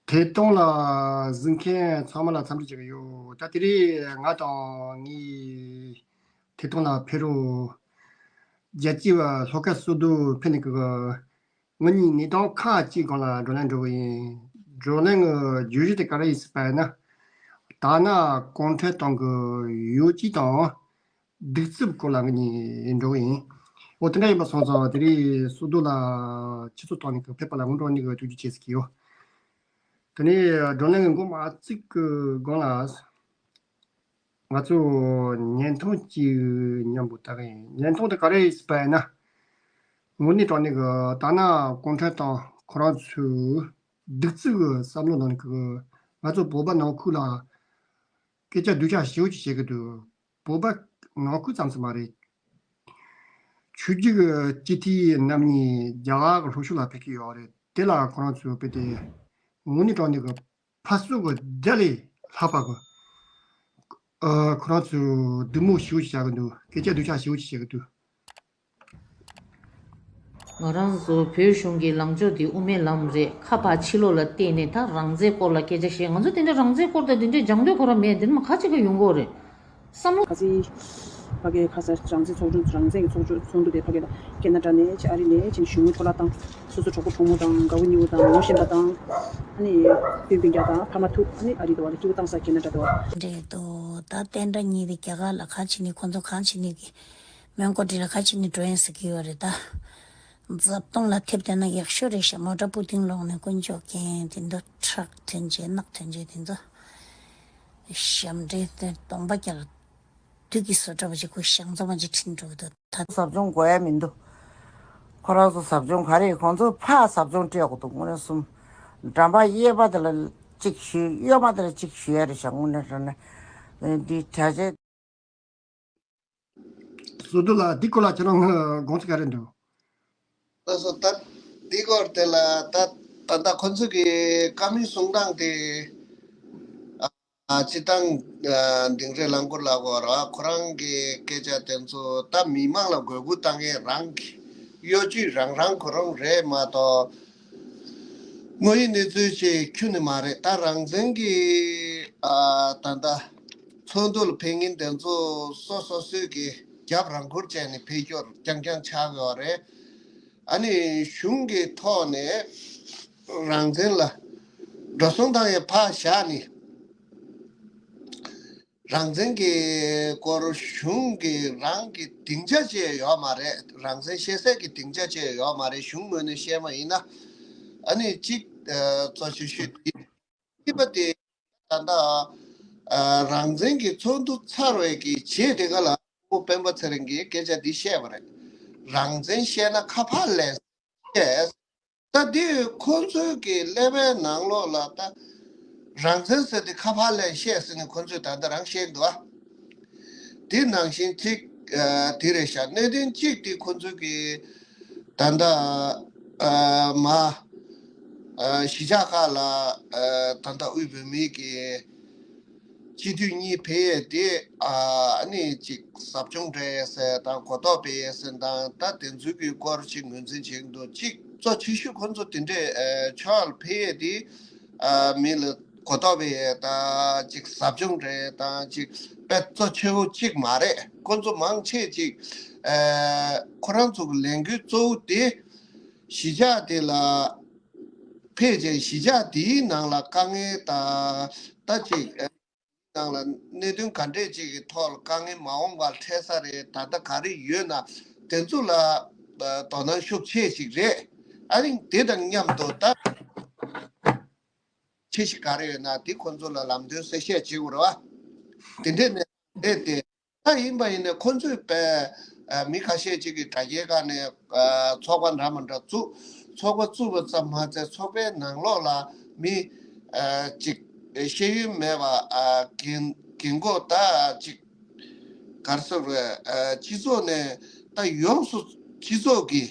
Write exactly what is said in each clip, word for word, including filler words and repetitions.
ཐད་གཏོང་ལ་གཟིགས་མཁན་ཚང་མ་ལ་འཚམས་འདྲི་ཞུ་གི་ཡོད། ད་དེ་རིང་ང་དང་ངའི་ཐད་གཏོང་ལ་ཕེབས་རོགས་རྒྱལ་གཅེས་པ་ལྷོ་ཁ་བསོད་རྡོར་ཕེབས་ནས་ཀྱི། ང་གཉིས་གནས་སྟངས་ཁག་ཅིག་སྒང་ལ་བགྲོ་གླེང་འགྲོ་གི་ཡིན། བགྲོ་གླེང་གི་བརྗོད་གཞི་དེ་ག་རེ་ཡིན་ཟེར་བ་ཡིན་ན། ད་ནང་གུང་ཁྲན་ཏང་གི་ཡོ་བྱད་དང་། གདུག་རྩུབ་སྐོར་ལ་ངེད་གཉིས་འགྲོ་གི་ཡིན། འོ་དེ་འདྲ་ཡིན་པ་སོང་ཙང་དེ་རིང་བསོད་རྡོར་ལགས་ཆུ་ཚོད་བཏང་ནས་ཀྱི་ཕེབས་པ་ལ་སྔོན་འགྲོ་ནས་ཀྱི་ཐུགས་རྗེ་ཆེ་ཟེར་གྱི་ཡོད། དེ་ནས་བགྲོ་གླེང་གི་འགོ་མ་བཙུགས་ཀྱི་སྒང་ལ། ང་ཚོ་བརྙན་ཐུང་གཅིག་མཉམ་པོ་ལྟ་གི་ཡིན། བརྙན་ཐུང་དེ་ག་རེ་ཡིན་ཟེར་བ་ཡིན་ན། དངོས་གནས་དྲང་གནས་ཀྱི་ད་ནང་གུང་ཁྲན་ཏང་ཁོ་རང་ཚོའི་གདུག་རྩུབ་ཀྱི་བསམ་བློ་ནང་ནས་ཀྱི་ང་ཚོ་བོད་པ་ནང་ཁུལ་ལ་སྐད་ཆ་སྡུག་ཅག་ཞེ་པོ་ཅིག་བྱེད་ཀྱི་འདུག་བོད་པ་ནང་ཁུལ་ཙམ་ཟིག་མ་རེད། ཆོས་བརྒྱུད་ཀྱི་སྤྱི་འཐུས་རྣམ་གཉིས་རྒྱ་གར་གྱི་ལྷོ་ཕྱོགས་ལ་ཕེབས་ཀྱི་ཡོད་རེད། དེ་ལ་ཁོ་རང་ཚོས་དཔེ་དེ་དངོས་གནས་དྲང་གནས་ཀྱི་ཕར་ཚུར་གྱི་དགྲ་ལས་ལྷག་པ་གི། ཨ། ཁོ་རང་ཚོས་སྡིགས་མོ་ཞེ་པོ་ཅིག་བྱ་གི་འདུག་སྐད་ཆ་སྡུག་ཅག་ཞེ་པོ་ཅིག་བྱེད་ཀྱི་འདུག་ང་རང་ཚོ་བོད་གཞུང་གི་ལངས་ཕྱོགས་འདི་དབུ་མའི་ལམ་རེད། ཁ་ཕར་ཕྱི་ལོགས་ལ་བལྟས་ནས་ད་རང་བཙན་སྐོར་ལ་སྐད་ཆ་བཤད། ང་ཚོ་དེ་འདྲ་རང་བཙན་སྐོར་དང་དེ་འདྲའི་སྦྱང་འདོད་ཁོ་རང་མེད། དེ་ནི་མ་ཁ་ཅིག་ག་ཡོང་གི་ཡོད་རེད། བསམ་བློ། ཁ་སང་ཕ་གིའི་ཁ་ས་རང་བཙན་ཚོགས་ཆུང་། རང་བཙན་གྱི་ཚོགས་ཆུང་ཚོགས་འདུ་དེ་ཕ་གི་ལ་ཁེ་ན་ཌ་ནས་ཆེ་ཨ་རི་ནས་ཆེ་གཞུང་གི་འཕྲོ་བརླག་བཏང་། སོ་སོ་གྲོགས་པོ་གྲོགས་མོ་དང་དགའ་བོ་ཉེ་བོ་དང་ངོ་ཤེས་པ་དང་ཨ་ནི་སྤུན་སྤུན་ཀྱག་དང་ཕ་མ་ཐུག་ཨ་ནི་ཨ་རི་དུ་བ་ལ་སྐྱིད་པོ་བཏང་ས་ཁེ་ན་ཌ་དུ་བ། འདྲེ་དོ་ད་བསྟན་དགྲ་གཉིས་དེ་རྒྱ་གར་ལ་ག་ཕྱིན་ནས་ཁོ་ཚོ་གང་ཕྱིན་ནས་ཀྱི་མོན་གྷོ་འདྲེ་ལ་ག་ཕྱིན་ནས་འགྲོ་ཡིན་ཟེར་གྱི་ཡོད་རེད་ད། འཛབ་སྟོང་ལ་ཐེབས་བསྡད་ན་ཡག་ཤོས་རེད་ཤག་མོ་ཊ་སྤུ་ཏིང་ལོག་ནས་དཀོན་མཆོག་མཁྱེན། དེ་ཚོ་ཁྲག་ཐོན་རྗེས་རྣག་ཐོན་རྗེས་དེ་ཚོ་ཞབས་འདྲེན་དེ་གདོང་པ་རྒྱག་དུས་ཀྱི་བཟོ་གྲྭ་བ་ཅིག་ཁོ་ཞང་ཚ་བ་ཅིག་ཁྲིད་འགྲོ་གི་འདུག་ད་ཟབ་སྦྱོང་དགོས་ཡ་མི་འདུག་ཁོ་རང་ཚོ་ཟབ་སྦྱོང་ག་རེ་ཁོང་ཚོ་ཕར་ཟབ་སྦྱོང་སྤྲད་དགོས་འདུག་དངོས་གནས་གསུམ། འགྲམ་པ་གཡས་པ་དེ་ལ་གཅིག་ཞུས། གཡོན་མ་དེ་ལ་གཅིག་ཞུས་ཡ་རེད་ཤག་དངོས་གནས་དྲང་གནས་འདི་གྲ་ཆས། བཟོ་དུ་ལ་འདི་སྐོར་ལ་ཁྱེད་རང་དགོངས་ཚུལ་ག་རེ་འདུག་ལགས་སོ། ད་འདི་སྐོར་དེ་ལ་ད་ད་ལྟ་ཁོ་ཚོ་གི་བཀའ་མོལ་གསུང་སྟངས་དེ། ཨ། སྤྱི་བཏང་ཨ་དིང་རི་རླངས་འཁོར་ལ་གོ་ར་ཁོ་རང་གི་སྐད་ཆ་དེ་ཚོ་ད་མི་མང་ལ་དགོས་མཁོ་བཏང་མཁན་རང་གི་གཡོ་ཇུས་རང་རང་ཁོ་རང་རེད་མ་གཏོགས། དངོས་ཡོད་གནས་ཚུལ་ཅིག་ཁྱོན་ནས་མ་རེད། ད་རང་བཙན་གྱི་ཨ་ད་ལྟ་ཚོགས་འདུ་ལ་ཕེབས་མཁན་དེ་ཚོ་སོ་སོ་སོའི་གི་རྒྱབ་རང་འཁུར་བྱས་ནས་ཕེབས་སྐྱོར་རྐྱང་རྐྱང་ཆགས་ཡོད་རེད། ཨ་ནི་གཞུང་གི་ཐོག་ནས་རང་བཙན་ལ་འགྲོ་སོང་བཏང་ཡས་ཕར་བཞག་ནས། རང་བཙན་གྱི་སྐོར་གཞུང་གི་རང་གི་སྡིངས་ཆ་ཅིག་ཡོད་མ་རེད། རང་བཙན་བཤད་སའི་གི་སྡིངས་ཆ་ཅིག་ཡོད་མ་རེད། གཞུང་ངོས་ནས་བཤད་པ་ཡིན་ན། ཨ་ནི་གཅིག་ཨ་གཙོ་ཆེ་ཤོས་དེ། གཉིས་པ་དེ་ད་ལྟ་ཨ་རང་བཙན་གྱི་ཚོགས་འདུ་ཚར་བའི་གི་རྗེས་དེ་ག་ལ་སྤེན་པ་ཚེ་རིང་གིས་སྐད་ཆ་འདི་བཤད་པ་རེད། རང་བཙན་བཤད་ན་ཁ་ཕར་ལེན་བཤད། ད་འདི་ཁོ་ཚོའི་གི་ཀླད་པའི་ནང་ལོགས་ལ་ད་རང་བཙན་ཟེར་དེ་ཁ་ཕར་ལེན་བཤད་ཟེར་ནས་ཁོ་ཚོས་ད་ལྟ་རང་བཤད་འདུག་ཨ། དེ་ནང་བཞིན་གཅིག་ཨ་དེ་རེད་ཤག་གནད་དོན་གཅིག་དེ་ཁོ་ཚོའི་གི་ད་ལྟ་ཨ་མ་ཨ་གཞིས་ཆགས་ཁག་ལ་ཨ་ད་ལྟ་དབུས་བོད་མིའི་གི་སྤྱི་འཐུས་གཉིས་ཕེབས་ཡས་དེ་ཨ་ནི་ཅིག་ཟབ་སྦྱོང་སྤྲད་ཡས་ཟེར་དང་གོ་རྟོགས་སྤེལ་ཡས་ཟེར་དང་ད་དེ་ཚོའི་གི་སྐོར་ཅིག་ངོས་འཛིན་བྱེད་ཀྱི་འདུག་གཅིག་གཙོ་ཆེ་ཤོས་ཁོང་ཚོ་དེ་འདྲས་ཨ་ཕྱོགས་ལ་ཕེབས་ཡས་དེ་ཨ་མི་ལ་གོ་རྟོགས་སྤེལ་ཡས་དང་ཅིག་ཟབ་སྦྱོང་སྤྲད་ཡས་དང་ཅིག་དཔེ་གཙོ་ཆེ་བོ་གཅིག་མ་རེད། ཁོང་ཚོ་མང་ཆེ་ཅིག་ཨ་ཁོ་རང་ཚོ་གི་ལས་འགུལ་གཙོ་བོ་དེ་གཞིས་ཆགས་དེ་ལ་ཕེབས་རྗེས་གཞིས་ཆགས་དེའི་ནང་ལ་དཀའ་ངལ་དང་ད་ཅིག་ཨ། ནང་ལ་གནད་དོན་ག་འདྲས་ཅིག་གི་ཐོག་ལ་དཀའ་ངལ་མ་འོངས་པར་འཕྲད་ས་རེད། ད་ལྟ་ག་རེ་ཡོད་ན་དེ་ཚོ་ལ་ཨ་དོ་སྣང་ཤུགས་ཆེ་ཞིག་རེད། ཨ་ནི་དེ་དང་མཉམ་དུ་ད་ཆེ་ཞིག་ག་རེ་ཡོད་ན་དེ་ཁོང་ཚོ་ལ་ལམ་སྟོན་གསལ་བཤད་བྱེད་དགོས་རེད་བ། དེ་འདྲས་ནས་རེད་དེ། ད་ཡིན་པ་ཡིན་ན་ཁོང་ཚོས་པའི་ཨ་མི་ཁ་ཤས་ཅིག་གིས་དྲ་རྒྱའི་སྒང་ནས་ཨ་ཚོགས་པ་འདྲ་མི་འདྲ་བཙུགས། ཚོགས་པ་བཙུགས་པ་ཙམ་མ་ཟད་ཚོགས་པའི་ནང་ལོགས་ལ་མི་ཨ་ཅིག་ཤེས་ཡོན་མེད་པ་ཨ་རྒན་རྒན་གོག་ད་ཅིག་ག་རེ་ཟེར་དགོས་རེད། ཨ་སྤྱི་ཚོགས་ནས་ད་ཡོངས་སུ་སྤྱི་ཚོགས་ཀྱི་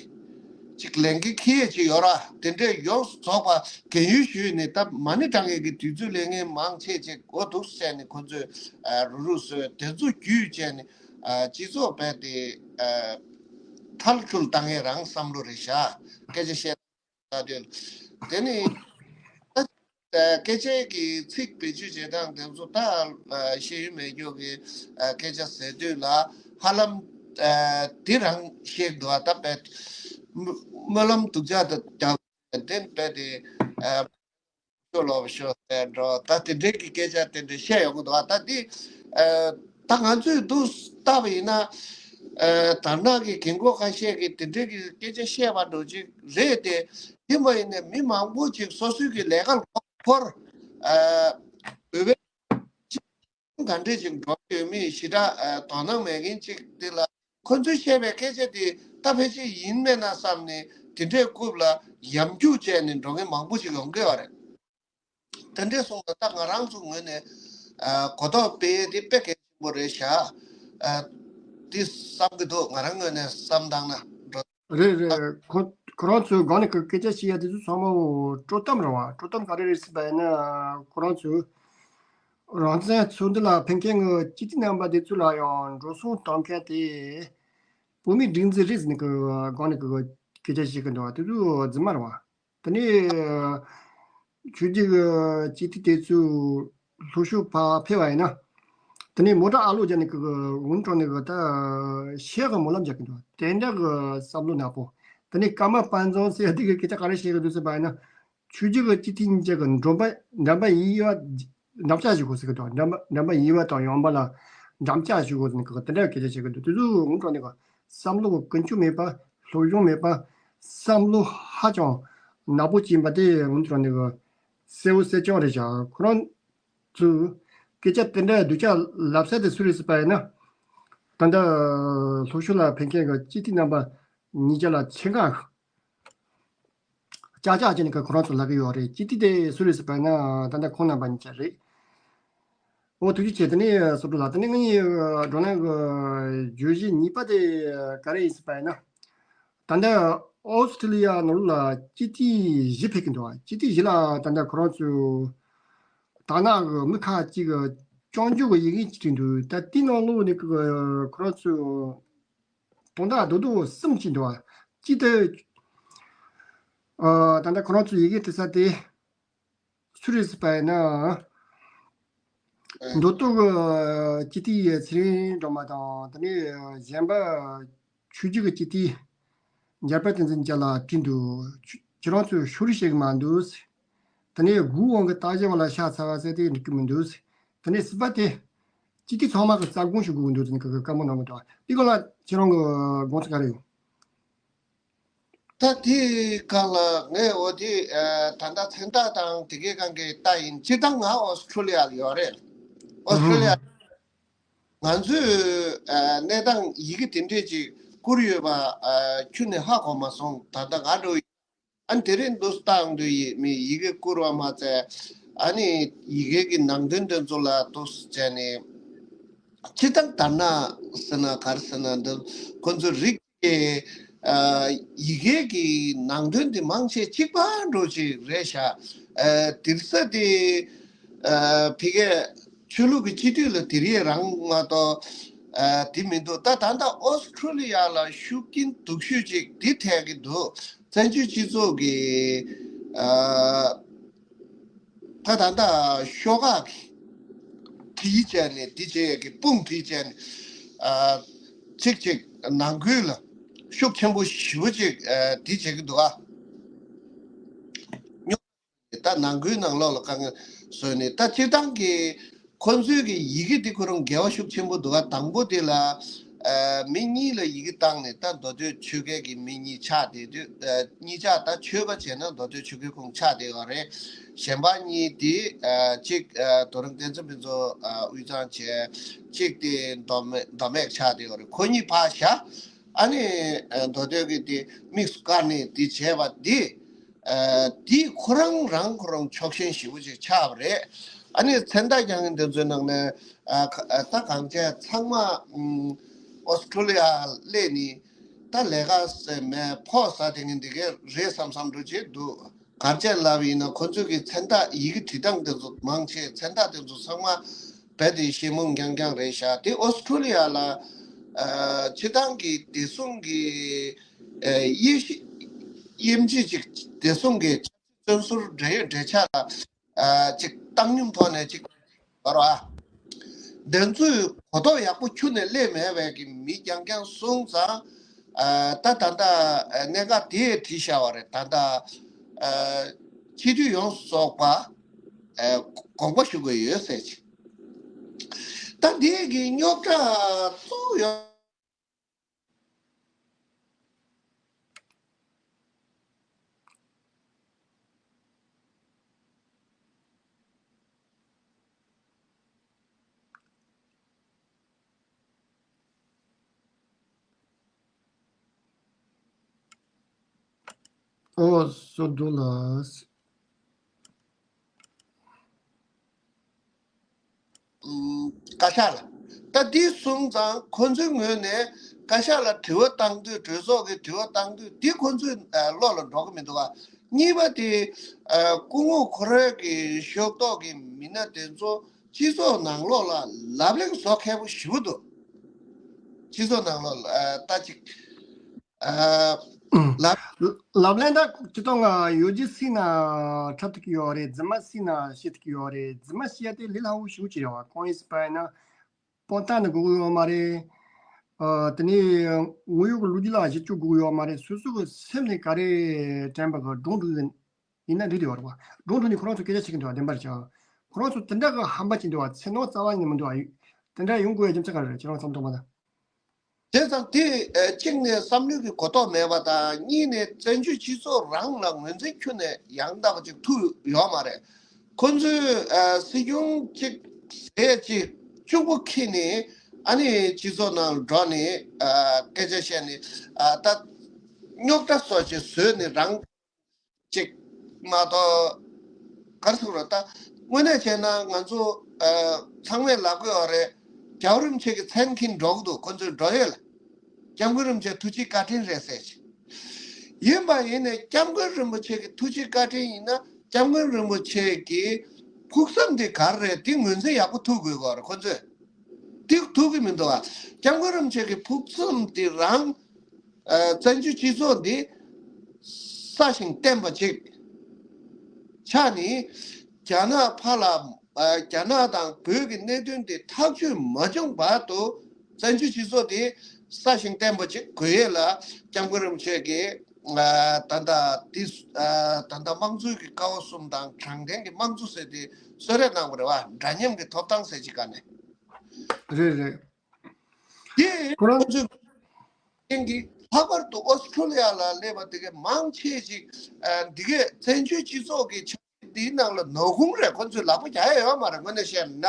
ཅིག་ལས་འགན་འཁྱེར་ཡས་ཅིག་ཡོད་ར། དེ་འདྲས་ཡོངས་སུ་རྫོགས་པ་རྒན་ཡོལ་ཞུས་ནས་ད་མ་ཎི་བགྲང་མཁན་གྱི་དུས་ཚོད་ལེན་མཁན་མང་ཆེ་ཅིག་འོ་འདུག་ཟེར་ནས་ཁོ་ཚོས་ཨ་རུག་རུག་བཟོས། དེ་ཚོ་བརྒྱུད་བྱས་ནས་ཨ་སྤྱི་ཚོགས་རྦད་དེ་ཨ་ཐལ་འགྱུར་བཏང་ཡས་རང་བསམ་བློ་རེད་ཤག་སྐད་ཆ་བཤད་ད་དུས་དེ་ནི་ད་ ཨ་སྐད་ཆའི་གི་ཚིག་བེད་སྤྱོད་བྱེད་སྟངས་དེ་ཚོ་ད་ཨ་ཤེས་ཡོན་མེད་རྒྱུ་གི་ཨ་སྐད་ཆ་ཟེར་དུས་ལ་ཧ་ལམ་ཨ་དེ་རང་ཤེས་འདུག་ཨ་ད་དཔེ་སྨོན་ལམ་སྡུག་ཅག་ཏུ་རྒྱག་དེ་དཔེ་དེ་ཨ་ཤོ་ལོ་ཤོ་ཟེར་འགྲོ། ད་དེ་འདྲའི་གི་སྐད་ཆ་དེ་འདྲ་བཤད་ཡོང་གི་འདུག་ཨ་ད་དེ་ཨ་ད་ང་ཚོས་འདུག་བལྟས་པ་ཡིན་ན། ཨ་དར་ནག་གི་རྒན་གོག་ཁ་ཤས་ཀྱིས་དེ་འདྲའི་གི་སྐད་ཆ་བཤད་པ་འདྲ་ཅིག་རེད་དེ། དེ་མ་ཡིན་ནས་མི་མང་པོ་ཅིག་སོ་སོའི་གི་ལས་ཀ་ལ་འཁོར། ཨ་འོས་འཕེན་ག་འདྲས་ཅིག་འགྲོ་ཡོད་མེད་ཞེ་དྲག་ཨ་དོ་སྣང་མེད་མཁན་ཅིག་དེ་ལ་ཁོ་ཚོས་བཤད་པའི་སྐད་ཆ་དེ་ད་ཕལ་ཆེར་ཡིན་མེད་ན་བསམ་ནས་དེ་འདྲའི་རྐུབ་ལ་ཡམ་རྒྱུག་བྱས་ནས་འགྲོ་མཁན་མང་པོ་ཅིག་ཡོང་གི་ཡོད་རེད། དེ་འདྲས་སོང་ཙང་ད་ང་རང་ཚོ་ངོས་ནས་ཨ་གོ་རྟོགས་སྤེལ་ཡས་དེ་དཔེ་གལ་ཆེན་པོ་རེད་ཤག་ཨ་དེ་བསམ་གྱི་འདུག་ང་རང་ངོས་ནས་བསམ་བཏང་ན་འགྲོ། རེད་རེད། ཁོ་ཁོ་རང་ཚོའི་སྒང་ནས་སྐད་ཆ་བཤད་ཡ་དེ་ཚོ་ཚང་མ་དཀྲོག་གཏམ་རེད་བ། དཀྲོག་གཏམ་ག་རེ་རེད་ཟེར་བ་ཡིན་ན། ཁོ་རང་ཚོས་རང་བཙན་ཚོགས་འདུ་ལ་ཕེབས་མཁན་གྱི་སྤྱི་འཐུས་རྣམ་པ་དེ་ཚོ་ལ་ཡང་འགྲོ་སོང་གཏོང་མཁན་དེ་བོད་མིའི་སྒྲིག་འཛུགས་རེད་ཟེར་ནས་ཀྱི་སྒང་ནས་ཀྱི་སྐད་ཆ་བཤད་ཀྱི་འདུག་བ། དེ་ཚོ་རྫུན་མ་རེད་བ། དེ་ནས་ཆོས་བརྒྱུད་ཀྱི་སྤྱི་འཐུས་དེ་ཚོ་ལྷོ་ཕྱོགས་ཕར་ཕེབས་པ་ཡིན་ན། དེ་ནས་མོ་ཊ་ཨ་ལོ་བརྒྱབ་ནས་ཀྱི་འུ་ནི་ཀྲོ་ནས་ཀྱི་ད་ཤེལ་གྱི་སྨོན་ལམ་རྒྱག་གི་འདུག་དེ་འདྲ་གི་བསམ་བློ་ནག་པོ། དེ་ནས་ཀརྨ་པ་ཛོན་ཟེར་དེ་གི་སྐད་ཆ་ག་རེ་བཤད་ཀྱི་འདུག་ཟེར་བ་ཡིན་ན། ཆོས་བརྒྱུད་ཀྱི་སྤྱི་འཐུས་གཉིས་ཆ་གི་འགྲམ་པ་འགྲམ་པ་ཡིན་ཡོད། འགྲམ་ལྕག་ཞུ་དགོས་ཟེར་གི་འདུག་འགྲམ་པ་འགྲམ་པ་ཡིན་པ་དང་ཡོང་པ་ལ་འགྲམ་ལྕག་ཞུ་དགོས་ཟེར་ནས་གི་དེ་འདྲ་སྐད་ཆ་བཤད་གི་འདུག་དེ་ཚོ་འུ་ནི་ཀྲོ་ནས་ཀྱི་བསམ་བློ་གི་ཀུན་སྤྱོད་མེད་པ། སློབ་སྦྱོང་མེད་པ། བསམ་བློ་ཧ་ཅང་ནག་པོ་ཅིག་ཡིན་པ་དེ་འུ་ནི་ཀྲོ་ནས་ཀྱི་གསལ་བོ་གསལ་རྐྱང་རེད་ཤག་ཁོ་རང་ཚོས་སྐད་ཆ་དེ་འདྲ་སྡུག་ཅག་ལབ་ས་དེ་སུ་རེད་ཟེར་བ་ཡིན་ན། ད་ལྟ་ལྷོ་ཕྱོགས་ལ་ཕེབས་མཁན་གྱི་སྤྱི་འཐུས་རྣམ་པ་གཉིས་ཆ་ལ་ཆེད་མངགས་ཅག་ཅག་བྱས་ནས་ཀྱི་ཁོ་རང་ཚོ་ལབ་ཀྱི་ཡོད་རེད། སྤྱི་འཐུས་དེ་སུ་རེད་ཟེར་བ་ཡིན་ན་ད་ལྟ་ཁོང་རྣམ་པ་གཉིས་ཆ་རེད། འོ་ཐུགས་རྗེ་ཆེ། དེ་ནས་སོ་བྲུ་ལགས། དེ་ནས་ངའི་བགྲོ་གླེང་གི་བརྗོད་གཞི་གཉིས་པ་དེ་ག་རེ་ཡིན་ཟེར་བ་ཡིན་ན། ད་ལྟ་ཨོ་སི་ཁྲུ་ལི་ཡ་ནང་ལ་སྤྱི་འཐུས་བཞི་ཕེབས་ཀྱི་འདུག་སྤྱི་འཐུས་བཞི་ལ་ད་ལྟ་ཁོ་རང་ཚོས་དར་ནག་གི་མི་ཁག་ཅིག་གི་སྐྱོན་བརྗོད་ཀྱི་ཡི་གེ་ཅིག་བྲིས་འདུག་ད་དེའི་ནང་ལོགས་ནས་ཁོ་རང་ཚོས་དོན་དག་རྡོག་རྡོག་གསུམ་ཅིག་འདུག་གཅིག་དེ། ཨ་ད་ལྟ་ཁོ་རང་ཚོས་ཡི་གེ་བྲིས་ས་དེ་སུ་རེད་ཟེར་བ་ཡིན་ན། མདོ་སྟོད་ཀྱི་སྤྱི་འཐུས་ཚེ་རིང་སྒྲོལ་མ་དང་དེ་ནས་གཞན་པ་ཆོས་བརྒྱུད་ཀྱི་སྤྱི་འཐུས་འཇར་པན་བསྟན་འཛིན་རྒྱལ་ལགས་བྲིས་འདུག་ཁྱེད་རང་ཚོས་ཤོག་རིས་བྱེད་ཀྱི་མ་འདུག་དེ་ནས་དགུའི་དབང་གིས་ལྟ་བཞིན་པ་ལ་ཤ་ཚ་བ་ཟེར་དེ་འགྲིག་གི་མི་འདུག་དེ་ནས་སྲིད་པ་དེ་སྤྱི་འཐུས་ཚང་མ་གིས་རྩ་དགོངས་ཞུ་དགོས་ཀྱི་འདུག་ཟེར་ནས་བཀའ་མོལ་གནང་གི་འདུག་དེའི་སྐོར་ལ་ཁྱེད་རང་གི་དགོངས་ཚུལ་ག་རེ་ཡོད། ད་དེའི་སྒང་ལ་ངས་འོ་དེ་ཨ་ད་ལྟ་མཚན་རྟགས་དང་དེ་གའི་སྒང་གི་ལྟ་ཡིན། སྤྱིར་བཏང་ང་ཨོ་སི་ཁྲུ་ལི་ཡ་ལ་ཡོད་རེད། ཨོ་སི་ཁྲུ་ལི་ཡ་ང་ཚོས་ཨ་གནས་སྟངས་ཡི་གེ་དེ་འདྲས་ཅིག་བསྐུར་ཡོད་པ་ཨ་ཁྱོན་ནས་ཧ་གོ་མ་སོང་། ད་ལྟ་ང་འགྲོ་ཡི་ཨ་ནི་དེ་རིང་འདུག་སེ་ལྟ་ཡོང་དུས་ཡི་མི་ཡི་གེ་བསྐུར་བ་མ་ཚད། ཨ་ནི་ཡི་གེ་གི་ནང་དོན་དེ་ཚོ་ལ་འདུག་སེ་བྱས་ནས་སྤྱིར་བཏང་དར་ནག་ཟེར་ན་ག་རེ་ཟེར་ན་འདི་ཁོ་ཚོའི་རིགས་ཀྱི་ཨ་ཡི་གེ་གི་ནང་དོན་དེ་མང་ཆེ་གཅིག་པ་འདྲ་ཅིག་རེད་ཤག་ཨ་དེར་ས་དེ་ཨ་ཕ་གིའི་ཆོས་ལུགས་ཀྱི་སྤྱི་འཐུས་ལ་དེ་རིགས་རང་མ་གཏོགས་ཨ་དེ་མི་འདུག་ད་ད་ལྟ་ཨོ་སི་ཁྲུ་ལི་ཡ་ལ་ཤུགས་རྐྱེན་སྡུག་ཤོས་ཅིག་འདི་ཐེབས་ཀྱི་འདུག་བཙན་བྱོལ་སྤྱི་ཚོགས་ཀྱི་ཨ་ད་ད་ལྟ་ཤོག་ཁག་གིས་བྲིས་བྱས་ནས་འདི་བྱས་ཀྱི་དཔུང་བྲིས་བྱས་ནས་ཨ་གཅིག་གཅིག་ནང་ཁུལ་ལ་ཤུགས་ཆེན་པོ་ཞེ་པོ་ཅིག་ཨ་འདི་བྱེད་ཀྱི་འདུག་ཨ། ད་ནང་ཁུལ་ནང་ལོགས་ལ་དཀའ་ངལ་བཟོས་ནས་ད་སྤྱིར་བཏང་གི་ཁོ་ཚོའི་གི་ཡི་གེ་འདི་ཁོ་རང་འགལ་བ་ཤུགས་ཆེན་པོ་འདུག་ག་དང་པོ་དེ་ལ་ཨ་མི་གཉིས་ལ་ཡི་གེ་བཏང་ནས་ད་མདོ་སྟོད་ཆོལ་ཁའི་གི་མི་གཉིས་ཆགས་བསྡད་དུས་ཨ་གཉིས་ཆགས་ད་ཆོལ་ཁ་བྱས་ན་མདོ་སྟོད་ཆོལ་ཁའི་ཁོངས་ཆགས་བསྡད་ཡོད་རེད། གཞན་པ་གཉིས་དེ་ཨ་གཅིག་ཨ་རྡོ་རིང་བསྟན་འཛིན་ཕུན་ཚོགས་ཨ་དབུས་གཙང་བྱས། གཅིག་དེ་མདོ་སྨད་མདོ་སྨད་ཆགས་བསྡད་ཡོད་རེད། ཁོ་གཉིས་ཕར་བཞག་ཨ་ནི་ཨ་མདོ་སྟོད་ཀྱི་དེ་དམིགས་སུ་བཀར་ནས་དེ་བྱས་པ་དེ། ཨ་དེ་ཁོ་རང་རང་ཁོ་རང་ཕྱོགས་ཞེན་ཞེ་པོ་ཅིག་ཆགས་པ་རེད། ཨ་ནི་མཚན་རྟགས་རྒྱག་མཁན་དེ་ཚོའི་ནང་ནས་ཨ་ཁ་ཨ་ད་གང་བྱས་ཚང་མ་ཨམ་ཨོ་སི་ཁྲུ་ལི་ཡ་སླེབས་ནས་ད་ལས་ཀ་ཟེར་མེད་ཕོགས་ཟ་བསྡད་མཁན་དེ་གས་རེད་བསམ་བསམ་འདྲ་ཅིག་འདུག་གང་བྱས་ལབ་ཡིན་ན་ཁོ་ཚོས་ཀྱི་མཚན་རྟགས་ཡི་གེ་བྲིས་སྟངས་དེ་ཚོ་མང་ཆེ་མཚན་རྟགས་དེ་ཚོ་ཚང་མ་རྦད་དེ་ཤེས་རྨོངས་རྐྱང་རྐྱང་རེད་ཤག་དེ་ཨོ་སི་ཁྲུ་ལི་ཡ་ལ་ཨ་སྤྱིར་བཏང་གི་བདེ་སྲུང་གི་ཨ་དབྱེ་གཞི་དབྱེ་འབྱེད་ཅིག་བདེ་སྲུང་གི་བཙོན་ཟུར་འབྲེལ་ཡོད་འབྲེལ་ཆགས་ལ་ ཨ་ཅིག་བཏང་སྙོམས་ཐོག་ནས་ཅིག་བར་བ། དེ་ཚོས་གོ་རྟོགས་ཡག་པོ་ཁྱོན་ནས་སླེབས་མེད་པའི་གི་མི་རྐྱང་རྐྱང་སོང་ཙང་། ཨ་ད་ད་ལྟ་གནད་འགག་དེ་བྲིས་བཞག་པ་རེད། ད་ལྟ་ཨ་སྤྱི་འཐུས་ཡོངས་སུ་རྫོགས་པ་ཨ་དགོངས་པ་ཞུ་དགོས་ཡོད་ཟེར་ཅིག་ད་འདི་གི་རྙོག་དྲ་གཙོ་བོ་ཡོད། ཨོ་སོ་འདུག་ལགས། ཨུམ། བཀའ་ཤག་ལ། ད་འདི་སོང་ཙང་ཁོ་ཚོའི་ངོས་ནས་བཀའ་ཤག་ལ་དྲི་བ་བཏང་དུས། གྲོས་ཚོགས་ཀྱི་དྲི་བ་བཏང་དུས་འདི་ཁོ་ཚོའི་ཨ་བློ་ལ་འགྲོ་གི་མི་འདུག་ག་གཉིས་པ་དེ་ཨ་སྐུ་ངོ་ཁོ་རང་གི་ཤོག་ཐོག་གི་མི་སྣ་དེ་ཚོ་སྤྱི་ཚོགས་ནང་ལོགས་ལ་ལབ་གླེང་བཟོ་མཁས་པོ་ཞེ་པོ་འདུག་སྤྱི་ཚོགས་ནང་ལོགས་ལ་ཨ་ད་ཅིག་ཨ། ལབ། ལབ་གླེང་ད་སྤྱི་ཚོགས་ནང་ཡོད་རྒྱུ་སྲིད་ན་འཁྲབ་ཐུབ་ཀྱི་ཡོད་རེད། རྫུན་མ་སྲིད་ན་བཤད་ཐུབ་ཀྱི་ཡོད་རེད། རྫུན་མ་བཤད་ཡ་དེ་ལས་སླ་པོ་ཞེ་པོ་ཅིག་རེད་བ། གང་ཡིན་ཟེར་བ་ཡིན་ན། སྤོབས་མཐའ་ནི་དགོས་ཀྱི་ཡོད་མ་རེད། ཨ་དེ་ནས་དངོས་ཡོད་ཀྱི་ལོ་རྒྱུས་ལ་གཞི་བཅོལ་དགོས་ཀྱི་ཡོད་མ་རེད། སོ་སོ་གི་སེམས་ནས་ག་རེ་དྲན་པ་གི་སྒྲུང་འབྲི་གི་ཡིན་ན་འགྲིག་གི་ཡོད་རེད་བ། སྒྲུང་འབྲི་ནས་ཁོ་རང་ཚོ་སྐད་ཆ་བཤད་ཀྱི་འདུག་བ། བདེན་པར་བྱ། ཁོ་རང་ཚོ་དེ་འདྲ་གི་ཧམ་པ་ཅིག་འདུག་བ། ཚེ་ནོར་རྩ་བ་ནས་མི་འདུག་བ། དེ་འདྲ་ཡོང་དགོས་ཡ་རྒྱུ་མཚན་ག་རེ་རེད། ཁྱེད་རང་བསམ་བློ་གཏོང་བ་དང་། བྱས་ཙང་དེ་ཨ་གཅིག་ནས་བསམ་བློའི་གི་གོ་རྟོགས་མེད་པ་དང་། གཉིས་ནས་བཙན་བྱོལ་སྤྱི་ཚོགས་རང་ལ་ངོས་འཛིན་ཁྱོན་ནས་ཡང་དག་པ་ཅིག་ཐུབ་ཡོད་མ་རེད། ཁོ་ཚོས་ཨ་སྲིད་སྐྱོང་གཅིག་ཟས་གཅིག་གཅུང་པོ་ཁྱེར་ནས་ཨ་ནི་སྤྱི་ཚོགས་ནང་འགྲོ་ནས་ཨ་སྐད་ཆ་བཤད་ནས་ཨ་ད་རྙོག་དྲ་བཟོ་ཅིག་བཟོས་ནས་རང་ཅིག་མ་གཏོགས། ག་རེ་ཟེར་དགོས་རེད། ད་དངོས་གནས་བྱས་ན་ང་ཚོ་ཨ་ཚང་མས་ལབ་དགོས་པ་རེད། རྒྱལ་བ་རིན་པོ་ཆེ་གི་མཚན་འཁྱེར་འགྲོ་གི་འདུག་ཁོ་ཚོས་འགྲོ་ཡས་ལ། སྐྱབས་མགོན་རིན་པོ་ཆེ་ཐུགས་རྗེ་བཀའ་དྲིན་རེད་ཟེར་ཅིག་ཡིན་པ་ཡིན་ནས་སྐྱབས་མགོན་རིན་པོ་ཆེ་གི་ཐུགས་རྗེ་བཀའ་དྲིན་ཡིན་ན། སྐྱབས་མགོན་རིན་པོ་ཆེ་གི་ཕུགས་བསམ་དེ་ག་རེ་རེད། དེ་ངོས་འཛིན་ཡག་པོ་ཐུབ་དགོས་ཀྱི་རེད། ཁོ་ཚོས་དེ་ཐུབ་ཀྱི་མི་འདུག་ཨ། སྐྱབས་མགོན་རིན་པོ་ཆེ་གི་ཕུགས་བསམ་དེ་རང་ཨ་བཙན་བྱོལ་སྤྱི་ཚོགས་འདི་གསར་ཞིང་བརྟན་པ་ཅིག་ཆགས་ནས། རྒྱ་ནག་ཕར་ལ་ཨ་རྒྱ་ནག་དང་བོད་ཀྱི་གནད་དོན་དེ་ཐག་གཅོད་མ་བྱུང་བར་དུ་བཙན་བྱོལ་སྤྱི་ཚོགས་དེ་གསར་ཞིང་བརྟན་པ་ཅིག་དགོས་ཡས་ལ། སྐྱབས་མགོན་རིན་པོ་ཆེ་གིས་ཨ་ད་ལྟ་དེ་ཨ་ད་ལྟ་དམངས་གཙོའི་གི་ཀ་བ་གསུམ་དང་དྲང་བདེན་གྱི་དམངས་གཙོ་ཟེར་དེ་གསོལ་རས་གནང་བ་རེད་བ། འདྲ་མཉམ་གྱི་ཐོབ་ཐང་ཟེར་ཅིག་ག་ནས། རེད་རེད། དེ་ཁོ་རང་ཁོ་ཚོས་ཀྱིས་ལྷག་པར་དུ་ཨོ་སི་ཁྲུ་ལི་ཡ་ལ་སླེབས་པ་དེ་གའི་མང་ཆེ་ཞིག་ཨ་འདི་གའི་བཙན་བྱོལ་སྤྱི་ཚོགས་ཀྱི་ཆབ་སྲིད་འདིའི་ནང་ལ་ནག་ཁུང་རེད། ཁོ་ཚོས་ལག་པ་རྒྱག་ཡ་ཡོད་མ་རེད། དངོས་གནས་བཤད་ན།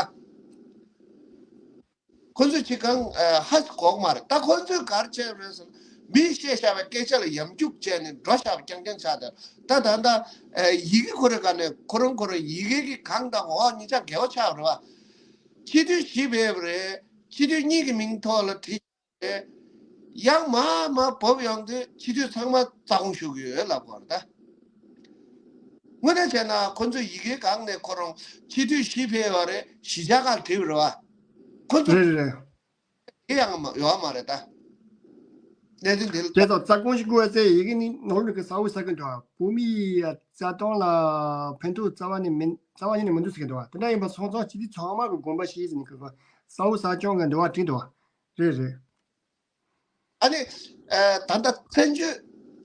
ཁོ་ཚོས་ཅི་གང་ཨ་ཧ་གོ་གི་མ་རེད། ད་ཁོ་ཚོས་ག་རེ་བྱས་པ་རེད་ཟེར་ན། མིས་བཤད་བཞག་པའི་སྐད་ཆ་ལ་ཡམ་རྒྱུག་བྱས་ནས་འགྲོ་བཞག་པ་རྐྱང་རྐྱང་ཆགས་བསྡད། ད་ད་ད་ཨ་ཡི་གེ་ཁོ་རེ་ག་ནས་ཁོ་རང་ཁོ་རང་ཡི་གེ་གི་གང་དང་འོག་གཉིས་ཆ་འགལ་བ་ཆགས་པ་རེད་བ། སྤྱི་འཐུས་བཞི་ཕེབས་པ་རེད། སྤྱི་འཐུས་གཉིས་ཀྱི་མིང་ཐོག་ལ་བྲིས། ཡང་མར་མར་བབས་ཡོང་དུས་སྤྱི་འཐུས་ཚང་མ་རྩ་དགོངས་ཞུ་གི་ཡོད་ལབ་དགོས་རེད་ད། དངོས་གནས་བྱས་ན་ཁོ་ཚོས་ཡི་གེ་གང་ནས་ཁོ་རང་སྤྱི་འཐུས་བཞི་ཕེབས་པ་རེད། བཞི་ཆ་ག་ལ་བྲིས་པ་རེད་བ། ཁོ་ཚོ་རེད་རེད་རེད། དེ་ཡང་མ་ཡོད་མ་རེད་ད། གནད་དོན་འདི་ལ་དེ་ད་རྩ་དགོངས་ཞུ་དགོས་ཚེ་ཡི་གེ་ནི་ནོར་འགྲོ་གི་གསལ་པོ་གསལ་གི་འདུག་བ། བོད་མིའི་རྩ་དོན་ལ་ཕན་ཐོགས་རྩ་བ་ནས་མིན། རྩ་བ་ཉིད་ནས་མི་འདུག་ཟེར་གི་འདུག་བ། དེ་འདྲ་ཡིན་པ་སོང་ཙང་སྤྱི་འཐུས་ཚང་མ་གི་དགོངས་པ་བཞེས་ཟེར་ནས་གི་གསལ་པོ་གསལ་རྐྱང་གི་འདུག་བ་བྲིས་འདུག་བ། རེད་རེད། ཨ་ནི། ཨ་ད་ལྟ་བཙན་བྱོལ་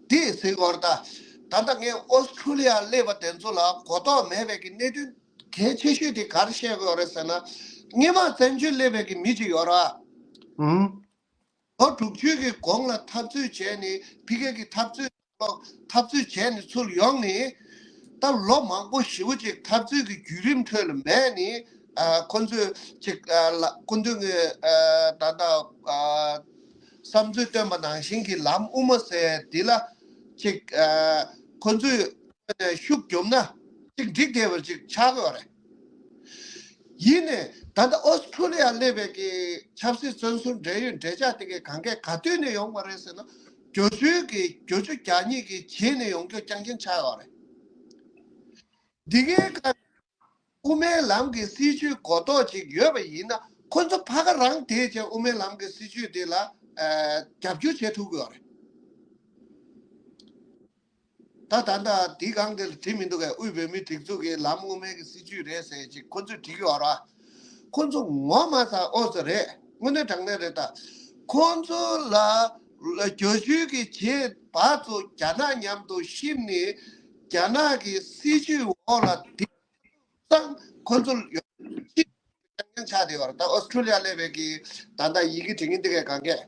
འདི་ཟེར་གི་ཡོད་རེད་ད། ད་ལྟ་ངས་ཨོ་སི་ཁྲུ་ལི་ཡ་སླེབས་པ་དེ་ཚོ་ལ་གོ་རྟོགས་མེད་པའི་གི་གནད་དོན་གལ་ཆེ་ཤོས་དེ་ག་རེ་བཤད་གི་ཡོད་རེད་ཟེར་ན། སྔོན་མ་བཙན་བྱོལ་སླེབས་པའི་གི་མི་ཅིག་ཡོད་རེད་བ། ཨང་། ལོ་དྲུག་ཅུ་གི་གོང་ལ་འཐབ་རྩོད་བྱས་ནས་ཕ་གི་གི་འཐབ་རྩོད། འཐབ་རྩོད་བྱས་ནས་ཚུར་ཡོང་ནས། ད་ལོ་མང་པོ་ཞེ་པོ་ཅིག་འཐབ་རྩོད་ཀྱི་བརྒྱུད་རིམ་ཁྲོད་ལ་མེད་ནས། ཨ་ཁོ་ཚོས་ཅིག་ཨ་ལ་སྐུ་མདུན་གྱི་ཨ་ད་ལྟ་ཨ་བསམ་ཚུལ་བཏོན་པ་ནང་བཞིན་གྱི་ལམ་དབུ་མ་ཟེར་འདི་ལ་ཅིག་ཨ་ཁོ་ཚོས་ཤུགས་རྒྱོབ་ན་ཅིག་འགྲིག་བསྡད་པ་ཅིག་ཆགས་ཡོད་རེད། ཡིན་ནའི་ད་ལྟ་ཨོ་སི་ཁྲུ་ལི་ཡ་སླེབས་པའི་གི་ཆབ་སྲིད་བཙོན་ཟུར་འབྲེལ་ཡོད་འབྲེལ་ཆགས་དེ་གའི་གང་གས་ག་དུས་ནས་ཡོང་བ་རེད་ཟེར་ན། བརྒྱད་ཅུ་གི་བརྒྱད་ཅུ་གྱ་གཉིས་ཀྱི་རྗེས་ནས་ཡོང་རྒྱུ་རྐྱང་རྐྱང་ཆགས་ཡོད་རེད། འདི་གའི་སྐབས་དབུ་མའི་ལམ་གྱི་སྲིད་བྱུས་གོ་རྟོགས་ཅིག་ཡོད་པ་ཡིན་ན། ཁོ་ཚོ་ཕ་ག་རང་དེད་བྱས་དབུ་མའི་ལམ་གྱི་སྲིད་བྱུས་དེ་ལ་ཨ་རྒྱབ་སྐྱོར་བྱེད་ཐུབ་ཀྱི་ཡོད་རེད། ད་ད་ལྟ་འདི་སྒང་དེ་ལ་བྲིས་མི་འདུག་གས། དབུས་བོད་མིའི་སྒྲིག་འཛུགས་ཀྱི་ལམ་དབུ་མའི་གི་སྲིད་བྱུས་རེད་ཟེར་ཅིག་ཁོ་ཚོས་བྲིས་ཀྱི་ཡོད་རེད་བ། ཁོ་ཚོ་ངོ་མ་ཚ་ཨོ་ཙི་རེད། དངོས་གནས་དྲང་གནས་རེད་ད། ཁོ་ཚོ་ལ་རྒྱ་ཆོས་ཀྱི་རྗེས་བར་དུ་རྒྱ་ནག་མཉམ་དུ་གཤིབ་ནས་རྒྱ་ནག་གི་སྲིད་བྱུས་འོག་ལ་འདི་ཙང་ཁོ་ཚོ་ཡོང་ཆེད་ཆགས་བསྡད་ཡོད་རེད། ད་ཨོ་སི་ཁྲུ་ལི་ཡ་སླེབས་པའི་གི་ད་ལྟ་ཡི་གེ་འབྲི་མཁན་འདི་གས་གང་གས།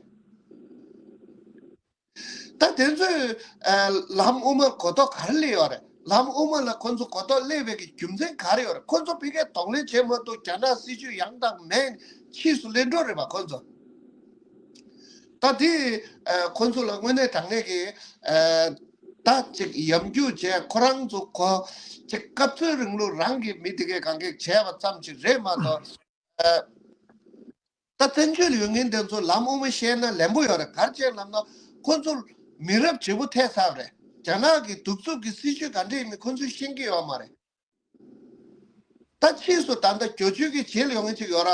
ད་དེ་ཚོས་ཨ་ལམ་དབུ་མར་གོ་རྟོགས་ག་རེ་སླེབས་ཡོད་རེད། ལམ་དབུ་མ་ལ་ཁོ་ཚོ་གོ་རྟོགས་སླེབས་པའི་གི་རྒྱུ་མཚན་ག་རེ་ཡོད་རེད། ཁོ་ཚོ་ཕ་གིར་གདོང་ལེན་བྱེད་མ་ཐུབ། རྒྱ་ནག་སྲིད་བྱུས་ཡང་དག་མེད། ཕྱིས་སུ་ལེན་འགྲོ་རེད་པ་ཁོ་ཚོ། ད་དེ་ཨ་ཁོ་ཚོ་ལ་དངོས་གནས་དྲང་གནས་ཀྱི་ཨ་ད་ཅིག་ཡམ་རྒྱུག་བྱས། ཁོ་རང་ཚོ་གོ་ཅིག་སྐབས་འཚོལ་རིང་ལུགས་རང་གི་མི་དེ་གས་གང་གས་བྱས་པ་ཙམ་ཅིག་རེད་མ་གཏོགས། ཨ་ད་བཙན་བྱོལ་ཡོད་མཁན་དེ་ཚོ་ལམ་དབུ་མ་ཤེས་ན་ལན་པོ་ཡོད་རེད། ག་རེ་བྱས་ལབ་ན་ཁོ་ཚོ་མི་རབས་བརྗེ་པོ་ཐེབས་ཚར་བ་རེད། རྒྱ་ནག་གི་གདུག་རྩུབ་ཀྱི་སྲིད་བྱུས་ག་འདྲ་ཡིན་མིན་ཁོ་ཚོས་ཤེས་ཀྱི་ཡོད་མ་རེད། ད་ཕྱིས་སུ་ད་ལྟ་རྒྱ་ཆོས་ཀྱི་རྗེས་ལ་ཡོང་མཁན་ཅིག་ཡོད་ར།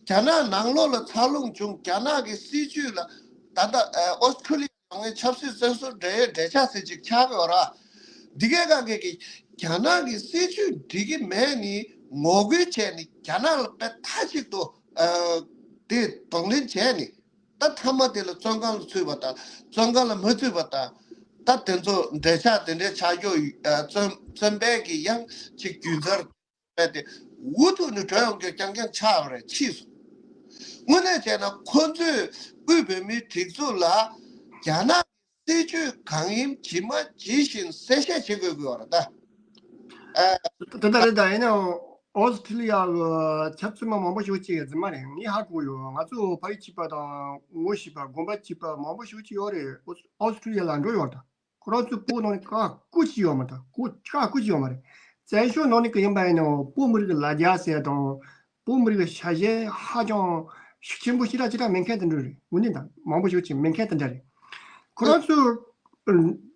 རྒྱ་ནག་ནང་ལོགས་ལ་འཚར་ལོངས་བྱུང་། རྒྱ་ནག་གི་སྲིད་བྱུས་ལ་ད་ལྟ་ཨ་ཨོ་སི་ཁྲུ་ལི་ཡ་ཡོང་མཁན་ཆབ་སྲིད་བཙོན་ཟུར་འབྲེལ་ཡོད་འབྲེལ་ཆགས་ཟེར་ཅིག་ཆགས་ཡོད་ར། འདི་གའི་སྒང་གས་ཀྱི་རྒྱ་ནག་གི་སྲིད་བྱུས་འགྲིག་གི་མེད་ནི་ངོ་རྒོལ་བྱས་ནི་རྒྱ་ནག་ལ་དཔེ་མཐའ་གཅིག་ཏུ་ཨ་དེ་གདོང་ལེན་བྱས་ནི། ད་མཐའ་མ་དེ་ལ་བཙོན་ཁང་ལ་ཚུད་པ་དང་བཙོན་ཁང་ལ་མ་ཚུད་པ་དང་། ད་དེ་ཚོ་འབྲེལ་ཆགས་དེ་འདྲའི་ཆགས་རྒྱུ་ཨ་བཙོན་བཙོན་པའི་གི་ཡང་ཅིག་རྒྱུན་འཚར་རྦད་དེ་འུ་ཐུག་ནས་བྲོས་ཡོང་རྒྱུ་རྐྱང་རྐྱང་ཆགས་པ་རེད། ཕྱིས་སུ་དངོས་གནས་བྱས་ན་ཁོ་ཚོས་དབུས་བོད་མིའི་སྒྲིག་འཛུགས་ལ་རྒྱ་ནག་སྲིད་བྱུས་གང་ཡིན་ཇི་མ་ཇི་བཞིན་གསལ་བཤད་བྱེད་དགོས་ཀྱི་ཡོད་རེད་ད། ཨ། ད་ལྟ་རེད་ད། ཡིན་ནའང་ཨོ་སི་ཁྲུ་ལི་ཡ་གི་ཆབ་སྲིད་པ་མང་པོ་ཞིག་ཅིག་རྫུན་མ་རེད། ངས་ཧ་གོ་ཡོད། ང་ཚོ་ཕ་ཡུལ་གཅིག་པ་དང་ངོ་ཤེས་པ་དགོན་པ་གཅིག་པ་མང་པོ་ཞིག་ཅིག་ཡོད་རེད། ཨོ་སི་ཁྲུ་ལི་ཡ་ལ་འགྲོ་ཡོད་ད། ཁོ་རང་ཚོའི་སྤོ་ནང་ནས་ཀ་ཀུ་ཅི་ཡོད་མ་ཐག་ཀུ་ཀ་ཀུ་ཅི་ཡོད་མ་རེད། བཙན་བྱོལ་ནང་ནས་ཀ་ཡིན་པ་ཡིན་ནའང་བོད་མི་རིགས་ལ་རྒྱ་ཟེར་དང་། བོད་མི་རིགས་ཤ་ཞེན་ཧ་ཅང་ཤུགས་ཆེན་པོ་ཞེ་དྲག་ཅིག་ད་མེད་མཁན་དེ་འདྲ་རེད། དངོས་གནས་ད་མང་པོ་ཞིག་ཅིག་མེད་མཁན་དེ་འདྲ་རེད། ཁོ་རང་ཚོ་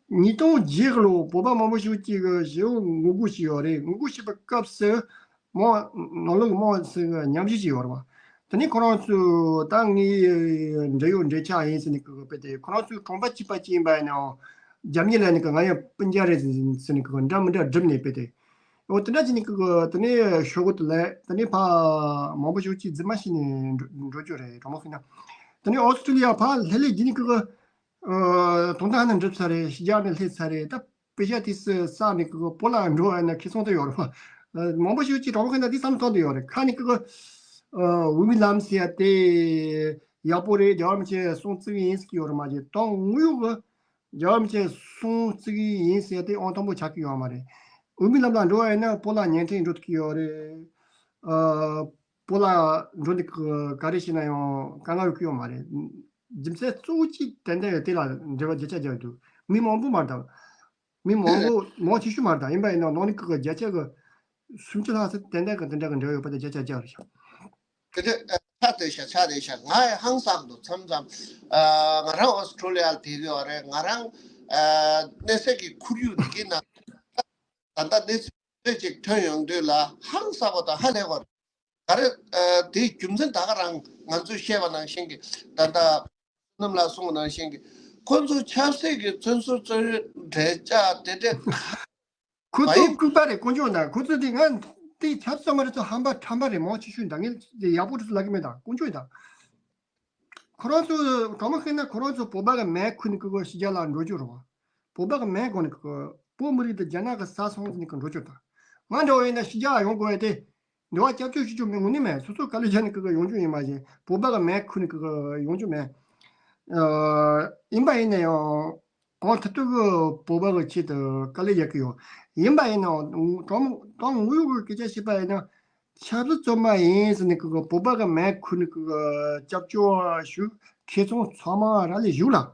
ཉིས་སྟོང་བརྒྱད་ལོ་བོད་པ་མང་པོ་ཞིག་ཅིག་གི་ཞེ་པོ་ངོ་རྒོལ་བྱས་ཡོད་རེད། ངོ་རྒོལ་བྱས་པའི་སྐབས་སུ། མོ་ནང་ལོགས་མོ་ཟེར་ཉམས་ཞིབ་ཅིག་ཡོད་རེད་བ། དེ་ནས་ཁོ་རང་ཚོ་ད་ངའི་འབྲེལ་ཡོད་འབྲེལ་ཆགས་ཡིན་ཟེར་ནས་ཀི་ཀི་དཔེ་དེ་ཁོ་རང་ཚོའི་གྲོང་པ་གཅིག་པ་ཅིག་ཡིན་པ་ཡིན་ནའང་རྒྱབ་གཉེར་ལ་ནི་ཀི་ང་ཡང་སྤུན་ཀྱག་རེད་ཟེར་ནས་ཀི་ཀི་འདྲ་མི་འདྲ་བསྒྲུབས་ནས་དཔེ་དེ། འོ་དེ་འདྲ་བྱས་ནས་ཀི་ཀི་དེ་ནས་ཤོག་གུ་དེ་ལས་དེ་ནས་ཕ་མང་པོ་ཞིག་ཅིག་རྫུན་མ་བྱས་ནས་འགྲོ་འགྲོ་རྒྱུ་རེད། གྲོགས་མོ་ཤི་ན། དེ་ནས་ཨོ་སི་ཀྲི་ལི་ཡ་ཕ་ལྷོད་ལྷོད་བྱས་ནས་ཀི་ཀི་ཨ། དོན་དག་ནི་འགྲུབ་ཚར་རེད། ཕྱི་རྒྱལ་ནས་སླེབས་ཚར་རེད། ད་པེ་ཤ་དེ་སུ་ས་ནས་ཀི་བོད་ལ་འགྲོ་བ་ན་ཁེ་སང་དུ་ཡོད་རེད་པ། མང་པོ་ཞིག་ཅིག་གྲོགས་མཁན་ད་དེ་བསམ་སྟངས་དུ་ཡོད་རེད། ཁ་ནས་ཀི་ཨ། འོས་མི་ལམ་ཟེར་ཡ་དེ་ཡག་པོ་རེད། རྒྱལ་བ་རིན་པོ་ཆེ་གསུང་བརྩི་གི་ཡིན་ཟེར་གི་ཡོད་རེད་མ་གཞི་དོན་དངོས་ཡོད་གི་རྒྱལ་བ་རིན་པོ་ཆེ་གསུང་བརྩི་གི་ཡིན་ཟེར་ཡ་དེ་ཨང་དང་པོ་ཆགས་ཀྱི་ཡོད་མ་རེད། འོས་མི་ལམ་ལ་འགྲོ་བ་ཡིན་ན་བོད་ལ་ཉན་ཐེངས་འགྲོ་ཐུབ་ཀྱི་ཡོད་རེད། ཨ། བོད་ལ་འགྲོ་འདི་ག་རེ་བྱས་ན་ཡང་དཀའ་ངལ་ཡོད་ཀྱི་ཡོད་མ་རེད། རྒྱུ་མཚན་གཙོ་བོ་གཅིག་ཏན་ཏན་ཡོད་དེ་ལ་འབྲེལ་བ་བརྒྱ་ཆ་བརྒྱ་འདུག་མི་མང་པོ་མ་རེད་ད། མི་མང་པོ་མང་ཆེ་ཤོས་མ་རེད་ད། ཡིན་པ་ཡིན་ན་ནང་ནས་ཀི་ཀི་བརྒྱ་ཆ་གི་སུམ་ཅུ་ལྷག་ཙམ་ཏན་ཏན་གི་དེ་འདྲ་གི་འབྲེལ་བ་ཡོད་པ་དེ་བརྒྱ་ཆ་བརྒྱ་རེད་ཤག་དེ་འདྲ་ཆགས་བསྡད་ཤག་ཆགས་བསྡད་ཤག་ང་ཡང་ཧང་སངས་འདུག་མཚམས་མཚམས་ཨ། ང་རང་ཨོ་སི་ཁྲུ་ལི་ཡ་ལ་བསྡད་ཀྱི་ཡོད་རེད། ང་རང་ཨ། གནས་སའི་གི་ཁོར་ཡུག་འདི་གི་ནང་ད་ལྟ་གནས་ཚུལ་ཅིག་ཐོན་ཡོང་དུས་ལ་ཧང་སངས་པ་དང་ཧ་ལས་པ་རེད། ག་རེ། ཨ། དེའི་རྒྱུ་མཚན་ད་ག་རང་ང་ཚོས་བཤད་པ་ནང་བཞིན་གྱི་ད་ལྟ་བསོད་ནམས་ལགས་གསུངས་པ་ནང་བཞིན་གྱི་ཁོ་ཚོ་ཆབ་སྲིད་ཀྱི་བཙོན་ཟུར་བཙོན་རའི་འབྲེལ་ཆགས་དེ་འདྲས་ཁོ་ཚོ་ལྐུགས་པ་རེད། དཀོན་མཆོག་ན་ཁོ་ཚོ་དེ་ང་དེ་ཆབ་སྲིད་མ་རེད་ཚོ་ཧམ་པ་ཁྲམ་པ་རེད། མང་ཆེ་ཤོས་ད་ངས་དེ་ཡག་པོ་རེད་ཚོ་ལབ་གི་མེད་ད། དཀོན་མཆོག་ཡིན་ད། ཁོ་རང་ཚོ་གང་མ་ཤེས་ན་ཁོ་རང་ཚོ་བོད་པ་གི་མེ་ཁུར་ནས་ཀི་ཀི་ཕྱི་རྒྱལ་ལ་འགྲོ་རྒྱུ་རེད་བ། བོད་པ་གི་མེ་གོན་ནས་ཀི་ཀི་བོད་མི་རིགས་དེ་རྒྱ་ནག་གི་ས་སོང་ཟེར་ནས་ཀི་འགྲོ་རྒྱུ་དང་། ང་འདྲ་བོ་ཡིན་ན་ཕྱི་རྒྱལ་ཡོང་དགོས་ཡ་དེ། འདི་བ་སྐྱབས་བཅོལ་ཞུ་རྒྱུ་མེད། དངོས་གནས་མེད། སོ་སོ་དཀའ་ལས་བརྒྱབ་ནས་ཀི་ཀི་ཡོང་རྒྱུ་ཡིན་མ་གཞི་བོད་པ་གི་མེ་ཁུར་ནས་ཀི་ཀི་ཡོང་རྒྱུ་མེད། ཨ། ཡིན་པ་ཡིན་ན་ཡང་། གང་ཐུབ་ཐུབ་ཀྱིས་བོད་པ་གི་ཆེད་དུ་དཀའ་ལས་རྒྱག་གི་ཡོད། ཡིན་པ་ཡིན་ནའང་དྲང་དྲང་དངོས་ཡོད་ཀྱི་སྐད་ཆ་བཤད་པ་ཡིན་ན། ཆབ་སྲིད་བཙོན་པ་ཡིན་ཟེར་ནས་ཀྱི་བོད་པ་གི་མེ་ཁུར་ནས་ཀྱི་སྐྱབས་བཅོལ་བ་ཞུ་མཁན་ཚང་ཚང་མ་ར་ལས་བཞུགས་ལ།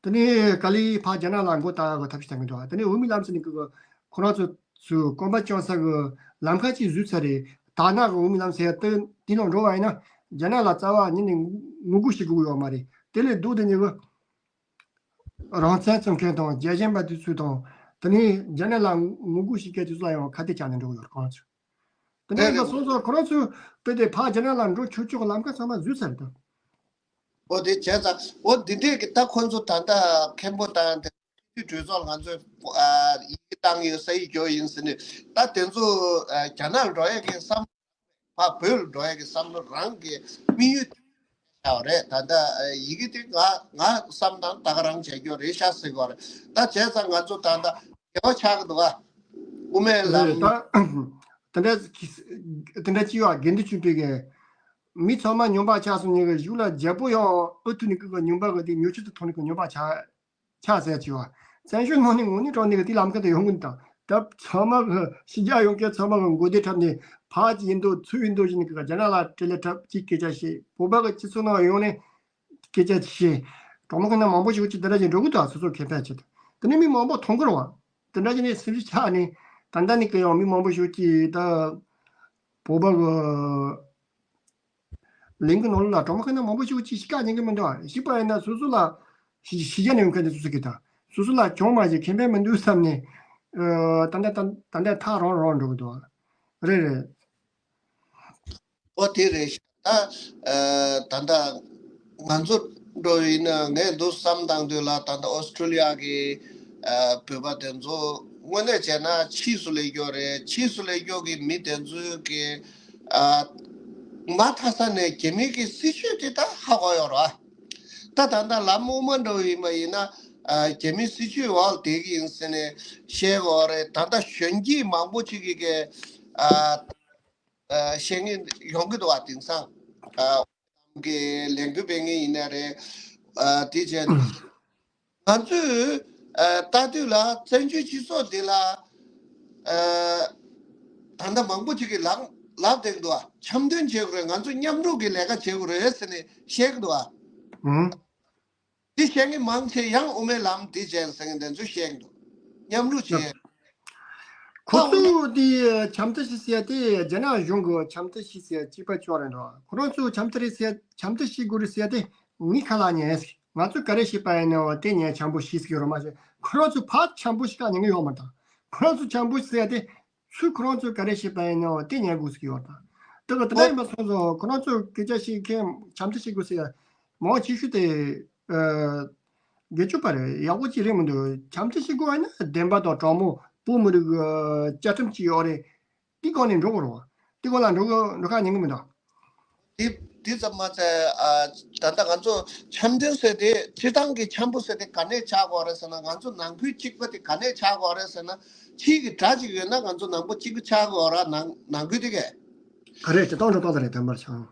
དེ་ནས་ག་ལེ་ཕར་རྒྱ་ནག་ལ་མགོ་བཏགས་གི་ཐབས་ཤེས་བྱ་མི་འདུག་དེ་ནས་འོས་མི་ལམ་ཟེར་ནས་ཀྱི་ཁོ་རང་ཚོ་ཚོའི་གོམ་པ་བཅོམ་ས་གི་ལམ་ཁ་ཅིག་བཟོས་ཚར་རེད། ད་ནག་གི་འོས་མི་ལམ་ཟེར་ཡ་དེ་དེ་ནང་འགྲོ་བ་ཡིན་ན་རྒྱ་ནག་ལ་རྩ་བ་ཉིད་ནས་ངོ་རྒོལ་བྱེད་དགོས་ཡོད་མ་རེད། དེ་ལས་ལྡོག་སྟེ་ནས་གི་རང་བཙན་རྩོད་མཁན་དང་རྒྱལ་ཞེན་པ་དེ་ཚོ་དང་། དེ་ནས་རྒྱ་ནག་ལ་ངོ་རྒོལ་བྱེད་མཁན་དེ་ཚོ་ལ་ཡང་ཁ་གཏད་བཅག་ནས་འགྲོ་གི་ཡོད་རེད་ཁོ་རང་ཚོ། དེ་ནས་ང་སོང་ཙང་ཁོ་རང་ཚོས་དཔེ་དེ་ཕར་རྒྱ་ནག་ལ་འགྲོ་ཆོག་ཆོག་ལམ་ཁ་ཚང་མ་བཟོས་ཚར་རེད་ད། འོ་དེ་བྱས་ཙང་འོ་འདི་འདྲས་ཀྱི་ད་ཁོ་ཚོ་ད་ལྟ་མཁན་པོ་དང་དེ་ དུས་གྲོས་ཚོགས་ལ་ང་ཚོས་ཨ་ཡི་གེ་བཏང་ཡོད་ས་ཡིག་སྐྱོར་ཡིན་ཟེར་ནས། ད་དེ་ཚོ་ཨ་རྒྱ་ནག་ལ་འགྲོ་ཡས་ཀྱི་བསམ་བློ། ཕར་བོད་ལ་འགྲོ་ཡས་ཀྱི་བསམ་བློ་རང་གི་དམིགས་ཡུལ་ཆགས་པ་རེད། ད་ལྟ་ཡི་གེ་དེ་ང་ང་བསམ་སྟངས་ད་ག་རང་བྱས་རྒྱུ་རེད་ཤག་ཟེར་གྱི་ཡོད་རེད། ད་བྱས་ཙང་ང་ཚོ་ད་ལྟ་འགལ་བ་ཆགས་ཀྱི་འདུག་ག་དབུ་མའི་ལམ། རེད། ད་དེ་འདྲ་གི་དེ་འདྲ་ཅི་ཡོད། དགེ་འདུན་ཆོས་འཕེལ་གྱིས་མི་ཚང་མ་སྨྱོན་པ་ཆགས་སོང་ནས་གཞུག་ལ་རྒྱལ་པོ་ཡང་ཨུ་ཐུག་ནས་ཀི་གི་སྨྱོན་པ་གི་དེ་མྱོས་ཆུ་དུ་ཐོག་ནས་ཀི་སྨྱོན་པ་ཆགས། ཆགས་ཟེར་གྱི་བ། བཙན་བྱོལ་ནང་ནས་དངོས་གནས་དྲང་གནས་ཀྱི་དེ་ལམ་ཁ་དེ་ཡོང་གི་འདུག་ད་ཚང་མ་གི་ཕྱི་རྒྱལ་ཡོང་མཁན་ཚང་མ་གི་མགོ་བདེ་འཁྲབ་ནས་ཕར་ཅིག་ཡིན་མདོག་ཚུར་ཡིན་མདོག་བྱས་ནས་གི་རྒྱ་ནག་ལ་སྤྲེལ་ལད་འཁྲབ་ཅིག་སྐད་ཆ་བཤད། བོད་པ་གི་སྤྱི་ཚོགས་ནང་ཡོང་ནས་སྐད་ཆ་བཤད། གྲོགས་མོ་ཁོ་ན་མང་པོ་ཞིག་ཅིག་དེ་འདྲ་ཅིག་འགྲོ་གི་འདུག་སོ་སོ་ཁེ་ཕན་ཆེད་དུ། དེ་ནས་མི་མང་པོ་མཐོང་གི་རེད་བ། དེ་འདྲ་བྱས་ནས་སེམས་ཤུགས་ཆག་ནས་ད་ལྟ་ནས་གི་ཡང་མི་མང་པོ་ཞིག་ཅིག་ད་བོད་པ་གི་ལིང་གི་ནང་ལོགས་ལ་གྲོགས་མོ་ཁོ་ན་མང་པོ་ཞིག་ཅིག་ཤི་ཁ་ཉན་གི་མི་འདུག་ཨ། ཤི་བ་ཡིན་ན་སོ་སོ་ལ་ཤི་ཤི་རྒྱ་ནས་ཡོང་མཁན་དེ་སོ་སོ་གི་ད་སོ་སོ་ལ་གྱོང་མ་བྱེད་ཁེ་ཕན་མི་འདུག་བསམ་ནས། ཨ། ད་ལྟ་ད་ད་ལྟ་ཐག་རང་རང་འགྲོ་གི་འདུག་ཨ། རེད་རེད། ཨོ་དེ་རེད་ཤག་ད་ཨ་ད་ལྟ་ང་ཚོ་འགྲོ་ཡིན་ན་ངས་འདུག་བསམ་བཏང་དུས་ལ། ད་ལྟ་ཨོ་སི་ཁྲུ་ལི་ཡ་གི་ཨ་བོད་པ་དེ་ཚོ་དངོས་གནས་བྱས་ན་ཕྱིས་སུ་སླེབས་རྒྱུ་རེད། ཕྱིས་སུ་སླེབས་རྒྱུ་གི་མི་དེ་ཚོའི་གི་ཨ་མ་མཐའ་ས་ནས་རྒྱ་མི་གི་སྲིད་བྱུས་དེ་ད་ཧ་གོ་ཡོད་རེད། ད་ད་ལྟ་ལམ་དབུ་མ་འགྲོ་ཡིན་པ་ཡིན་ན་ཨ་རྒྱ་མི་སྲིད་བྱུས་འོག་བསྡད་ཀྱི་ཡིན་ཟེར་ནས་བཤད་ཀྱི་ཡོད་རེད། ད་ལྟ་གཞོན་སྐྱེས་མང་པོ་ཅིག་གི་གི་ཨ་ཨ་བཤད་མཁན་ཡོང་གི་འདུག་བ། དེང་སང་ཨ་གི་ལས་འགུལ་སྤེལ་མཁན་ཡིན་ན་རེད། ཨ་དེ་བྱས་ང་ཚོས་ཨ་ལྟ་དུས་ལ་བཙན་བྱོལ་སྤྱི་ཚོགས་འདི་ལ་ཨ་ད་ལྟ་མང་པོ་ཅིག་གིས་ལབ་ལབ་བསྡད་འདུག་བ། འཆམ་མཐུན་བྱེད་དགོས་རེད། ང་ཚོ་མཉམ་རུབ་ཀྱི་ལས་ཀ་བྱེད་དགོས་རེད་ཟེར་ནས་བཤད་ཀྱི་འདུག་བ། ཨང་། འདི་བཤད་མཁན་མང་ཆེ་ཡང་དབུ་མའི་ལམ་འདི་བྱས་ཟེར་མཁན་དེ་ཚོས་བཤད་ཀྱི་འདུག་མཉམ་རུབ་བྱས། ཁོ་ཚོས་འདི་འཆམ་མཐུན་ཞིག་ཟེར་ཏེ་རྒྱ་ནག་གཞུང་གི་འཆམ་མཐུན་ཞིག་ཟེར་གཅིག་པ་ཅོག་རེད་འགྲོ། ཁོ་རང་ཚོས་འཆམ་མཐུན་རེད་ཟེར། འཆམ་མཐུན་ཞིག་དགོས་རེད་ཟེར་ཏེ་ངའི་ཁ་ལ་ཉན། ང་ཚོས་ག་རེ་བཤད་པ་ཡིན་ནའང་དེ་ཉན། འཆམ་པོ་ཞིག་ཟེར་གྱི་ཡོད་རེད་མ་གཞི། ཁོ་རང་ཚོས་ཕར་འཆམ་པོ་ཞིག་ག་ཉན་གྱི་ཡོད་མ་རེད། ད་ཁོ་རང་ཚོས་འཆམ་པོ་ཟེར་ཏེ་ཚུར་ཁོ་རང་ཚོས་ག་རེ་བཤད་པ་ཡིན་ནའང་དེ་ཉན་དགོས་ཟེར་གྱི་ཡོད་རེད། ད་དེ་ག་དེ་འདྲ་ཡིན་པ་སོང་ཙང་ཁོ་རང་ཚོས་སྐད་ཆ་བཤད་མཁན་འཆམ་མཐུན་བྱེད་དགོས་ཟེར་མང་ཆེ་ཤོས་དེ་ཨ་སྒེར་གཅོད་པ་རེད། ཡག་པོ་ཅིག་རེད་མི་འདུག་འཆམ་མཐུན་བྱེད་དགོས་པ་ཡིན་ན་བདེན་པ་དང་དྲང་མོ་བོད་མི་རིགས་ཀྱི་བཅའ་ཁྲིམས་ཅིག་ཡོད་རེད། དེ་སྒང་ནས་འགྲོ་དགོས་རེད་བ། དེ་སྒང་ལ་འགྲོ་དགོས་འགྲོ་ཁ་ཉན་གི་མི་འདུག་དེ་དེ་ཙམ་མ་ཚད། ཨ་ད་ལྟ་ང་ཚོ་འཆམ་མཐུན་ཟེར་དེ་སྤྱིར་བཏང་གི་འཆམ་པོ་ཟེར་དེ་ག་ནས་ཆགས་དགོས་རེད་ཟེར་ན། ང་ཚོ་ནང་ཁུལ་གཅིག་པ་དེ་ག་ནས་ཆགས་དགོས་རེད་ཟེར་ན། ཕྱིའི་གི་དགྲ་གཅིག་ཡོད་ན་ང་ཚོ་ནང་པོ་གཅིག་པ་ཆགས་དགོས་ར། ནང་ནང་ཁུལ་དེ་གས། ག་རེ་སྤྱིར་བཏང་འགྲོ་སྟངས་དེ་རེད། བདེན་པར་ཆགས།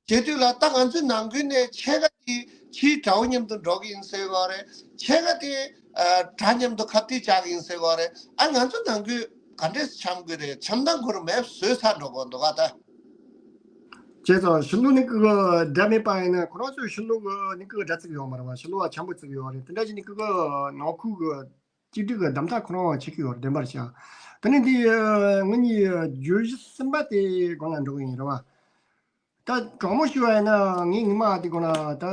བྱེད་དུས་ལ་ད་ང་ཚོའི་ནང་ཁུལ་ནས་ཕྱེད་ཀ་དེ་ཕྱིའི་དགྲ་བོ་མཉམ་དུ་འགྲོ་གི་ཡིན་ཟེར་བ་རེད། ཕྱེད་ཀ་དེ་ཨ་དགྲ་མཉམ་དུ་ཁ་གཏད་བཅག་གི་ཡིན་ཟེར་བ་རེད། ཨ་ང་ཚོ་ནང་ཁུལ་ག་འདྲས་འཆམ་གི་རེད། འཆམ་སྟངས་ཁོ་རང་མེད་བཟོས་ཚར་འགྲོ་གི་འདུག་ག་ད། བྱས་ཙང་ཕྱི་ལོགས་ནས་ཀི་གི་དགྲ་མེད་པ་ཡིན་ན་ཁོ་རང་ཚོའི་ཕྱི་ལོགས་ནས་ཀི་གི་དགྲ་བརྩི་གི་ཡོད་མ་རེད་བ། ཕྱི་ལོགས་ལ་འཆམ་པོ་བརྩི་གི་ཡོད་རེད། དེ་འདྲ་བྱས་ནས་ཀི་གི་ནང་ཁུལ་གི་གཅིག་སྒྲིལ་གྱི་གདམ་ཐག་ཁོ་རང་བྱེད་ཀྱི་ཡོད་རེད། བདེན་པར་བྱས། དེ་ནས་འདི་ཨ་ངེད་གཉིས་བརྗོད་གཞི་གསུམ་པ་དེ་སྒང་ལ་འགྲོ་གི་ཡིན་རེད་བ། ད་དྲང་མོ་ཞུ་བ་ཡིན་ན་ངས་ངོ་མ་དེ་སྒང་ལ་ད་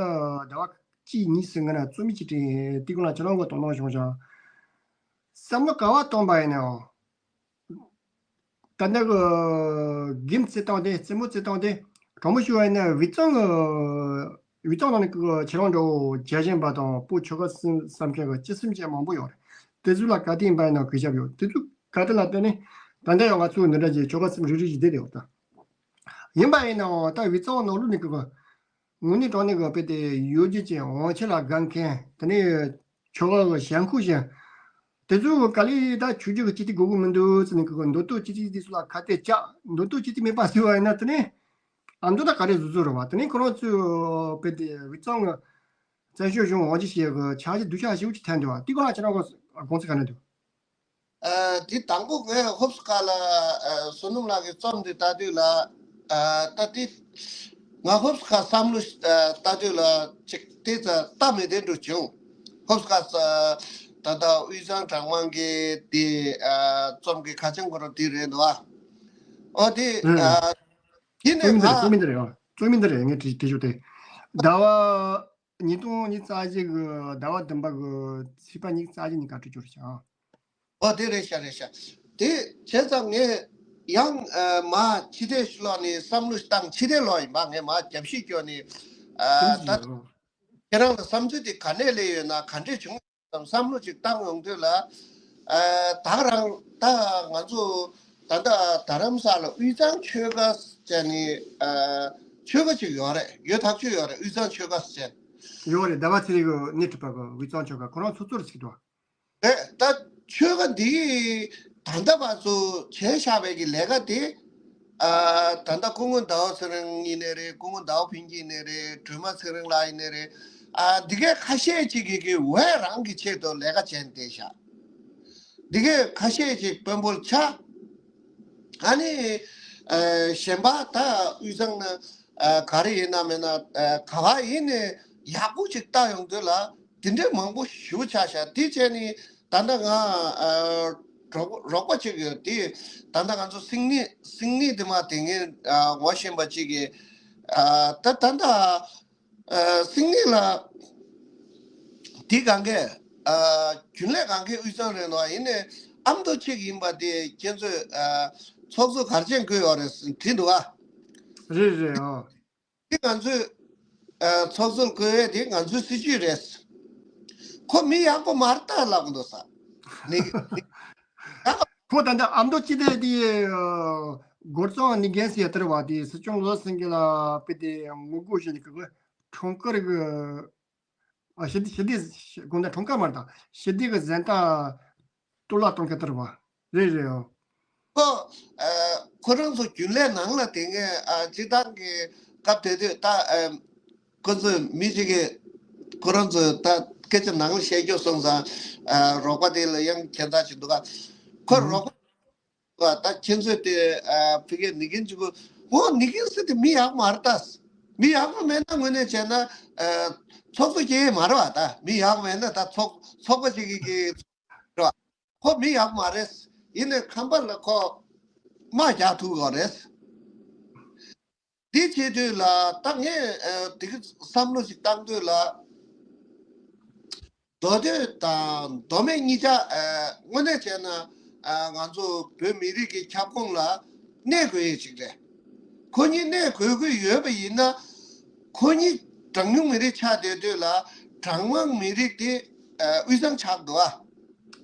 ཟླ་བ་གཅིག་གཉིས་ཙམ་སྔོན་ལ་རྩོམ་ཡིག་ཅིག་བྲིས། དེ་སྒང་ལ་ཁྱེད་རང་གིས་དོ་སྣང་བྱུང་བྱུང་། བསམ་བློ་ག་པར་བཏང་པ་ཡིན་ནའང་། ད་ལྟ་གི་འགན་བརྩི་སྟངས་དེ། རྩེད་མོ་རྩེ་སྟངས་དེ་དྲང་མོ་ཞུ་བ་ཡིན་ན་དབུས་གཙང་གི་དབུས་གཙང་ནང་ནས་ཀྱི་ཁྱེད་རང་འདྲ་བོ་རྒྱལ་ཞེན་པ་དང་བོད་ཆོལ་ཁ་གསུམ་བསམ་མཁན་གྱི་སྤྱི་སེམས་ཅན་མང་པོ་ཡོད་རེད། དེ་ཚོ་ལ་ག་དུས་ཡིན་པ་ཡིན་ན་གུས་ཞབས་ཡོད། དེ་ཚོ་ག་དུས་ལ་བལྟས་ནས་ད་ལྟ་ཡང་ང་ཚོ་འདི་འདྲ་ཅིག་ཆོལ་ཁ་གསུམ་རིགས་རིགས་ཅིག་བསྡད་ཡོད་ད། ཡིན་པ་ཡིན་ནའང་ད་དབུས་གཙང་ནང་ལོགས་ནས་ཀྱི་དངོས་གནས་དྲང་གནས་ཀྱི་དཔེ་དེ་ཡོད་རྒྱུ་ཅན་དབང་ཆ་ལ་དགའ་མཁན། དེ་ནས་ཆོལ་ཁ་གི་ཞེན་ཁོག་ཅན། དེ་ཚོ་ག་ལེ་ད་ཆོས་བརྒྱུད་ཀྱི་སྤྱི་འཐུས་དགོས་ཀྱི་མི་འདུག་ཟེར་ནས་ཀྱི་མདོ་སྟོད་སྤྱི་འཐུས་དེ་ཚོ་ལ་ཁ་གཏད་བཅག་མདོ་སྟོད་སྤྱི་འཐུས་མེད་པ་བཟོས་པ་ཡིན་ན་དེ་ནས་ཨ་མདོ་ད་ག་རེ་བཟོ་བཟོ་རེད་བ། དེ་ནས་ཁོ་རང་ཚོས་དཔེ་དེ་དབུས་གཙང་གི་བཙན་བྱོལ་གཞུང་དབང་ཆ་བཞེས་གི་ཆ་ཤས་སྡུག་ཤ་ཞེ་པོ་ཅིག་ཐོན་འདུག་བ། དེ་ག་ལ་ཁྱེད་རང་གི་དགོངས་ཚུལ་ག་འདྲ་འདུག་ཨ་དེ་དང་པོ་ངས་ཧོབ་སི་ཁ་ལ་ཨ་བསོད་ནམས་ལགས་ཀྱི་རྩོམ་དེ་ལྟ་དུས་ལ། ཨ་ད་དེ་ང་ཧོབ་སི་ཁ་བསམ་བློ་ཨ་ལྟ་དུས་ལ་ཅིག་དེ་ཙ་ལྟ་མེད་དེ་འགྲོ་བྱུང་། ཧོབ་སི་ཁ་ད་ལྟ་དབུས་གཙང་གྲྭ་མང་གི་དེ་ཨ་རྩོམ་གྱི་ཁ་བྱང་ཁོ་རང་དེ་རེད་འདུག་ཨ། ཨོ་དེ་ཨ་དེ་ནས་ང་རྩོམ་ཡིན་དེ་རེད། ཨ་རྩོམ་ཡིན་དེ་རེད། ངས་དྲིས་དྲིས་ཞུ་དེ་ཟླ་བ་ཉིས་སྟོང་ཉི་ཤུ་རྩ་བཞི་གི་ཟླ་བ་བདུན་པ་གི་ཚེས་པ་ཉི་ཤུ་རྩ་བཞི་ཉིན་བཀའ་འཁྲོལ་བསྐྱུར་ཤག་ཨོ་དེ་རེད་ཤག་རེད་ཤག་དེ་བྱས་ཙང་ངས་ཡང་ཨ་མ་ཕྱི་དེ་ཤུ་ལོག་ནས་བསམ་བློ་བཏང་། ཕྱི་དེ་ལོག་ཡིན་པ། ངས་མ་རྒྱབ་བཤིག་སྐྱོར་ནས་ཨ་ད་ཁྱེད་རང་ལ་བསམ་ཚུལ་དེ་ག་ནས་སླེབས་ཡོད་ན་ག་འདྲས་བྱུང་ ཙམ་བསམ་བློ་ཅིག་བཏང་ཡོང་དུས་ལ། ཨ་ད་ག་རང་ད་ང་ཚོ་ད་ལྟ་རྡ་རམ་ས་ལ་དབུས་གཙང་ཆོལ་ཁ་ཟེར་ནས་ཨ་ཆོལ་ཁ་ཅིག་ཡོད་རེད། ཡོད་ཐག་ཆོད་ཡོད་རེད། དབུས་གཙང་ཆོལ་ཁ་ཟེར། ཡོད་རེད། ཟླ་བ་ཚེ་རིང་གི་སྣེ་ཁྲིད་པ་གི་དབུས་གཙང་ཆོལ་ཁ་ཁོ་རང་ཚོགས་གཙོ་རེད་ཟེར་གི་འདུག་རེད། ད་ཆོལ་ཁ་འདི་ད་ལྟ་བར་དུ་བྱས་བཞག་པའི་གི་ལས་ཀ་དེ། ཨ་ད་ལྟ་སྐུ་ངོ་ཟླ་བ་ཚེ་རིང་ཡིན་ནའི་རེད། སྐུ་ངོ་ཟླ་བ་ཕུན་སྐྱིད་ཡིན་ནའི་རེད། སྒྲོལ་མ་ཚེ་རིང་ལགས་ཡིན་ནའི་རེད། ཨ་འདི་གའི་ཁ་ཤས་ཅིག་གིས་གི་འོས་རང་གི་ཆེད་དུ་ལས་ཀ་བྱས་བསྡད་བཞག་འདི་གའི་ཁ་ཤས་ཅིག་དཔོན་པོར་ཆགས། ཨ་ནི་ཨ་གཞན་པ་ད་དབུས་གཙང་ན་ཨ་ག་རེ་ཡིན་ན་མིན་ན་ཨ་ག་བ་ཡིན་ནའི་ཡག་པོ་ཅིག་ལྟ་ཡོང་དུས་ལ། དེ་འདྲའི་མང་པོ་ཞེ་པོ་ཆགས་ཤག་དེ་བྱས་ནས་ད་ལྟ་ང་ཨ་རོགས་རོགས་པ་ཅིག་ཡོད་དེ། ད་ལྟ་ང་ཚོ་སིང་ནི་སིང་ནི་དེ་མ་དེ་ངས་ཨ་ངོ་ཤེས་པ་ཅིག་གིས་ཨ་ད་ད་ལྟ་ཨ་སིང་ནི་ལ་དེ་གང་གས་ཨ་རྒྱུན་ལས་གང་གས་དབུས་གཙང་རེད་འདུག་ཡིན་ནའི་ཨ་མདོ་ཅིག་ཡིན་པ་དེ་ཁྱེད་ཚོས་ཨ་ཚོགས་གཙོ་ག་རེ་བྱས་བསྐོས་ཡོད་རེད་དྲིས་འདུག་ཨ། རེད་རེད། ཨོ། དེ་ང་ཚོས་ཨ་ཚོགས་གཙོར་བསྐོས་ཡས་དེ་ང་ཚོའི་སྲིད་ཇུས་རེད། ཁོ་མི་ཡག་པོ་མ་རེད་ད་ལབ་གི་འདུག་ས། ནི་ཁོ་ད་ལྟ་ཨ་མདོ་སྤྱི་བདེ་དེ་ཨ་སྒོ་རྩང་ནི་རྒན་ཟེར་ཡ་དེ་རེད་བ། དེ་སྲིད་སྐྱོང་བློ་བཟང་སེང་གེ་ལ་དཔེ་དེ་ངོ་རྒོལ་བྱས་ནས་ཁོ་ཁྲོམ་སྐོར་གི་ཨ་ཞི་བདེ་ཞི་བདེ་དགོངས་དག་ཁྲོམ་སྐོར་མ་རེད་ད། ཞི་བདེ་གི་གཟེངས་རྟགས་གཏོར་བརླག་གཏོང་མཁན་དེ་རེད་བ། རེད་རེད། ཨོ། ཁོ་ཨ་ཁོ་རང་ཚོ་རྒྱུན་ལས་ནང་ལ་དེ་ངས་ཨ་སྤྱི་བཏང་གི་སྐབས་དེ་དུས་ད་ཨ་ཁོ་ཚོས་མི་གཅིག་གིས་ཁོ་རང་ཚོ་ད་སྐད་ཆ་ནང་ལ་བཤད་རྒྱུ་སོང་ཙང་ཨ་རོགས་པ་དེ་ལ་ཡང་ཁྱད་མཚར་ཞིག་འདུག་ག་ཁོ་ཨུ་རོགས་པ་ད་ཁྱེད་ཚོས་དེ་ཨ་ཕ་གིའི་ནི་རྒན་གཅིག་པུ། ཨོ་ནི་རྒན་ཟེར་དེ་མི་ཡག་མ་རེད་ད། མི་ཡག་པོ་མེད་ན་དངོས་གནས་བྱས་ན་ཨ་ཚོགས་གཙོ་སྐྱེ་ཡས་མ་རེད་བ། ད་མི་ཡག་པོ་མེད་ན་ད་ཚོགས་ཚོགས་པ་ཅིག་གི་གི་རེད་བ། ཁོ་མི་ཡག་མ་རེད། ཡིན་ནའི་ཁམས་པ་ལ་ཁོ་དམག་རྒྱག་ཐུབ་ཡོད་རེད། འདི་བྱེད་དུས་ལ་ད་ངས་ཨ་དེ་གི་བསམ་བློ་ཞིག་བཏང་དུས་ལ། མདོ་སྟོད་དང་མདོ་སྨད་གཉིས་ཆ་ཨ་དངོས་གནས་བྱས་ན་ཨ་ང་ཚོ་བོད་མི་རིགས་ཀྱི་ཁྱབ་ཁོངས་ལ་གནས་དགོས་ཡས་ཅིག་རེད། ཁོ་གཉིས་གནས་དགོས་ཀྱི་ཡོད་པ་ཡིན་ན། ཁོ་གཉིས་གྲངས་ཉུང་མི་རིགས་ཆགས་བསྡད་དུས་ལ་གྲངས་མང་མི་རིགས་དེ་ཨ་དབུས་གཙང་ཆགས་འདུག་ཨ།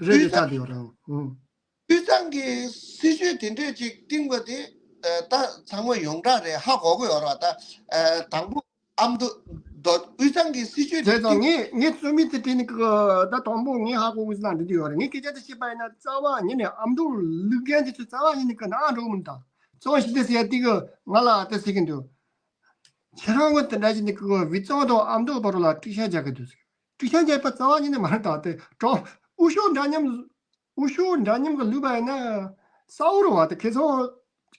རེད་རེད། དབུས་གཙང་ཆགས་བསྡད་ཡོད་རེད། ཨང་། དབུས་གཙང་གི་སྲིད་ཇུས་དེ་འདྲས་ཅིག་བཏིང་བ་དེ་ཨ་ད་ཚང་མ་ཡོངས་གྲགས་རེད། ཧ་གོ་གི་ཡོད་རེད་བ། ད་ཨ་དང་པོ་ཨ་མདོ་མདོ་དབུས་གཙང་གི་སྲིད་ཇུས་དེ་བྱས་ཙང་བཏིང་། ངས་ངས་རྩོམ་ཡིག་དེ་བྲིས་ནས་ཀི་ད་དང་པོ་ངས་ཧ་གོ་གི་ཟེར་ན་འདི་འདྲ་ཡོད་རེད། ངས་སྐད་ཆ་དེ་བཤད་པ་ཡིན་ན་རྩ་བ་ཉིད་ནས་ཨ་མདོ་ལུག་རྒན་དེ་ཚོས་རྩ་བ་ཉིད་ནས་ཀི་ནང་འགྲོ་གི་མི་འདུག་ད་རྩོམ་ཞིག་དེ་ཟེར་ཡ་དེ་གི་ང་ལ་དེ་ཟེར་གི་འདུག་ཁྱེད་རང་ངོ་དེ་འདྲ་ཞིག་ནི་ཀི་དབུས་གཙང་དང་ཨ་མདོ་བར་ལ་དཀྲུག་ཤིང་རྒྱག་གི་འདུག་ཟེར། དཀྲུག་ཤིང་རྒྱག་པ་རྩ་བ་ཉིད་ནས་མ་རེད། ད་དེ་གྲོགས་དབུ་ཤོག་འདྲ་མཉམ། དབུ་ཤོག་འདྲ་མཉམ་གྱི་ལུས་པ་ཡིན་ན་གསལ་བོ་རེད་བ། དེ་ཁེ་བཟང་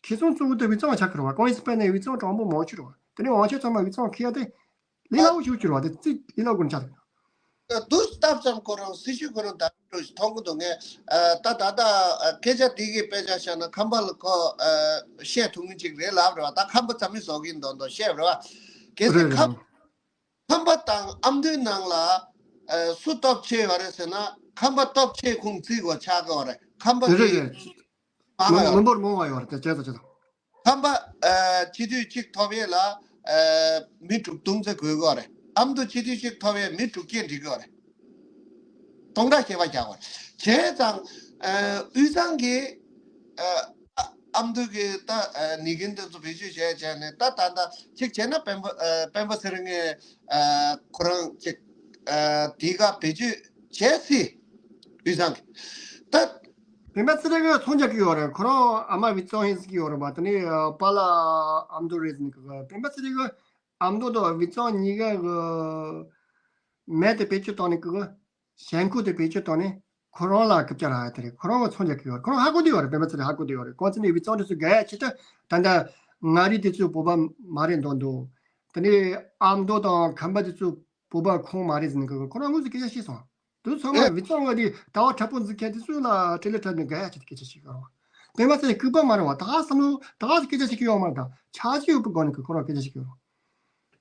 ཁེ་བཟང་གཙོ་བོ་དེ་དབུས་གཙང་ཆགས་ཀྱི་རེད་བ། གང་ཡིན་ཟེར་བ་ཡིན་ན་དབུས་གཙང་དྲང་པོ་མང་ཆེ་རེད་བ། དེ་ནས་མང་ཆེ་ཚང་མ་དབུས་གཙང་ཁེ་ཡ་དེ་ལས་སླ་བོ་ཞིག་གྱུར་བ། དེ་རྩིས་ལས་སླ་བོ་ཆགས་ཀྱི་རེད། དུས་སྟབས་ཙམ་ཁོ་རང་སྲི་ཞུ་ཁོ་རང་ད་འགྲོ་ཞིག་མཐོང་གི་འདུག་ངས་ཨ་ད་ད་ལྟ་ཨ་སྐད་ཆ་འདི་གི་དཔེ་ཆ་བཞག་ན་ཁམས་པ་ལ་ཁོ་ཨ་བཤད་ཐུབ་མཁན་ཅིག་རེད་ལབ་རེད་བ། ད་ཁམས་པ་རྩ་མེད་བཟོ་གི་འདུག་འདུག་བཤད་རེད་བ། གལ་སྲིད་རེད་རེད། ཁམས་ཁམས་པ་དང་ཨ་མདོའི་ནང་ལ་ཨ་སུ་སྟོབས་ཆེ་ཡོད་རེད་ཟེར་ན། ཁམས་པ་སྟོབས་ཆེ་ཁུངས་བཙུན་པ་ཆགས་ཀྱི་ཡོད་རེད། ཁམས་པ་རེད་གི་རེད། མང་མི་ཡོད་མི་རེད། འབོར་མང་བ་ཡོད་རེད། དེ་བྱས་ཙང་བྱས་ཙང་། ཁམས་པ་ཨ་སྤྱི་འཐུས་གཅིག་ཐོབ་ཡས་ལ་ཨ་མི་དྲུག་བདུན་ཙམ་དགོས་ཀྱི་ཡོད་རེད། ཨ་མདོ་སྤྱི་འཐུས་གཅིག་ཐོབ་ཡས་མི་དྲུག་བརྒྱད་འགྲིག་གི་ཡོད་རེད། སྟོང་ཕྲག་བརྒྱད་པ་རྒྱག་པ་རེད། བྱས་ཙང་ཨ་དབུས་གཙང་གི་ཨ་ཨ་མདོ་གི་ད་ཨ་ནི་རྒན་དེ་ཚོ་བེད་སྤྱོད་བྱས་བྱས་ནས། ད་ད་ད་ཅིག་བྱས་ན་སྤེན་པ་ཨ་སྤེན་པ་ཚེ་རིང་ངས་ཨ་ཁོ་རང་ཅིག་ཨ་དེ་ག་བེད་སྤྱོད་བྱས་སྲིད། དབུས་གཙང་གི་ད་སྤེན་པ་ཚེ་རིང་ཚོང་རྒྱག་གི་ཡོད་རེད། ཁོ་རང་ཨ་མ་དབུས་གཙང་ཡིན་ཟེར་གི་ཡོད་རེད་པ། དེ་ནས་ཨ་པཱ་ལགས་ཨ་མདོ་རེད་ཟེར་གི། སྤེན་པ་ཚེ་རིང་ཨ་མདོ་དང་དབུས་གཙང་གཉིས་ཀ་གི་མེ་དེ་བེད་སྤྱོད་བཏང་ནས་གི་ཞེན་ཁོག་དེ་བེད་སྤྱོད་བཏང་ནས་ཁོ་རང་ལ་རྐུབ་བཀྱག་རག་ཡ་དེ་རེད། ཁོ་རང་གི་ཚོང་རྒྱག་གི་ཡོད་རེད། ཁོ་རང་ཧ་གོ་བསྡད་ཡོད་རེད། སྤེན་པ་ཚེ་རིང་ཧ་གོ་བསྡད་ཡོད་རེད། ཁོང་ཚོ་ནས་དབུས་གཙང་དེ་ཚོ་དགའ་ཡ་ཆེད་དུ་ད་ལྟ་མངའ་རིས་དེ་ཚོ་བོད་པ་མ་རེད་འདུག་འདུག་དེ་ནས་ཨ་མདོ་དང་ཁམས་པ་དེ་ཚོ་བོད་པ་ཁོངས་མ་རེད་ཟེར་ནས་ཁོ་རང་དངོས་སུ་སྐད་ཆ་བཤད་སོང་། དེ་ཚོ་ཚང་མ་དབུས་གཙང་ང་དེ་ལྟ་བ་དྲག་པོ་འཛིན་མཁན་དེ་ཚོ་ལ་སྤྲེལ་ལད་འཁྲབ་ནས་དགའ་ཡ་ཆེད་དུ་སྐད་ཆ་བཤད་ཀྱི་ཡོད་རེད། སྤེན་པ་ཚེ་རིང་ལྐུགས་པ་མ་རེད་བ། ད་ག་བསམ་བློ་ད་ག་ཟེ་སྐད་ཆ་བཤད་ཀྱི་ཡོད་མ་རེད། ད་ཆ་རྒྱུས་ཡོད་པའི་སྒོ་ནས་ཁོ་རང་སྐད་ཆ་བཤད་ཀྱི་ཡོད་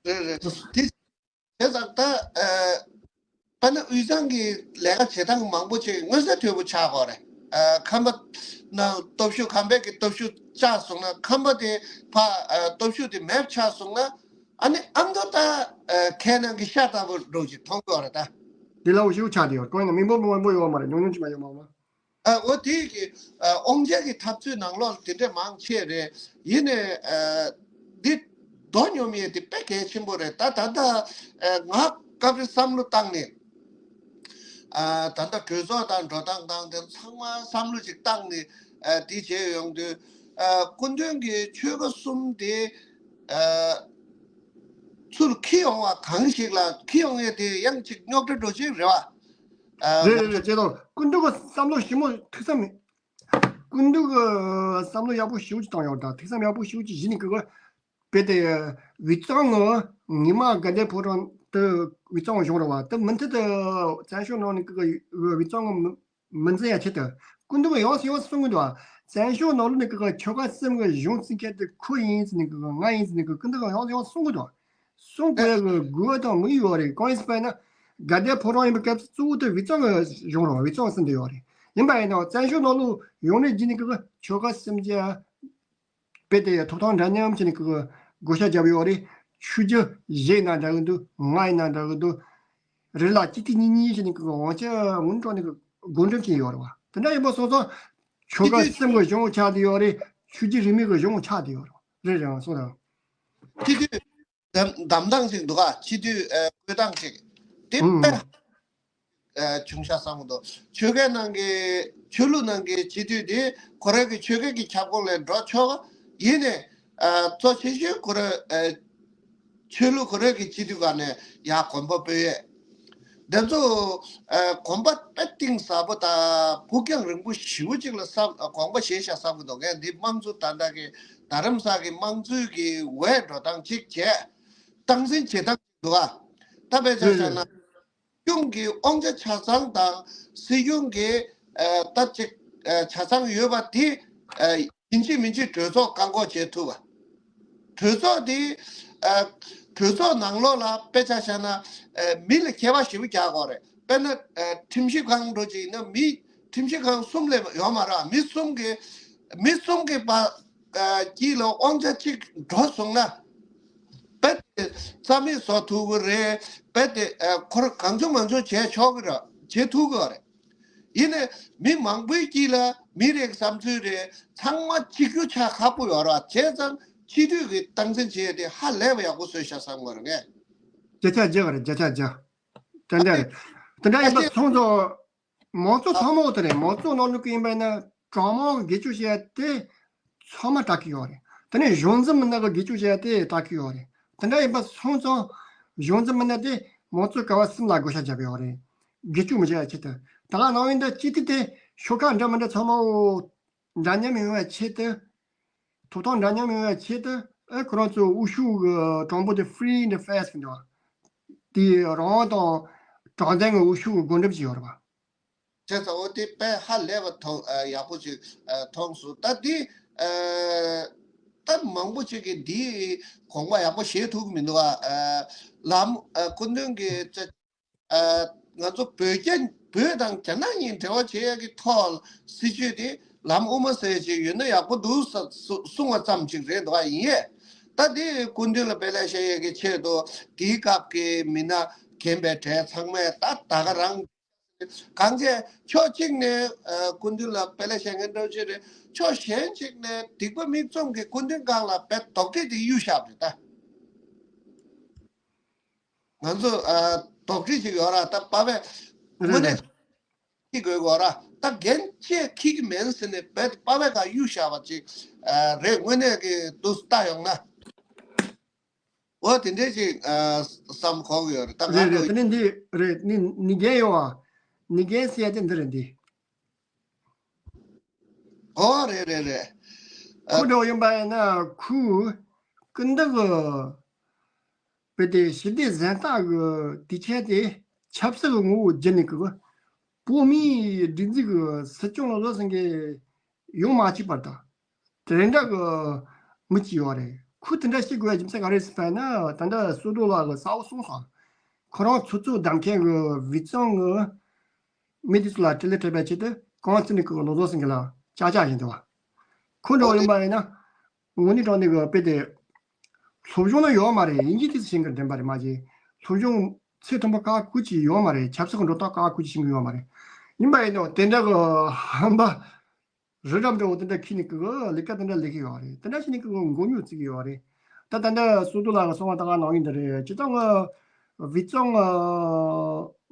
རེད། རེད་རེད། དེ་བྱས་ཙང་ད་ཨ་དཔེར་ན་དབུས་གཙང་གི་ལས་ཀ་བྱེད་སྟངས་མང་པོ་ཅིག་མངོན་གསལ་དོད་པོ་ཆགས་ཀྱི་ཡོད་རེད། ཨ་ཁམས་པ་ནང་སྟོབས་ཤུགས། ཁམས་པའི་གི་སྟོབས་ཤུགས་བཅག་སོང་ན། ཁམས་པ་དེ་ཕར་ཨ་སྟོབས་ཤུགས་དེ་མེད་ཆགས་སོང་ན། ཨ་ནི་ཨ་མདོ་ད་ཨ་ཁའི་ནང་གི་ཤ་ལྟ་བུ་འདྲ་ཅིག་མཐོང་གི་ཡོད་རེད་ད། དེ་ལ་འོ་ཞིག་ཆགས་དེ་ཡོད། གང་ཡིན་ན་མི་འབོར་མང་པོ་ཡོད་མ་རེད། ཉུང་ཉུང་ཅིག་མ་ཡོད་མ་མ། ཨ་འོ་དེ་གི་ཨ་དབང་ཆ་གི་འཐབ་རྩོད་ནང་ལོགས་དེ་འདྲ་མང་ཆེ་རེད། ཡིན་ནའི་ཨ་འདི་མདོ་སྙོམས་ཡས་དེ་དཔེ་གལ་ཆེན་པོ་རེད། ད་ད་ལྟ་ཨ་ང་སྐབས་རེ་བསམ་བློ་བཏང་ནས་ཨ་ད་ལྟ་གྲོས་ཚོགས་དང་འགྲོ་སྟངས་དང་དེ་ཚང་མ་བསམ་བློ་ཅིག་བཏང་ནས་ཨ་དེ་བྱས་ཡོང་དུས་ཨ་སྐུ་མདུན་གྱི་ཆོལ་ཁ་གསུམ་དེ་ཨ་ཚུར་འཁྱེར་ཡོང་བ་གང་ཞིག་ལ་འཁྱེར་ཡོང་ཡས་དེ་ཡང་ཅིག་རྙོག་དྲ་འགྲོ་ཆེན་རེད་བ། ཨ་རེད་རེད་རེད། ཅེས་དང་སྐུ་མདུན་གྱི་བསམ་བློ་ཞིབ་མོ་ཐུགས་བསམ། སྐུ་མདུན་གྱི་བསམ་བློ་ཡག་པོ་ཞེ་པོ་ཅིག་བཏང་ཡོད། ད་ཐུགས་བསམ་ཡག་པོ་ཞེ་པོ་ཅིག་བཞེས་ནས་གི་གི་དཔེ་དེ་དབུས་གཙང་གི་ཉི་མ་དགའ་ལྡན་ཕོ་བྲང་དུ་དབུས་གཙང་གཞུང་རེད་བ། དེ་མུ་མཐུད་དུ་བཙན་བྱོལ་ནང་ནས་གི་གི་དབུས་གཙང་གི་མི་མི་འཛིན་ཡ་ཆེད་དུ་སྐུ་མདུན་གྱི་ཡོངས་སུ་ཡོངས་སུ་གསུང་གི་འདུག་བ། བཙན་བྱོལ་ནང་ལོགས་ནས་གི་གི་ཆོལ་ཁ་གསུམ་གྱི་གཞུང་བཙུགས་མཁན་དེ་ཁོ་ཡིན་ཟེར་ནས་གི་གི་ང་ཡིན་ཟེར་ནས་གི་སྐུ་མདུན་གྱི་ཡོངས་སུ་ཡོངས་སུ་གསུང་གི་འདུག་གསུང་དགོས་ཡ་གི་དགོས་པ་དང་དམིགས་ཡུལ་ཡོད་རེད། གང་ཡིན་ཟེར་བ་ཡིན་ན་དགའ་ལྡན་ཕོ་བྲང་ཡིན་པའི་སྐབས་སུ་གཙོ་བོ་དེ་དབུས་གཙང་གི་གཞུང་རེད་བ། དབུས་གཙང་གསུམ་དེ་ཡོད་རེད། ཡིན་པ་ཡིན་ནའང་བཙན་བྱོལ་ནང་ལོགས་ཡོང་ནས་རྗེས་ནས་གི་གི་ཆོལ་ཁ་གསུམ་གྱི་དཔེ་དེ་ཐོབ་ཐང་འདྲ་མཉམ་བྱས་ནས་གི་གི་བགོ་བཤའ་བརྒྱབ་ཡོད་རེད། ཆོས་བརྒྱུད་གཞན་ཡིན་ན་འདྲ་གི་འདུག་ང་ཡིན་ན་འདྲ་གི་འདུག་རེ་ལ་གཅིག་དེ་གཉིས་གཉིས་བྱས་ནས་གི་དབང་ཆ་སྔོན་འགྲོ་ནས་གི་བགོ་འགྲེམས་བྱས་ཡོད་རེད་བ། དེ་འདྲ་ཡིན་པ་སོང་ཙང་ཆོལ་ཁ་གསུམ་གི་གཞུང་ཆགས་བསྡད་ཡོད་རེད། ཆོས་བརྒྱུད་རིས་མེད་གི་གཞུང་ཆགས་བསྡད་ཡོད་རེད། རེད་རེད་བ། སོང་ཙང་། སྤྱི་འཐུས་བདམས་བདམས་སྟངས་ཤིག་འདུག་ག་སྤྱི་འཐུས་ཨ་བསྐོས་སྟངས་ཤིག་དེ་ཨུམ། དཔེ་ཨ་བྱུང་ཤག་བསམ་གི་འདུག་ཆོལ་ཁའི་ནང་གི་ཆོས་ལུགས་ནང་གི་སྤྱི་འཐུས་དེ་ཁོ་རང་གི་ཆོལ་ཁའི་གི་ཁྱབ་ཁོངས་ལས་འགྲོ་ཆོག་ག་ཡིན་ནའི་ཨ་གཙོ་ཆེ་ཤོས་ཁོ་རང་ཨ་ཆོས་ལུགས་ཁོ་རང་གི་སྤྱི་འཐུས་སྒང་ནས་ཡར་གོམ་པ་སྤོས་ཡས། དེ་ཚོ་ཨ་གོམ་པ་དཔེ་གཏིང་ཟབ་པོ་དང་ཕུགས་རྒྱང་རིང་པོ་ཞེ་པོ་ཅིག་ལ་བསམ་ཨ་དགོངས་པ་བཞེས་ཤག་བསམ་གི་འདུག་ངས་འདི་དམངས་གཙོ་ད་ལྟ་གི་རྡ་རམ་ས་གི་དམངས་གཙོའི་གི་འོས་འགྲོ་སྟངས་ཅིག་བྱས། སྟངས་འཛིན་བྱེད་སྟངས་ཅིག་འདུག་ག་ད་དཔེ་ཆ་བཞག་ན། སྐྱོང་གི་དབང་ཆ་ཆ་ཚང་དང་སྲིད་སྐྱོང་གི་ཨ་ད་ཅིག་ཨ་ཆ་ཚང་ཡོད་པ་དེ་ཨ་ཡིན་གཅིག་མིན་གཅིག་གྲོས་ཚོགས་བཀག་འགོག་བྱེད་ཐུབ་པ། གྲོས་ཚོགས་དེ་ཨ་གྲོས་ཚོགས་ནང་ལོགས་ལ་དཔེ་ཆ་བཞག་ན་ཨ་མི་ལ་ཁྱད་པར་ཞེ་པོ་རྒྱག་དགོས་རེད། དཔེར་ན་ཨ་ཁྲིམས་ཞིབ་ཁང་འགྲོ་ཅིག་ཡིན་ན་མི་ཁྲིམས་ཞིབ་ཁང་གསུམ་ལས་ཡོད་མ་རེད། མི་གསུམ་གི་མི་གསུམ་གི་བར་ཨ་དཀྱིལ་ལ་དབང་ཆ་གཅིག་འགྲོ་སོང་ན། རྦད་དེ་རྩ་མེད་བཟོ་ཐུབ་ཀྱི་རེད། རྦད་དེ་ཨ་ཁོ་རང་གང་བྱུང་མང་བྱུང་བྱས་ཆོག་གི་རེད། བྱེད་ཐུབ་ཀྱི་རེད། ཡིན་ནའི་མི་མང་པོའི་དཀྱིལ་ལ་མི་རེའི་བསམ་ཚུལ་རེད། ཚང་མ་གཅིག་གྱུར་ཆགས་ཁག་པོ་ཡོད་རེད་བ། བྱས་ཙང་སྤྱི་འཐུས་ཀྱི་སྟངས་འཛིན་བྱེད་ཡས་དེ་ཧ་ལས་པ་ཡག་པོ་བཟོས་ཤག་བསམ་གྱི་ཡོད་རེད་ངས། བརྒྱ་ཆ་བརྒྱ་རེད། བརྒྱ་ཆ་བརྒྱ། དེ་འདྲ་རེད། དེ་འདྲ་ཡིན་པ་སོང་ཙང་། མང་གཙོ་ཚང་མ་དེ་རེད། མང་གཙོ་ནང་ལོགས་ཀྱི་ཡིན་པ་ཡིན་ན་གྲོས་མོལ་དགེ་སྐྱོར་བྱས་ཏེ་ཚང་མ་དྲག་གི་ཡོད་རེད། དེ་ནས་གཞུང་འཛིན་མི་སྣ་གི་དགེ་སྐྱོར་བྱས་ཏེ་དྲག་གི་ཡོད་རེད། དེ་འདྲ་ཡིན་པ་སོང་ཙང་གཞུང་འཛིན་མི་སྣ་དེ་མང་གཙོ་ཀ་བ་གསུམ་ལ་བགོ་བཤའ་བརྒྱབ་ཡོད་རེད། དགེ་སྐྱོར་མི་བྱེད་ཡ་ཆེད་དུ། ད་ག་ནང་བཞིན་དུ་སྤྱི་འཐུས་དེ་ཤོག་ཁག་འདྲ་མི་འདྲ་ཚང་མ་འདྲ་མཉམ་ཡོང་བའི་ཆེད་དུ། ཐོབ་ཐང་འདྲ་མཉམ་ཡོང་བའི་ཆེད་དུ་ཨེ་ཁོ་རང་ཚོ་དབུ་བཞུགས་ཀྱི་གྲངས་འབོར་དེ་free and fair་ཟེར་འདུག་དེ་རང་དབང་དང་དྲང་བདེན་གྱི་དབུ་བཞུགས་ཀྱི་བགོ་འགྲེམས་བྱས་ཡོད་རེད་པ། བྱས་ཙང་འོ་དེ་དཔེ་ཧ་ལས་པ་མཐོང་ཨ་ཡག་པོ་ཅིག་ཨ་མཐོང་སོང་། ད་འདི་ཨ་ད་མང་པོ་ཅིག་གིས་འདིའི་དགོངས་པ་ཡག་པོ་བཞེས་ཐུབ་ཀྱི་མི་འདུག་ཨ་ལམ་ཨ་སྐུ་མདུན་གྱི་ཨ་ང་ཚོ་བོད་རྒྱ་བོད་དང་རྒྱ་ནག་གཉིས་འབྲེལ་བ་བྱེད་ཡག་གི་ཐོག་སྲིད་ཇུས་དེ་ལམ་དབུ་མ་ཟེར་ཅིག་ཡོད་ན་ཡག་པོ་འདུག་ས་གསུ་གསུང་བ་ཙམ་ཅིག་རེད་འདུག་ཨ། ཡིན་ཡས་ད་དེ་སྐུ་མདུན་ལ་དཔེ་ལེགས་བཤད་ཡས་ཀྱི་ཆེད་དུ་དེའི་སྐབས་ཀྱི་མི་སྣ་རྒན་པའི་གྲས་ཚང་མས་ད་ད་ག་རང་གང་བྱས་ཕྱོགས་གཅིག་ནས་ཨ་སྐུ་མདུན་ལ་དཔེ་ལེགས་བཤད་མཁན་འདྲ་བོ་ཅིག་རེད། ཕྱོགས་གཞན་གཅིག་ནས་སྡིག་པ་མིག་བཙུམ་གྱིས་སྐུ་མདུན་སྒང་ལ་དཔེ་དོགས་འདྲི་དེ་གཡུགས་བཞག་པ་རེད་ད། ང་ཚོ་ཨ་དོགས་འདྲི་ཅིག་ཡོད་ར། ད་པ་ཕས་རེད་དངོས་གནས་རེད། ཁྱི་དགོས་གོ་ར། ད་རྒན་བཅས་ཁྱི་གི་མེད་ཟེར་ནས་པ་ཕས་ག་གཡུག་བཞག་པ་ཅིག་ཨ་རེད། དངོས་གནས་ཀྱི་འདུག་ལྟ་ཡོང་ན། འོ་དེ་འདྲས་ཅིག་ཨ་བསམ་གོ་གི་ཡོད་རེད། ད་ང་རེད་རེད། ཚོ་དེ་ནི་འདི་རེད། ནི་ནི་རྒན་ཡོད་ཨ། ནི་རྒན་ཟེར་ཡ་དེ་འདི་རེད་འདི། ཨོ་རེད་རེད་རེད། ཨ་ཁོ་འདྲ་བོ་ཡིན་པ་ཡིན་ན་ཁོས་སྐུ་མདུན་གྱི་དཔེ་དེ་ཞི་བདེ་གཟེངས་རྟགས་ཀྱི་དུས་ཆེན་དེ་ཆབ་སྲིད་ཀྱི་ངོ་བོ་བསྒྱུར་ནས་ཀྱི་བོད་མིའི་སྒྲིག་འཛུགས་ཀྱི་སྲིད་སྐྱོང་ལ་བཟོ་ཟིན་གྱི་ཡོང་མ་བཅུག་པར་དང་། དེ་འདྲ་གི་མི་གཅིག་ཡོད་རེད། ཁོས་དེ་འདྲ་བཤད་དགོས་ཡ་རྒྱུ་མཚན་ག་རེ་ཟེར་བ་ཡིན་ན། ད་ལྟ་བསོད་རྡོར་ལགས་ཀྱིས་གསལ་པོ་གསུངས་སོང་། ཁོ་རང་ཚོགས་གཙོ་བདམས་མཁན་གྱི་དབུས་གཙང་གི་མི་དེ་ཚོ་ལ་དྲིན་ལན་འཇལ་བའི་ཆེད་དུ་གངས་རྩེ་ནས་ཁོས་ལོ་ཙཱ་བྱིན་གྱིས་ལ་ཅག་ཅག་བྱིན་འདུག་བ། ཁོ་འདྲ་བ་ཡིན་པ་ཡིན་ན་དངོས་གནས་དྲང་གནས་ཀྱི་དཔེ་དེ་སློབ་སྦྱོང་ནི་ཡོད་མ་རེད། དབྱིན་ཇི་དེ་ཚོ་ཤེས་ཀྱི་དྲན་པ་རེད་མ་གཞི། སློབ་སྦྱོང་ ཚད་མཐོན་པོ་ཁག་ཁུར་གྱི་ཡོད་མ་རེད། ཆབ་སྲིད་ཀྱི་འགྲོ་སྟངས་ཁག་ཁུར་གྱི་ཤེས་ཀྱི་ཡོད་མ་རེད། ཡིན་པ་ཡིན་ནའང་དེ་འདྲ་གི་ཧམ་པ་རི་རབ་འདྲ་བོ་དེ་འདྲ་ཁྱེར་ནས་ཀྱི་ལས་ཀ་དེ་འདྲ་ལས་ཀྱི་ཡོད་རེད། དེ་འདྲ་བྱས་ནས་ཀྱི་མགོ་རྙོག་བརྩི་གི་ཡོད་རེད། ད་ད་ལྟ་བསོད་རྡོར་ལགས་གསུངས་པ་ལྟར་ནང་བཞིན་དེ་རེད། སྤྱིར་བཏང་ང་བི་ཙོང་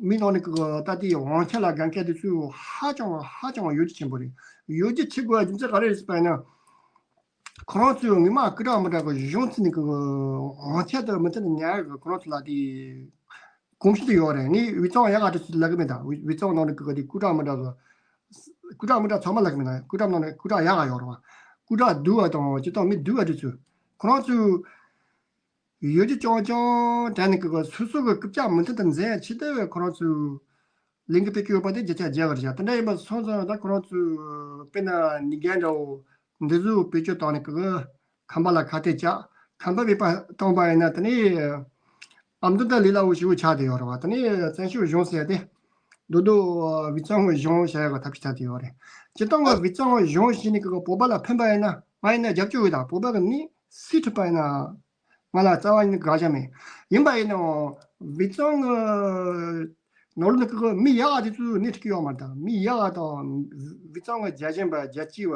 མི་ནང་ནས་ཀྱི་ད་དེ་དབང་ཆ་ལ་དགའ་མཁན་དེ་ཚོས་ཧ་ཅང་ཧ་ཅང་ཡོད་རྒྱུ་ཆེན་པོ་རེད། ཡོད་རྒྱུ་ཆེ་དགོས་རྒྱུ་མཚན་ག་རེ་རེད་ཟེར་བ་ཡིན་ན། ཁོ་རང་ཚོས་ངོ་མ་སྐུ་དྲག་མི་དྲག་གི་གཞུང་བརྩིས་ནས་ཀྱི་དབང་ཆ་དེ་མུ་མཐུད་ནས་ཉར་གི། ཁོ་རང་ཚོ་ལ་དེ་གོམས་གཤིས་དེ་ཡོད་རེད། ངས་བི་ཙོང་ཡག་ག་དེ་ཚོ་ལབ་གི་མེད། ད་བི་བི་ཙོང་ནང་ནས་ཀྱི་དེ་སྐུ་དྲག་མི་དྲག་གི་སྐུ་དྲག་མི་དྲག་ཚང་མ་ལབ་གི་མེད། ད་སྐུ་དྲག་ནང་ནས་སྐུ་དྲག་ཡག་ག་ཡོད་རེད་བ། སྐུ་དྲག་སྡུག་བ་དང་སྤྱིར་བཏང་མི་སྡུག་བ་དེ་ཚོས་ཁོ་རང་ཚོས་ཡོད་རྒྱུ་རྐྱང་རྐྱང་དྲན་ནས་ཀྱི་སོ་སོ་གི་རྐུབ་བཀྱག་མུ་མཐུད་དུ་འཛིན་ཡ་ཆེད་དུ་ཁོ་རང་ཚོས་ལས་འགུལ་སྤེལ་གྱི་ཡོད་པ་དེ་བརྒྱ་ཆ་བརྒྱ་གི་རེད་ཤག་དེ་འདྲ་ཡིན་པ་སོང་ཙང་ད་ཁོ་རང་ཚོས་དཔེར་ན་ནི་རྒན་འདྲ་བོ་འདི་ཚོ་བེད་སྤྱོད་བཏང་ནས་ཀྱི་ཁམས་པ་ལ་ཁ་གཏད་བཅག་ཁམས་པ་བེད་པ་བཏང་པ་ཡིན་ན་དེ་ནས་ཨ་མདོ་ད་ལས་སླ་བོ་ཞེ་པོ་ཆགས་བསྡད་ཡོད་རེད་བ། དེ་ནས་བཙན་བྱོལ་གཞུང་ཟེར་ཏེ་རྡོག་རྡོག་བི་ཙོང་གི་གཞུང་བྱ་ཡག་གི་ཐབས་ཤེས་ཆགས་བསྡད་ཡོད་རེད། སྤྱིར་བཏང་གི་བི་ཙོང་གི་གཞུང་བྱས་ནས་ཀྱི་བོད་པ་ལ་ཕན་པ་ཡིན་ན་ང་ཡིན་ན་རྒྱབ་སྐྱོར་ཡོད། ད་བོད་པ་གི་ནི་སྲིད་ཐུབ་པ་ཡིན་ན། ང་ལ་རྩ་བ་ཉིད་ནས་དགག་བྱ་མེད། ཡིན་པ་ཡིན་ནའང་བི་ཙོང་གི་ནོར་ལུག་གི་མི་ཡག་ག་དེ་ཚོས་སྣེ་ཁྲིད་ཀྱི་ཡོད་མ་རེད། ད་མི་ཡག་ག་དང་བི་ཙོང་གི་རྒྱལ་ཞེན་པ་རྒྱལ་གཅེས་པ་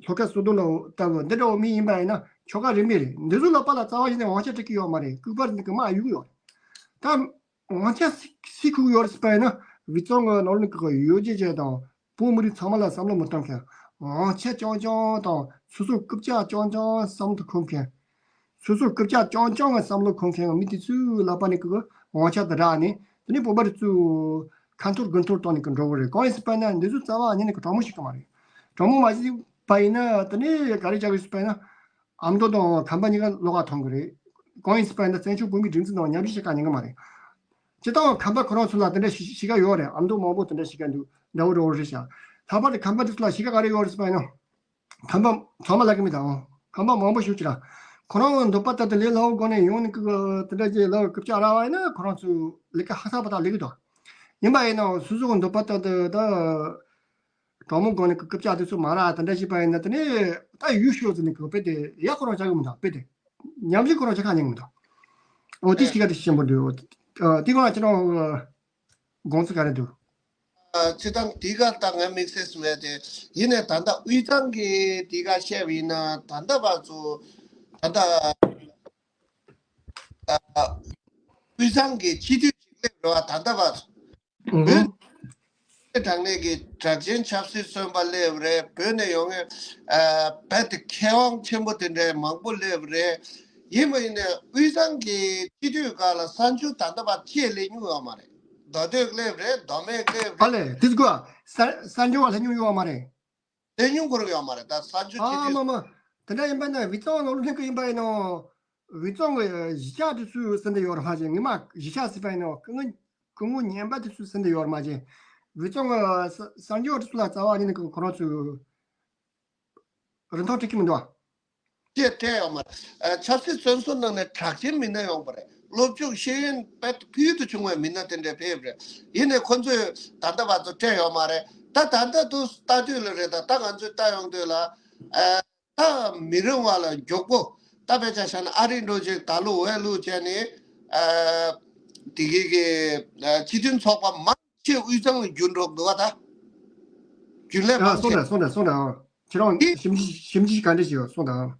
ལྷོ་ཁ་སོ་དོ་ལ་ལྟ་བུ་འདི་འདྲ་བོ་མི་ཡིན་པ་ཡིན་ན་ཁྱོ་ག་རིན་མེད་རེད། འདི་ཚོ་ལ་པ་ལ་རྩ་བ་ཉིད་ནས་དབང་ཆ་སྤྲད་ཀྱི་ཡོད་མ་རེད། སྐུག་པར་འདི་གི་མ་གཡུག་ཡོད་རེད། ད་དབང་ཆ་སི་སི་ཁུག་ཡོད་རེད་ཟེར་པ་ཡིན་ན་བི་ཙོང་གི་ནོར་ལུག་གི་ཡོ་བྱད་ཅན་དང་བོད་མི་རིགས་ཚང་མ་ལ་བསམ་བློ་མི་གཏོང་མཁན། དབང་ཆ་རྐྱང་རྐྱང་དང་སོ་སོ་རྐུབ་བཀྱག་རྐྱང་རྐྱང་བསམ་བློ་འཁོར་མཁན། སོ་སོ་རྐུབ་བཀྱག་རྐྱང་རྐྱང་གི་བསམ་བློ་འཁོར་མཁན་མི་དེ་ཚོའི་ལག་པ་ནས་ཀྱི་དབང་ཆ་དེ་རག་ནས་དེ་ནས་བོད་པ་རིགས་ཚོས་ཁ་འཐོར་དགུ་འཐོར་བཏང་ནས་ཀྱི་འགྲོ་གི་རེད། གང་ཡིན་ཟེར་པ་ན་འདི་ཚོ་རྩ་བ་ཉིད་ནས་ཀྱི་དྲང་མོ་ཞིག་གི་མ་རེད། དྲང་མོ་མ་ཞིག་པ་ཡིན་ན་དེ་ནས་ག་རེ་བྱ་དགོས་ཟེར་པ་ཡིན་ན། ཨ་མདོ་དང་ཁམས་པ་གཉིས་ཀ་བློ་ཁ་ཐོན་གི་རེད། གང་ཡིན་ཟེར་པ་ཡིན་ན་བཙན་བྱོལ་བོད་མིའི་སྒྲིག་འཛུགས་ནང་ཉམས་ཞིབ་བྱེད་ཀ་ཉན་གི་མ་རེད། སྤྱིར་བཏང་ཁམས་པ་ཁོ་རང་ཚོ་ལ་དེ་འདྲ་ཞིག་གཞིས་ཀ་ཡོད་རེད། ཨ་མདོ་མང་པོ་དེ་འདྲ་གཞིས་ཀ་འདུག་འདྲ་བོ་འདྲ་བོ་རེད་ཤག་ལྷག་པར་དུ་ཁམས་པ་དེ་ཚོ་ལ་གཞིས་ཀ་ག་རེ་ཡོད་རེད་ཟེར་པ་ཡིན་ན། ཁམས་པ་ཚང་མ་ལབ་གི་མི་འདུག་ཁམས་པ་མང་པོ་ཞིག་ཅིག་ལ། ཁོ་རང་གི་འདོད་པ་ལྟར་དུ་ལས་སླ་བོ་སྒོ་ནས་ཡོང་ནས་ཀི་དེ་འདྲ་ཅིག་ལ་རྐུབ་བཀྱག་རག་པ་ཡིན་ན་ཁོ་རང་ཚོ་ལས་ཀ་ཧ་ཚ་པ་དག་ལས་གི་འདུག་ཡིན་པ་ཡིན་ནའང་སོ་སོ་གི་འདོད་པ་ལྟར་དུ་ད། དྲང་མོ་སྒོ་ནས་རྐུབ་བཀྱག་དེ་ཚོ་མ་རག་དེ་འདྲ་ཞིག་པ་ཡིན་ན་དེ་ནས་ད་ཡུལ་ཤུལ་ཟེར་ནས་ཀྱི་དཔེ་དེ་ཡག་ཁོ་རང་བྱ་གི་མི་འདུག་དཔེ་དེ་ཉམས་ཞིབ་ཁོ་རང་བྱ་ཁ་ཉན་གི་མི་འདུག་འོ་དེ་ཞིག་ག་དེ་ཞིག་ཆེན་པོ་འདུག་དེ་སྒང་ལ་ཁྱེད་རང་དགོངས་ཚུལ་ག་རེ་འདུག་སྤྱིར་བཏང་དེ་ག་ད་ངའི་དམིགས་བསལ་སུ་མེད་དེ། ཡིན་ནའི་ད་ལྟ་དབུས་གཙང་གི་དེ་ག་བཤད་པ་ཡིན་ན་ད་ལྟ་བར་དུ་ད་ལྟ་དབུས་གཙང་གི་སྤྱི་འཐུས་ཅིག་སླེབས་རེད་བ། ད་ལྟ་བར་དུ། བོད་དྲག་གནས་ཀྱི་གྲགས་ཅན་ཆབ་སྲིད་བཙོན་པ་སླེབས་རེད། བོད་ནས་ཡོང་མཁན་རྦད་དེ་མཁས་དབང་ཆེན་པོ་དེ་འདྲའི་མང་པོ་སླེབས་རེད། ཡིན་པ་ཡིན་ནའི་དབུས་གཙང་གི་སྤྱི་འཐུས་སྒང་ལ་གསར་འགྱུར་ད་ལྟ་བར་ཅི་ཡང་སླེབས་མྱོང་ཡོད་མ་རེད། མདོ་སྟོད་སླེབས་རེད། མདོ་སྨད་སླེབས་ཨ་རེད། ལས་དེ་ཚོ་ག་གསར་གསར་འགྱུར་བ་སླེབས་མྱོང་ཡོད་མ་རེད། སླེབས་མྱོང་ཁོ་རང་ཡོད་མ་རེད། ད་གསར་འགྱུར་ཨ་ཅི་མ་ཅི་མ། དེ་འདྲ་ཡིན་པ་ན་བི་ཙོང་ནོར་ལུག་གི་ཡིན་པ་ཡིན་ནོ། བི་ཙོང་གི་གཞིས་ཆགས་དེ་ཚོའི་ཟིན་བསྡད་ཡོད་རེད་མ་གཞི། ངོ་མ་གཞིས་ཆགས་ཟེར་བ་ཡིན་ནོ། སྐུ་ངོ་སྐུ་ངོ་ངན་པ་དེ་ཚོའི་ཟིན་བསྡད་ཡོད་རེད་མ་གཞི། བི་ཙོང་གི་གསར་འགྱུར་དེ་ཚོ་ལ་རྩ་བ་ཉིད་ནས་ཁོ་རང་ཚོས་རིན་ཐང་སྤྲད་ཀྱི་མི་འདུག་ཨ། ཅེས་སྤྲད་ཡོད་མ་རེད། ཨ། ཆབ་སྲིད་བཙོན་ཟུར་ནང་ནས་གྲགས་ཅན་མི་སྣ་ཡོང་པ་རེད། སློབ་སྦྱོང་ཤེས་ཡོན་དཔེ་ཕུལ་དུ་བྱུང་བའི་མི་སྣ་དེ་འདྲ་ཕེབས་རེད། ཡིན་ནའི་ཁོ་ཚོས་ད་ལྟ་བར་དུ་སྤྲད་ཡོད་མ་རེད། ད་ད་ལྟ་དུ་ལྟ་དུས་ལ་རེད། ད་ད་ང་ཚོས་ལྟ་ཡོང་དུས་ལ། ཨ། ད་མི་རིང་བ་ལ་མགྱོགས་པོ་ད་དཔེ་ཆ་བཞག་ན་ཨ་རི་འགྲོ་ཅིག་ད་ལུ་འོས་བླུགས་བྱས་ནས། ཨ། དེ་གི་གི་ཨ། སྤྱི་མཐུན་ཚོགས་པ་མང་ཆེ་དབུས་གཙང་ལ་བསྒྱུར་འགྲོ་འདུག་བ་ད། རྒྱུན་ལས་ཨ། མང་ཆེ། སོང་ད་སོང་ད་སོང་ད། ཁྱེད་རང་འདི་ཞིབ་འཇུག་ཞིབ་འཇུག་ག་འདྲ་ཞིག་ཡོད་སོང་ད།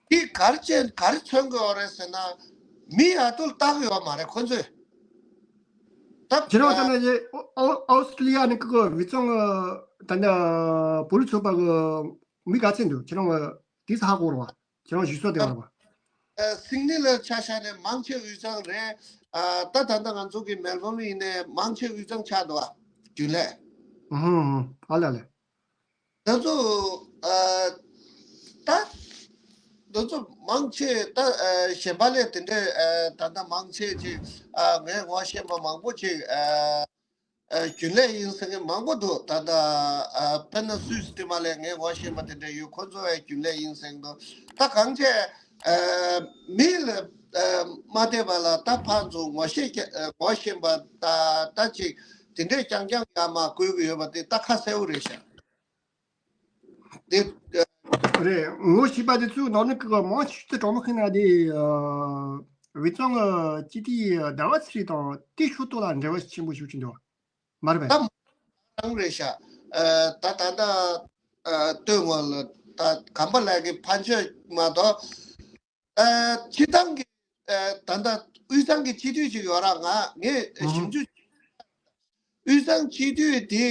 འདི་ག་རེ་བྱས་ག་རེ་མཚོན་གི་ཡོད་རེད་ཟེར་ན། མི་ཡག་ཏུ་ལྟ་གི་ཡོད་མ་རེད་ཁོ་ཚོས། ད་ཁྱེད་རང་ད་ནི་ཨོ་ཨོ་ཨོ་སི་ཀྲི་ལི་ཡ་ནས་ཀི་གི་བི་ཙོང་ད་ནི་བོད་རིགས་ཚོགས་པ་གི་མི་ག་ཚད་འདུག་ཁྱེད་རང་དེ་ཚ་ཧ་གོ་རེད་བ། ཁྱེད་རང་ཞུ་ས་དེ་བ་རེད་བ། ཨ། སིད་ནི་ལ་ཆ་བཞག་ནས་མང་ཆེ་དབུས་གཙང་རེད། ཨ། ད་ད་ལྟ་ང་ཚོ་གི་མེལ་བོན་ཡིན་ནའི་མང་ཆེ་དབུས་གཙང་ཆགས་འདུག་བ། རྒྱུན་ལས། ཧུམ་ཧུམ། ཨ་ལ་ལས། ང་ཚོ། ཨ། ད། ང་ཚོ་མང་ཆེ་ད། ཨ། གཞན་པ་ལས་དེ་འདྲའི། ཨ། ད་ལྟ་མང་ཆེ་ཅིག་ཨ། ངས་ངོ་ཤེས་པ་མང་པོ་ཅིག་ཨ། ཨ། རྒྱུན་ལས་ཡིན་ཟེར་མཁན་མང་པོ་འདུག་ད་ལྟ། ཨ། དཔེར་ན་སུད་སི་དེ་མ་ལས་ངས་ངོ་ཤེས་པ་དེ་འདྲ་ཡོད། ཁོ་ཚོ་ཡང་རྒྱུན་ལས་ཡིན་ཟེར་འདུག་ད་གང་བྱས། ཨ། མི་ལ། ཨ། མ་བལྟས་པ་ལ་ད་ཕར་ཚུར་ངོ་ཤེས་ཀྱི། ཨ། ངོ་ཤེས་པ་ད་ད་ཅིག་དེ་འདྲས་རྐྱང་རྐྱང་ཡར་མར་བསྐུལ་གྱི་ཡོད་པ་དེ་ད་ཁ་གསལ་པོ་རེད་ཤག་དེ། ཨ། རེད། ངོ་ཤེས་པ་དེ་ཚོའི་ནང་ནས་ཀྱི་མང་ཆེ་ཤོས་དེ་གྲོགས་མོ་ཁེ་ན་དེ། ཨ། བི་ཙོང་གི་སྤྱི་འཐུས་ཟླ་བ་ཚེ་རིང་དང་དེ་ཕྱོགས་གཏོགས་ལ་འབྲེལ་བ་ཆེན་པོ་ཞིག་ཅིག་འདུག་མ་རེད་པས། ད་མ་རང་རེད་ཤག་ཨ། ད་ད་ད་ཨ། སྟོད་མངའ་ལ་ད་གམ་པ་ལགས་ཀྱི་ཕན་ཆོད་མ་གཏོགས། ཨ། སྤྱི་བཏང་གི་ཨ། ད་ལྟ་དབུས་གཙང་གི་སྤྱི་འཐུས་ཅིག་ཡོད་ར། ང་ངས་ཞིབ་འཇུག་དབུས་གཙང་སྤྱི་འཐུས་དེ་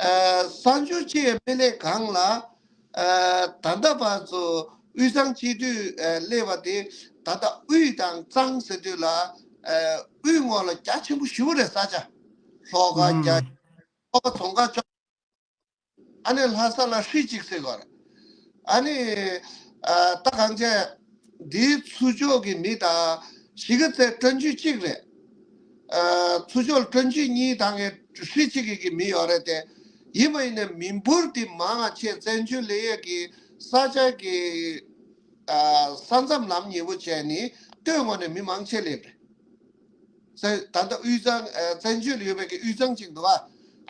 ཨ། གསར་འབྱོར་ཅིག་མི་སླེབས་གོང་ལ་ཨ། ད་ལྟ་བར་དུ་དབུས་གཙང་སྤྱི་འཐུས་ཨ། སླེབས་པ་དེ་ད་ལྟ་དབུས་དང་གཙང་ཟེར་དུས་ལ་ཨ། དབུས་ངོས་ལ་རྒྱ་ཆེན་པོ་ཞེ་པོ་རེད། ས་ཆ་ལྷོ་ཁ་རྒྱ། ལྷོ་ཁ་རྫོང་ཁག་བཅོ། ཨ་ནི་ལྷ་ས་ལ་ཧྲི་གཅིག་ཟེར་གོ་རེད། ཨ་ནི་ཨ། ད་གང་བྱས་འདིའི་ཚུར་ཕྱོགས་ཀྱི་མི་དང་གཞིས་ཀ་རྩེ་སྤྲོན་བརྗོད་གཅིག་རེད། ཨ། ཚུར་ཕྱོགས་སྤྲོན་བརྗོད་གཉིས་དང་ངས་ཧྲི་གཅིག་གི་གི་མི་ཡོད་རེད་དེ། ཡིན་པ་ཡིན་ན་མི་འབོར་དེ་མང་ང་ཆེ་བཙན་བྱོལ་ལས་ཡས་ཀྱི་ས་ཆ་གི་ཨ། ས་མཚམས་ལམ་ཉེ་པོ་བྱས་ནི་སྟོད་ངོས་ནས་མི་མང་ཆེ་སླེབས་རེད། ད་ལྟ་དབུས་གཙང་ཨ། བཙན་བྱོལ་ཡོད་པའི་གི་དབུས་གཙང་གཅིག་འདུག་ཨ།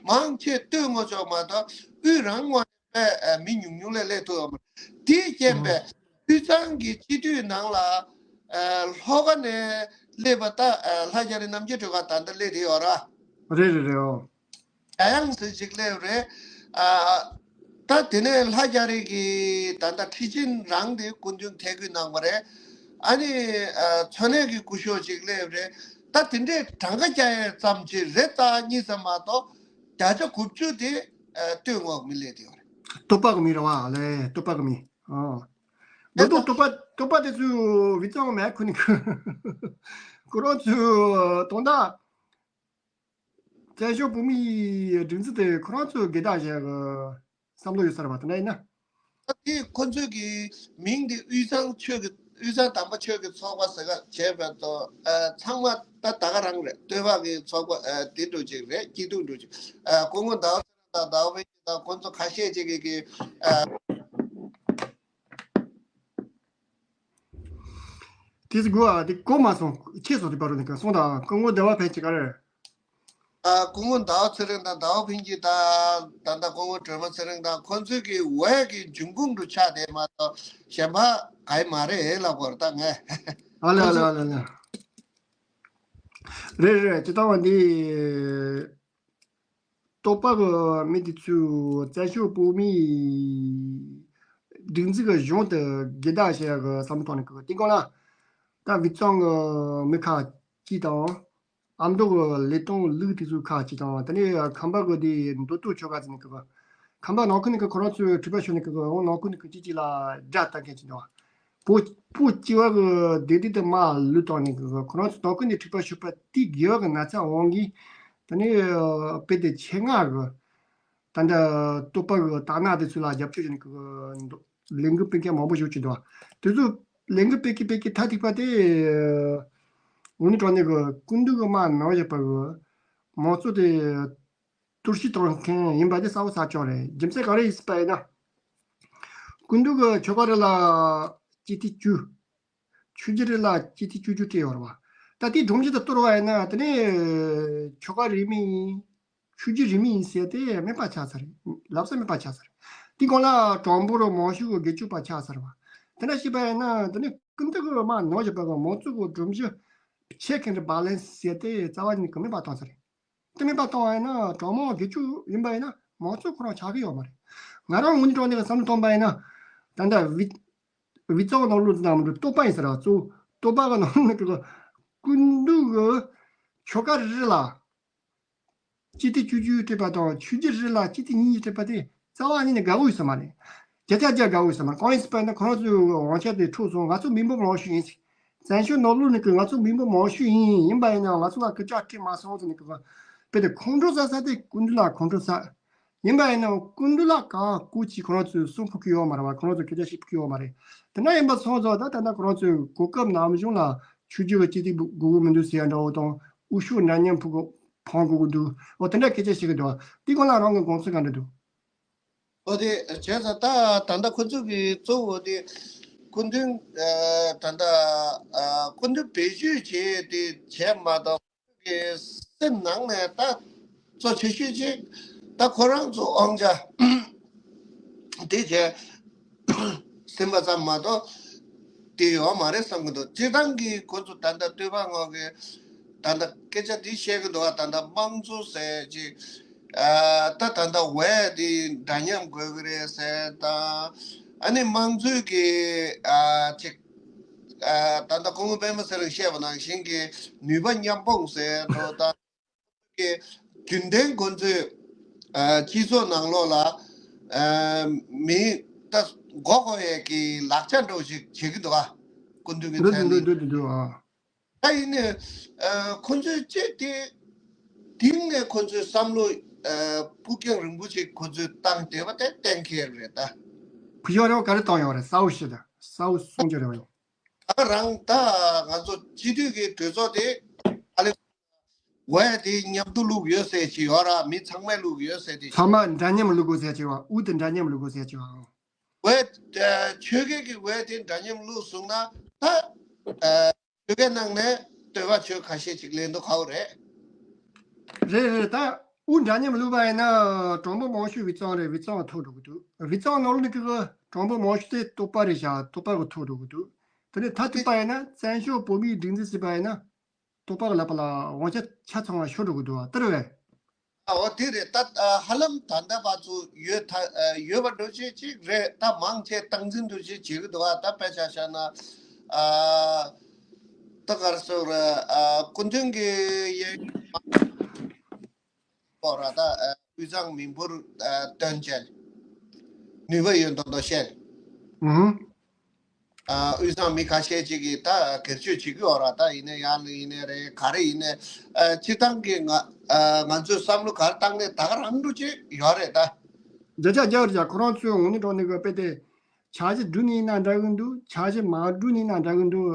མང་ཆེ་སྟོད་ངོས་ཕྱོགས་མ་གཏོགས་དབུས་རང་ངོས་ནས་ཨ། མི་ཉུང་ཉུང་ལས་སླེབས་ཐུབ་ཡོད་མ་རེད། དེས་རྐྱེན་པས་དབུས་གཙང་གི་སྤྱི་འཐུས་ནང་ལ་ཨ། ལྷོ་ཁ་ནས་སླེབས་པ་ད་ཨ། ལྷ་རྒྱ་རི་རྣམ་རྒྱལ་སྒྲོལ་དཀར་ད་ལྟ་སླེབས་བསྡད་ཡོད་ར། རེད་རེད་རེད། ཨོ། ཨ། ཡང་སྲིད་ཅིག་སླེབས་རེད། ཨ། ད་དེ་ནས་ལྷ་རྒྱ་རི་གི་ད་ལྟ་ཁྲི་ཆེན་རང་དེ་སྐུ་མདུན་ཐད་སྐུལ་གནང་བ་རེད། ཨ་ནི་ཨ། མཚོ་སྣེ་གི་སྐུ་ཞབས་ཅིག་སླེབས་རེད། ད་དེ་འདྲའི་གྲངས་ཀ་རྒྱག་ཡས་ཙམ་ཅིག་རེད། རྩ་གཉིས་ཙམ་མ་གཏོགས་བརྒྱ་ཆ་དགུ་བཅུ་དེ་ཨ། སྟོད་ངོས་མི་སླེབས་དེ་ཡོད་རེད། སྟོད་པ་གི་མི་རེད་བ་ལེ། སྟོད་པ་གི་མི། ཨོ། ད་ལྟ་སྟོད་པ་སྟོད་པ་དེ་ཚོ་བི་ཙོང་མེད་ཁུ་ནི་ཁུ། ཁོ་རང་ཚོ་དོན་དག་བཙན་བྱོལ་བོད་མིའི་སྒྲིག་འཛུགས་དེ་ཁོ་རང་ཚོས་སྒེར་བདག་བྱས་ཀྱི་བསམ་བློ་ཡོད་ས་རེད་བ། དེ་འདྲ་ཡིན་ན། ད་དེ་ཁོ་ཚོས་ཀྱི་མིང་དེ་དབུས་གཙང་ཆོས་ཀྱི་དབུས་གཙང་དམ་པ་ཆོས་ཀྱི་ཚོགས་པ་ཟེར་ག་བྱས་པའི་ཐོག་ཨ། ཚང་མ་ད་ད་ག་རང་རེད། སྟོད་པ་གི་ཚོགས་པ་ཨ། དེ་འདྲ་ཅིག་རེད། སྐྱིད་སྡུག་འདྲ་ཅིག་ཨ། སྐུ་ངོ་ཟླ་བ་ཚེ་རིང་དང་ཟླ་བ་ཕུན་སྐྱིད་དང་ཁོ་ཚོ་ཁ་ཤས་ཅིག་གིས་ཀྱི་ཨ། དེ་ཚོ་དགོས་ཨ། དེ་གོ་མ་སོང་། ཁྱེད་ཚོ་དེ་པར་རུ་ནི་ག་སོང་དང་སྐུ་ངོ་ཟླ་བ་ཕན་ཆད་ག་རེ། ཨ། སྐུ་ངོ་ཟླ་བ་ཚེ་རིང་དང་ཟླ་བ་ཕུན་སྐྱིད་དང་ད་ལྟ་སྐུ་ངོ་སྒྲོལ་མ་ཚེ་རིང་དང་ཁོ་ཚོའི་གི་འོས་ཀྱི་འབྱུང་ཁུངས་དུ་ཆགས་བསྡད་མ་གཏོགས་གཞན་པ་ག་ཡི་མ་རེད་ལབ་དགོས་རེད་ད་ངས། ཨ་ལ་ཨ་ལ་ཨ་ལ་ཨ་ལ། རེད་རེད། ཇི་ལྟ་བ་འདི། སྟོད་པ་གི་མི་དེ་ཚོས་བཙན་བྱོལ་བོད་མིའི་སྒྲིག་འཛུགས་ཀྱི་གཞུང་དེ་སྒེར་བདག་བྱེད་ཡག་གི་བསམ་བློ་བཏང་ནས་ཀྱི་དེ་སྒང་ལ། ད་བི་ཙོང་གི་མི་ཁག་ཅིག་དང་། ཨ་མདོ་གི་ལས་དོན་ལུགས་དེ་ཚོའི་ཁག་ཅིག་དང་། དེ་ནས་ཁམས་པ་གི་དེ་མདོ་སྟོད་ཆོལ་ཁ་ཟེར་ནས་ཀྱི། ཁམས་པ་ནང་ཁུལ་ནས་ཀྱི་ཁོ་རང་ཚོས་འཁྲུག་པ་ཤོར་ནས་ཀྱི། འོང་ནང་ཁུལ་ནས་ཀྱི་གཅིག་གཅིག་ལ་དགྲ་བཏགས་མཁན་ཅིག་འདུག་བོད་བོད་སྤྱི་བ་གི་བདེ་སྡུག་དེ་མར་ལུས་བཏང་ནས་ཀྱི་ཁོ་རང་ཚོ་ནང་ཁུལ་ནས་འཁྲུག་པ་ཤོར་བ་དེ་དགེ་བ་གི་ན་ཚ་འོང་གི། དེ་ནས་དཔེ་དེ་ཆེད་མངགས་གི། ད་ལྟ་སྟོད་པ་གི་དར་ནག་དེ་ཚོ་ལ་རྒྱབ་སྐྱོར་བྱས་ནས་ཀྱི་ལས་འགུལ་སྤེལ་མཁན་མང་པོ་ཞིག་ཅིག་འདུག་དེ་ཚོ་ལས་འགུལ་སྤེལ་གི་སྤེལ་གི་ཐ་ཐིག་པ་དེ། དངོས་གནས་དྲང་གནས་ཀྱི་སྐུ་མདུན་གྱི་མར་ནང་བཞིན་པ་གི་མང་གཙོ་དེ། གཏོར་བཤིག་གཏོང་མཁན་ཡིན་པ་དེ་གསལ་པོ་གསལ་རྐྱང་རེད། རྒྱུ་མཚན་ག་རེ་ཡིན་ཟེར་བ་ཡིན་ན། སྐུ་མདུན་གྱི་ཆོལ་ཁ་རེ་ལ་སྤྱི་འཐུས་བཅུ། ཆོས་བརྒྱུད་རེ་ལ་སྤྱི་འཐུས་བཅུ་བཅུ་སྤྲད་ཡོད་རེད་བ། ད་དེ་སྒྲོམ་གཞི་དེ་གཏོར་བ་ཡིན་ན་དེ་ནས་ཆོལ་ཁ་རིས་མེད་ཡིན། ཆོས་བརྒྱུད་རིས་མེད་ཡིན་ཟེར་དེ་མེད་པ་ཆགས་ཚར་རེད། ལབ་ས་མེད་པ་ཆགས་ཚར་རེད། དེ་སྒང་ལ་གྲངས་འབོར་མང་ཤོས་ཀྱི་སྒེར་གཅོད་པ་ཆགས་ཚར་བ། དེ་འདྲ་བྱས་པ་ཡིན་ན་དེ་ནས་སྐུ་མདུན་གྱི་མར་ནང་བཞིན་པ་གི་མང་གཙོ་གི་སྒྲོམ་གཞི་ཆེ་མཁན་རེད། བ་ལན་ཟེར་དེ་རྩ་བ་ཉིད་ནས་མེད་པ་བཏང་ཚར་རེད། དེ་མེད་པ་བཏང་བ་ཡིན་ན་གྲངས་མང་སྒེར་གཅོད་ཡིན་པ་ཡིན་ན་མང་གཙོ་ཁོ་རང་ཆགས་ཀྱི་ཡོད་མ་རེད། ང་རང་ངོས་ནས་དྲང་གནས་ཀྱི་བསམ་བློ་གཏོང་པ་ཡིན་ན། ད་ལྟ་བི་བི་ཙོང་ནང་ལོགས་ནང་མི་འགྲོ། སྟོད་པ་ཡིན་ཟེར་བ་གཙོ་བོ་སྟོད་པ་གི་ནང་ལོགས་ནས་ཀྱི་སྐུ་མདུན་གྱི་ཆོལ་ཁ་རེ་ལ་སྤྱི་འཐུས་བཅུ་བཅུ་སྤྲད་པ་དང་ཆོས་བརྒྱུད་རེ་ལ་སྤྱི་འཐུས་གཉིས་སྤྲད་པ་དེ་རྩ་བ་ཉིད་ནས་དགའ་བོ་ཡོད་ས་མ་རེད། བརྒྱ་ཆ་བརྒྱ་དགའ་བོ་ཡོད་ས་མ་རེད། གང་ཡིན་ཟེར་བ་ཡིན་ན་ཁོ་རང་ཚོའི་དབང་ཆ་དེ་འཕྲོག་སོང་། ང་ཚོ་མི་འབོར་མང་ཤོས་ཡིན་ཟེར། བཙན་བྱོལ་ནང་ལོགས་ནས་ཀྱི་ང་ཚོ་མི་འབོར་མང་ཤོས་ཡིན། ཡིན་པ་ཡིན་ན་ང་ཚོ་ལ་སྐད་ཆ་དྲིས་མ་སོང་ཟེར་ནས་ཀྱི་དཔེ་དེ་ཁོང་ཁྲོ་ཟ་ས་དེ་སྐུ་མདུན་ལ་ཁོང་ཁྲོ་ཟ། ཡིན་པ་ཡིན་ན་སྐུ་མདུན་ལ་གང་སྐུ་ཅིག་ཁོ་རང་ཚོས་གསུང་ཕོད་ཀྱི་ཡོད་མ་རེད་བ། ཁོ་རང་ཚོས་སྐད་ཆ་བཤད་ཕོད་ཀྱི་ཡོད་མ་རེད། དེ་འདྲ་ཡིན་པ་སོང་ཙང་ད་ད་ལྟ་ཁོ་རང་ཚོས་གོ་སྐབས་ནམ་བྱུང་ལ་ཆོས་བརྒྱུད་ཀྱི་སྤྱི་འཐུས་དགོས་ཀྱི་མི་འདུག་ཟེར་ཡ་འདྲ་བོ་དང་། དབུ་ཤོག་འདྲ་མཉམ་ཕུད་གོ་འཕང་དགོས་ཀྱི་འདུག་འོ་དེ་འདྲ་སྐད་ཆ་བཤད་ཀྱི་འདུག་དེ་སྒང་ལ་རང་གི་དགོངས་ཚུལ་ག་འདྲ་འདུག་འོ་དེ་བྱས་ཙང་ད་ད་ལྟ་ཁོ་ཚོ་གི་གཙོ་བོ་དེ་སྐུ་མདུན་ཨ་ད་ལྟ་ཨ་སྐུ་མདུན་བེད་སྤྱོད་བྱས་ཏེ་བྱས་མ་གཏོགས། གི་སེམས་ནང་ནས་ད་གཙོ་ཆེ་ཤོས་ཅིག་ད་ཁོ་རང་ཚོ་དབང་ཆ་དེ་བྱས་ཟིན་པ་ཙམ་མ་གཏོགས་ ཡོད་མ་རེད་བསམ་གྱི་འདུག་སྤྱིར་བཏང་གི་ཁོ་ཚོ་ད་ལྟ་སྟོད་པ་ངོས་ཀྱི་ད་ལྟ་སྐད་ཆ་འདི་བཤད་ཀྱི་འདུག་ད་ལྟ་དམངས་གཙོ་ཟེར་ཅིག་ཨ་ད་ད་ལྟ་འོས་འདི་འདྲ་མཉམ་དགོས་ཀྱི་རེད་ཟེར་དང་། ཨ་ནི་དམངས་གཙོའི་གི་ཨ་ཅིག་ཨ་ད་ལྟ་སྐུ་ངོ་པད་མ་ཚེ་རིང་བཤད་པ་ནང་བཞིན་གྱི་ནུས་པ་མཉམ་སྤུངས་ཟེར་འགྲོ་དང་། གི་རྒྱུན་ལྡན་ཁོ་ཚོས་ཨ་སྤྱི་ཚོགས་ནང་ལོགས་ལ་ཨ་མི་ད་མགོ་སྐོར་ཡས་ཀྱི་ལག་ཆ་འདྲ་བོ་ཞིག་བྱེད་ཀྱི་འདུག་ག་སྐུ་མདུན་གྱི་མཚན་འདུག་འདུག་འདུག་འདུག་འདུག་ཨ། ད་ཡིན་ནའི་ཨ་ཁོ་ཚོས་ཅི་སྟེ་དེང་ནས་ཁོ་ཚོའི་བསམ་བློ་ཨ་ཕུགས་རྒྱང་རིང་པོ་ཞིག་ཁོ་ཚོས་བཏང་བསྡད་པ་དེ་གཏན་འཁེལ་རེད་ད། ཕུགས་རྒྱང་རིང་པོ་ག་རེ་བཏང་ཡོད་རེད། གསལ་བོ་ཞིག་ད་གསལ་བོ་གསུང་རྒྱུ་རེད་བ་ཡོང་། ད་རང་ད་ང་ཚོ་སྤྱི་འཐུས་ཀྱི་གྲོས་ཚོགས་དེ་ཨ་ལེ། འོས་དེ་མཉམ་དུ་བླུགས་ཡོད་ཟེར་གྱི་ཡོད་ར། མི་ཚང་མས་བླུགས་ཡོད་ཟེར་དེ། ཚང་མ་འདྲ་མཉམ་བླུགས་དགོས་ཟེར་གྱི་བ། འོས་དེ་འདྲ་མཉམ་བླུགས་དགོས་ཟེར་གྱི་བ། འོས་ཆོལ་ཁའི་གི་འོས་དེ་འདྲ་མཉམ་བླུགས་སོང་ན་ད་ཆོལ་ཁའི་ནང་ནས་སྟོད་པ་ཆོལ་ཁ་ཤས་ཅིག་ལེན་འདུག་ག་བོ་རེད། རེད་རེད། ད་འོས་འདྲ་མཉམ་བླུགས་པ་ཡིན་ན་གྲངས་འབོར་མང་ཤོས་བི་ཙང་རེད། བི་ཙང་ཐོབ་འགྲོ་གི་འདུག་བི་ཙང་ནང་ལོགས་ནས་གི་གྲངས་འབོར་མང་ཤོས་དེ་སྟོད་པ་རེད་ཤག་སྟོད་པ་གི་ཐོབ་འགྲོ་གི་འདུག་དེ་ནས་ད་ཐུབ་པ་ཡིན་ན་བཙན་བྱོལ་བོད་མིའི་སྒྲིག་འཛུགས་ཟེར་པ་ཡིན་ན། སྟོད་པ་གི་ལག་པ་ལ་དབང་ཆ་ཆ་ཚང་བ་ཤོར་འགྲོ་གི་འདུག་བ། དེ་རེད་བས། ཨ་འོ་དེ་རེད་ད། ཨ་ཧ་ལམ་ད་ལྟ་བར་དུ་ཡོད་ད་ཨ་ཡོད་པ་འདྲ་ཅིག་ཅིག་རེད་ད། མང་ཆེ་སྟངས་འཛིན་འདྲ་ཅིག་བྱེད་ཀྱི་འདུག་བ། ད་དཔེ་ཆ་བཞག་ན་ཨ་ད་ག་རེ་ཟེར་ར། ཨ་སྐུ་མདུན་གྱི་ཡ་ཨོ་ར་ད་ཨ་དབུས་གཙང་མི་འབོར་ཨ་སྟོན་བྱས། ནུས་པ་ཡོད་མདོག་མདོག་བཤད། ཨུ་ཧུ། ཨ་དབུས་གཙང་མི་ཁ་ཤས་ཅིག་གིས་ད་སྒེར་གཅོད་བྱེད་ཀྱི་ཡོད་ར། ད་ཡིན་ན་ཡང་ཡིན་ནའི་རེད། ག་རེ་ཡིན་ནའི་ཨ་སྤྱིར་བཏང་གི་ང་ཨ་ང་ཚོས་བསམ་བློ་ག་རེ་བཏང་ནའི་ད་ག་རང་འདྲ་ཅིག་ཡོད་རེད་ད། བརྒྱ་ཆ་བརྒྱ་རེད་ཡ། ཁོ་རང་ཚོའི་ངོས་ནས་འགྲོ་ནས་དགོས་པས་དེ། འཆར་གཞི་བསྒྲུབས་ནས་ཡིན་ན་འདྲ་གི་འདུག་འཆར་གཞི་མ་བསྒྲུབས་ནས་ཡིན་ན་འདྲ་གི་འདུག་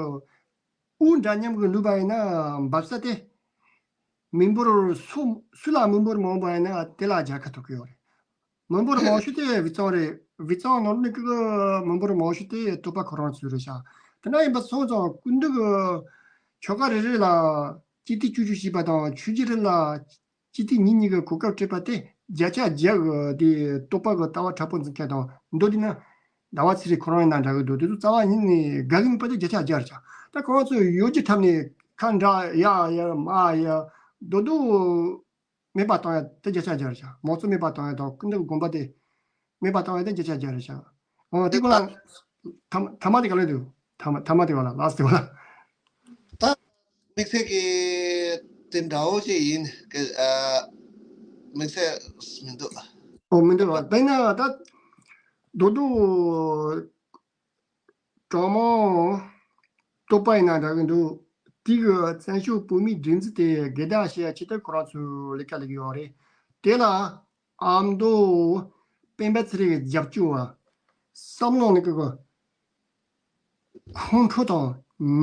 དབུ་འདྲ་མཉམ་གྱི་ལུས་པ་ཡིན་ན་འབབ་ས་དེ། མི་འབོར་སུ་སུ་ལ་མི་འབོར་མང་པ་ཡིན་ན་དེ་ལ་རྒྱལ་ཁ་ཐོབ་ཀྱི་ཡོད་རེད། མི་འབོར་མང་ཤོས་དེ་བི་ཙང་རེད། བི་ཙང་ནང་ནས་ཀྱི་མི་འབོར་མང་ཤོས་དེ་སྟོད་པ་ཁོ་རང་ཚོ་རེད་ཤག་དེ་འདྲ་ཡིན་པ་སོང་ཙང་སྐུ་མདུན་གྱི་ཆོལ་ཁ་རེ་རེ་ལ་སྤྱི་འཐུས་བཅུ་བཅུ་བྱས་པ་དང་ཆོས་བརྒྱུད་རེ་ལ་སྤྱི་འཐུས་གཉིས་གཉིས་ཀྱི་གོ་སྐབས་སྤྲད་པ་དེ་བརྒྱ་ཆ་བརྒྱ་གི་དེ་སྟོད་པ་གི་ལྟ་བ་དྲག་པོ་འཛིན་མཁན་དང་མདོ་དེ་ན་ཟླ་བ་ཚེ་རིང་ཁོ་རང་ཡིན་ན་འདྲ་གི་འདུག་དེ་ཚོ་རྩ་བ་ཉིད་ནས་དགའ་གི་མེད་པ་དེ་བརྒྱ་ཆ་བརྒྱ་རེད་ཤག་ད་ཁོ་རང་ཚོ་ཡོ་བྱད་འཁྲབ་ནས་ཁ་འདྲ་ཡ་ཡ་མ་ཡ་རྡོག་རྡོག་མེད་པ་བཏང་ཡ་དེ་བརྒྱ་ཆ་བརྒྱ་རེད་ཤག་མང་གཙོ་མེད་པ་བཏང་ཡ་དང་སྐུ་མདུན་དགོངས་པ་དེ་མེད་པ་བཏང་ཡ་དེ་བརྒྱ་ཆ་བརྒྱ་རེད་ཤག་འོ་དེ་ཀུན་ལ་ཐ་མ་ཐ་མ་དེ་ག་ལེ་འདུག་ཐ་མ་ཐ་མ་དེ་ག་ལ་ལགས་སོ། དེ་ག་ལ། ད་དམིགས་བསལ་གྱི་དེ་འདྲ་བོ་ཞིག་ཡིན་གི་ཨ་དམིགས་བསལ་མི་འདུག་འོ་མི་འདུག་བ། དཔེར་ན་ད་རྡོག་རྡོག་གྲངས་མང་སྟོད་པ་ཡིན་ན་འདྲ་གི་འདུག་དེ་གི་བཙན་བྱོལ་བོད་མིའི་སྒྲིག་འཛུགས་དེ་སྒེར་བདག་བྱེད་ཡ་ཆེད་དུ་ཁོ་རང་ཚོས་ལས་ཀ་ལས་ཀྱི་ཡོད་རེད། དེ་ལ་ཨ་མདོ་སྤེན་པ་ཚེ་རིང་གི་རྒྱབ་སྐྱོར་བ། བསམ་བློ་ནི་ཀི་ཀི་ཁོང་ཁྲོ་དང་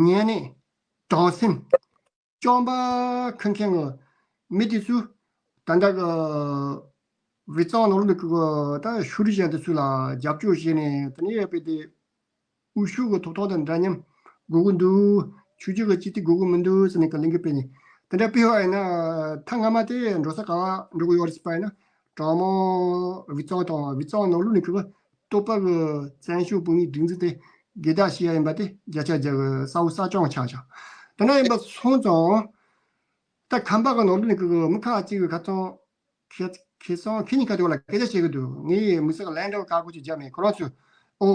ཉེས་གནས་དྲང་སེམས། སྐྱོན་པ་ཁུར་མཁན་གྱི་མི་དེ་ཚོས་ད་ལྟ་གི་བི་ཙང་ནང་ལོགས་ཀྱི་ད་ཤུ་རི་ཅན་དེ་ཚོ་ལ་རྒྱབ་སྐྱོར་བྱས་ནས་དེ་ནས་ཡོད་པའི་དེ་དབུ་ཤུགས་ཀྱི་ཐོབ་ཐང་དང་འདྲ་མཉམ་དགོས་ཀྱི་འདུག་ཆོས་བརྒྱུད་ཀྱི་སྤྱི་འཐུས་དགོས་ཀྱི་མི་འདུག་ཟེར་ནས་ཀྱི་ལས་འགུལ་སྤེལ་ནས་དེ་འདྲ་སྤེལ་བ་ཡིན་ན་ཐེངས་སྔ་མ་དེ་འགྲོ་ས་ག་བ་འགྲོ་གི་ཡོད་རེད་ཟེར་པ་ཡིན་ན་གྲངས་མང་བི་ཙང་དང་བི་ཙང་ནང་ལོགས་ནས་ཀྱི་སྟོད་པ་གི་བཙན་བྱོལ་བོད་མིའི་སྒྲིག་འཛུགས་དེ་སྒེར་བདག་བྱེད་ཡ་ཡིན་པ་དེ་བརྒྱ་ཆ་བརྒྱ་གི་གསལ་བོ་གསལ་རྐྱང་ཆགས་ཤག་དེ་འདྲ་ཡིན་པ་སོང་ཙང་། ད་ཁམས་པ་གི་ནང་ལོགས་ནས་ཀྱི་མི་ཁག་ཅིག་གི་ཁ་ཚང་ཁེ་ཁེ་སང་ཁེ་གཉིས་ཀ་དེ་བ་ལ་སྐད་ཆ་བཤད་གི་འདུག་ངས་མི་སེར་ལན་འདྲ་བ་ཁག་པོ་ཅིག་བརྒྱབ་ནས་ཁོ་རང་ཚོས་ཨོ་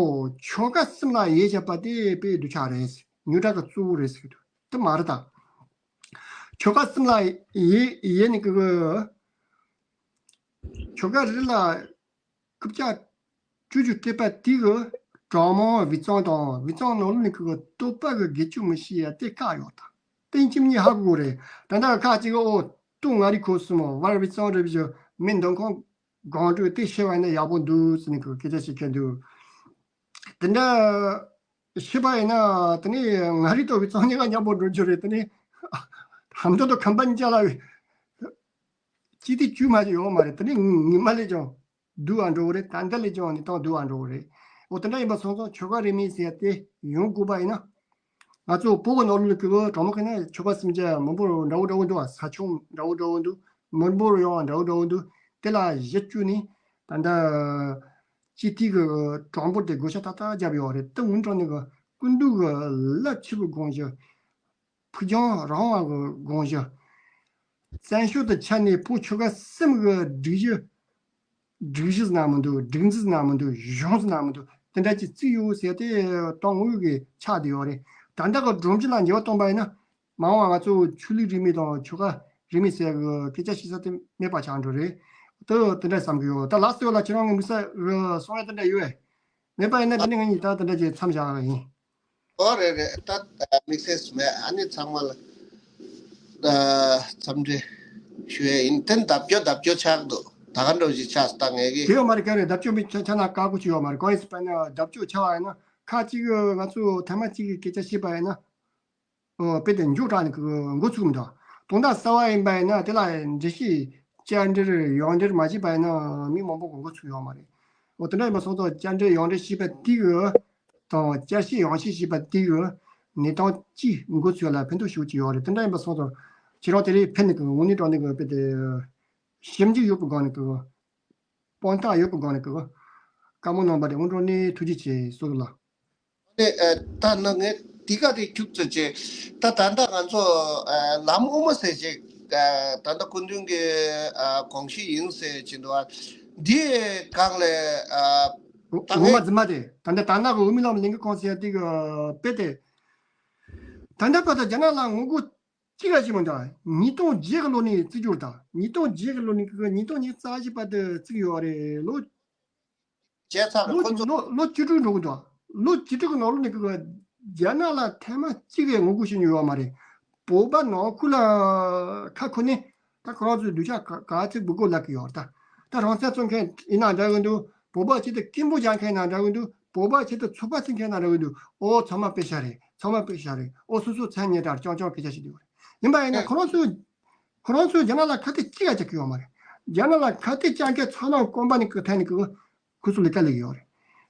ཆོལ་ཁ་གསུམ་ལ་དབྱེ་བཞག་པ་དེ་དཔེ་སྡུག་ཅག་རེད། ཉོ་གྲངས་ཀྱི་གཙོ་བོ་རེད་ཟེར་གི་འདུག་དེ་མ་རེད་ད། ཆོལ་ཁ་གསུམ་ལ་དབྱེ་དབྱེ་ནས་ཀྱི་ཆོལ་ཁ་རེ་ལ་རྐུབ་བཀྱག་བཅུ་བཅུ་སྤྲད་པ་དེ་གི་གྲངས་མང་བི་ཙང་དང་བི་ཙང་ནང་ལོགས་ནས་ཁོ་གི་སྟོད་པ་གི་སྒེར་གཅོད་མི་ཤེས་ཡ་དེ་བཀག་ཡོད་ད། དེ་ཁྱིམ་གཉིས་ཧ་གོ་རེད། ད་ལྟ་ཁ་ཅིག་གི་ཨོ་སྟོད་མངའ་རིས་ཁུལ་སོང་བར་བི་ཙང་རེད་བཞི་མི་འདུ་ཁང་སྒང་དྲུག་དེ་ཤེས་པ་ཡིན་ན་ཡག་པོ་འདུག་ཟེར་ནས་ཁོ་སྐད་ཆ་བཤད་མཁན་འདུག་དེ་འདྲ་ཤེས་པ་ཡིན་ན་དེ་ནས་མངའ་རིས་དང་བི་ཙང་གཉིས་ཀ་མཉམ་པོ་འགྲོ་རྒྱུ་རེད། དེ་ནས་ཧམ་ཐོག་ཏུ་ཁམས་པ་གཉིས་ཆ་ལ་སྤྱི་འཐུས་བཅུ་མ་ཞིག་ཡོད་མ་རེད། དེ་ནས་ཉི་མ་ལས་ཀྱང་སྡུག་པ་འགྲོ་གི་རེད། ད་ལྟ་ལས་ཀྱང་གནས་སྟངས་སྡུག་པ་འགྲོ་གི་རེད། འོ་དེ་འདྲ་ཡིན་པ་སོང་ཙང་ཆོལ་ཁ་རིས་མེད་ཟེར་ཡ་དེ་ཡོང་དགོས་པ་ཡིན་ན། ང་ཚོ་བོད་ཀྱི་ནང་ལོགས་ཀྱི་གྲོགས་མོ་ཁེ་ན་ཆོལ་ཁ་སུམ་ཅུ་མི་འབོར་འདྲ་བོ་འདྲ་བོ་འདུག་བ། ས་ཁྱོན་འདྲ་བོ་འདྲ་བོ་འདུག་མི་འབོར་ཡང་འདྲ་བོ་འདྲ་བོ་འདུག་དེ་ལ་གཞི་བཅོལ་ནས་ད་ལྟ་སྤྱི་འཐུས་ཀྱི་གྲངས་འབོར་དེ་བགོ་བཤའ་ཏག་ཏག་བརྒྱབ་ཡོད་རེད། དེ་སྔོན་འགྲོ་ནས་གི་ ཀུན་འདུས་ཀྱི་རླབས་ཆེ་བའི་དགོངས་གཞི། ཕུགས་རྒྱང་རིང་བ་གི་དགོངས་གཞི། བཙན་བྱོལ་དུ་ཁྱབ་ནས་བོད་ཆོལ་ཁ་གསུམ་གྱི་སྒྲིག་གཞི། སྒྲིག་གཞི་ཟེར་ན་མི་འདུག་སྒྲིག་འཛུགས་ཟེར་ན་མི་འདུག་གཞུང་ཟེར་ན་མི་འདུག་དེ་འདྲ་ཅིག་བརྩིས་ཡོད་ཟེར་ཏེ་དོན་དངོས་ཀྱི་ཆགས་བསྡད་ཡོད་རེད། ད་ལྟ་གི་སྒྲོམ་གཞི་ལ་འགྱུར་བ་གཏོང་པ་ཡིན་ན། མ་འོངས་པ་ང་ཚོ་ཆོས་ལུགས་རིས་མེད་དང་ཆོལ་ཁ་རིས་མེད་ཟེར་གི་སྐད་ཆ་བཤད་ས་དེ་མེད་པ་ཆགས་འགྲོ་རེད། དེ་དེ་འདྲ་བསམ་གི་ཡོད། ད་ལགས་སོ། ལ་ཁྱེད་རང་གི་དམིགས་བསལ་གི་གསུང་ཡ་དེ་འདྲ་ཡོད་པས། མེད་པ་ཡིན་ན་དེ་ནས་ང་གཉིས་ད་དེ་འདྲ་ཅིག་མཚམས་བཞག་གི་ཡིན། ཨོ་རེད་རེད། ད་དམིགས་བསལ་མེད། ཨ་ནི་ཚང་མ་ལ་ད་འཚམས་འདྲི་ཞུ་ཡ་ཡིན། དེ་བརྡབ་སྐྱོར་བརྡབ་སྐྱོར་ཆགས་འདུག་ད་ག་འདྲ་ཞིག་ཆགས་ད་ངས་གི། དེ་ཡོད་མ་རེད། ག་རེ་བརྡབ་སྐྱོར་མི་ཆ་ཆ་ན་བཀག་འགོག་བྱེད་ཡོད་མ་རེད། གང་ཡིན་ཟེར་བ་ན་བརྡབ་སྐྱོར་ཆགས་པ་ཡིན་ན་ཁ་ཅིག་གི་ང་ཚོ་ཐ་མ་གཅིག་གི་སྐད་ཆ་བཤད་པ་ཡིན་ན། ཨོ་དཔེ་དེ་མཇུག་དྲག་ནས་གི་འགོ་ཚུགས་མི་འདུག་དོན་དག་གསར་བ་ཡིན་པ་ཡིན་ན་དེ་ལ་འགྲེལ་བཤད་བསྐྱར་འགྲེལ་ཡང་འགྲེལ་མ་བྱས་པ་ཡིན་ན་མི་མང་པོ་གི་འགོ་ཚུགས་ཡོད་མ་རེད། ཨོ་དེ་འདྲ་ཡིན་པ་སོང་ཙང་བསྐྱར་འགྲེལ་ཡང་འགྲེལ་བྱས་པ་དེ་གི་དང་བསྐྱར་བཤད་ཡང་བཤད་བྱས་པ་དེ་གི་གནས་སྟངས་ཀྱིས་འགོ་ཚུགས་ལ་ཕན་ཐོགས་ཤུགས་ཀྱི་ཡོད་རེད། དེ་འདྲ་ཡིན་པ་སོང་ཙང་ཁྱེད་རང་དེ་རིང་ཕེབས་ནས་གི་དངོས་གནས་དྲང་གནས་གི་དཔེ་དེ་ཞིབ་འཇུག་ཡོད་པའི་སྒང་ནས་གི་དཔང་རྟགས་ཡོད་པའི་སྒང་ནས་གི་བཀའ་མོལ་གནང་བ་དེ་དངོས་གནས་ཐུགས་རྗེ་ཆེ་ཟེར་ལ། ནས་ཨ་ད་ནི་ངས་འདི་ག་དེ་ཁྱུག་ཙམ་བྱས། ད་ད་ལྟ་ང་ཚོ་ཨ་ལམ་དབུ་མ་ཟེར་ཅིག་ཨ་ད་ལྟ་སྐུ་མདུན་གྱི་ཨ་དགོངས་གཞི་ཡིན་ཟེར་བྱེད་འདུག་ཨ། འདིའི་སྒང་ལ་ཨ་ད་དབུ་མ་ངས་འཛིན་མ་དེ་ད་ལྟ་དར་ནག་གི་དབུ་མའི་ལམ་ལས་འགུལ་ཁང་ཟེར་དེ་གི་དཔེ་དེ། ད་ལྟ་བར་དུ་རྒྱ་ནག་ལ་ངོ་རྒོལ་གཅིག་ལ་ཞིག་མི་འདུག་ཉིས་སྟོང་བརྒྱད་གི་ལོ་ནས་བརྩི་རྒྱུར་དང་ཉིས་སྟོང་བརྒྱད་གི་ལོ་ནས་ཉིས་སྟོང་ཉི་ཤུ་རྩ་བཞི་བར་དུ་བརྩིས་ཡོད་རེད། ལོ་བྱས་ཚར་རེད། ལོ་ཁོ་ཚོ་ལོ་ལོ་བཅུ་དྲུག་འགྲོ་གི་འདུག་ལོ་བཅུ་དྲུག་གི་ནང་ལོགས་ནས་གི་རྒྱ་ནག་ལ་ཐེངས་མ་གཅིག་ཡང་ངོ་རྒོལ་བྱེད་མྱོང་ཡོད་མ་རེད། བོད་པ་ནང་ཁུལ་ལ་ཁ་ཁོ་ནས་ད་ཁོ་རང་ཚོའི་གདུལ་བྱ་ག་ག་ཚོད་འབུད་དགོས་ལབ་ཀྱི་ཡོད་རེད། ད་ད་རང་བཙན་རྩོད་མཁན་ཡིན་ན་འདྲ་གི་འདུག་བོད་པ་ཆེད་དུ་སྐད་འབོད་རྒྱག་མཁན་ཡིན་ན་འདྲ་གི་འདུག་བོད་པ་ཆེད་དུ་ཚོགས་པ་བཙུགས་མཁན་ཡིན་ན་འདྲ་གི་འདུག་ཨོ་ཚང་མ་དཔེ་ཤ་རེད། ཚང་མ་དཔེ་ཤ་རེད། ཨོ་སོ་སོ་མཚན་ཉེས་དྲག་རྐྱང་རྐྱང་སྐད་ཆ་བཤད་དེ་ཡོད་རེད། ཡིན་པ་ཡིན་ན་ཁོ་རང་ཚོས་ཁོ་རང་ཚོས་རྒྱ་ནག་ལ་ཁ་གཏད་གཅིག་ཡང་བཅག་གི་ཡོད་མ་རེད། རྒྱ་ནག་ལ་ཁ་གཏད་བཅག་མཁན་ཚང་མ་སྐོམ་པ་ནས་ཁོ་ཐད་ནས་ཁོ་ཁོ་ཚོ་ལས་ཀ་ལས་ཀྱི་ཡོད་རེད།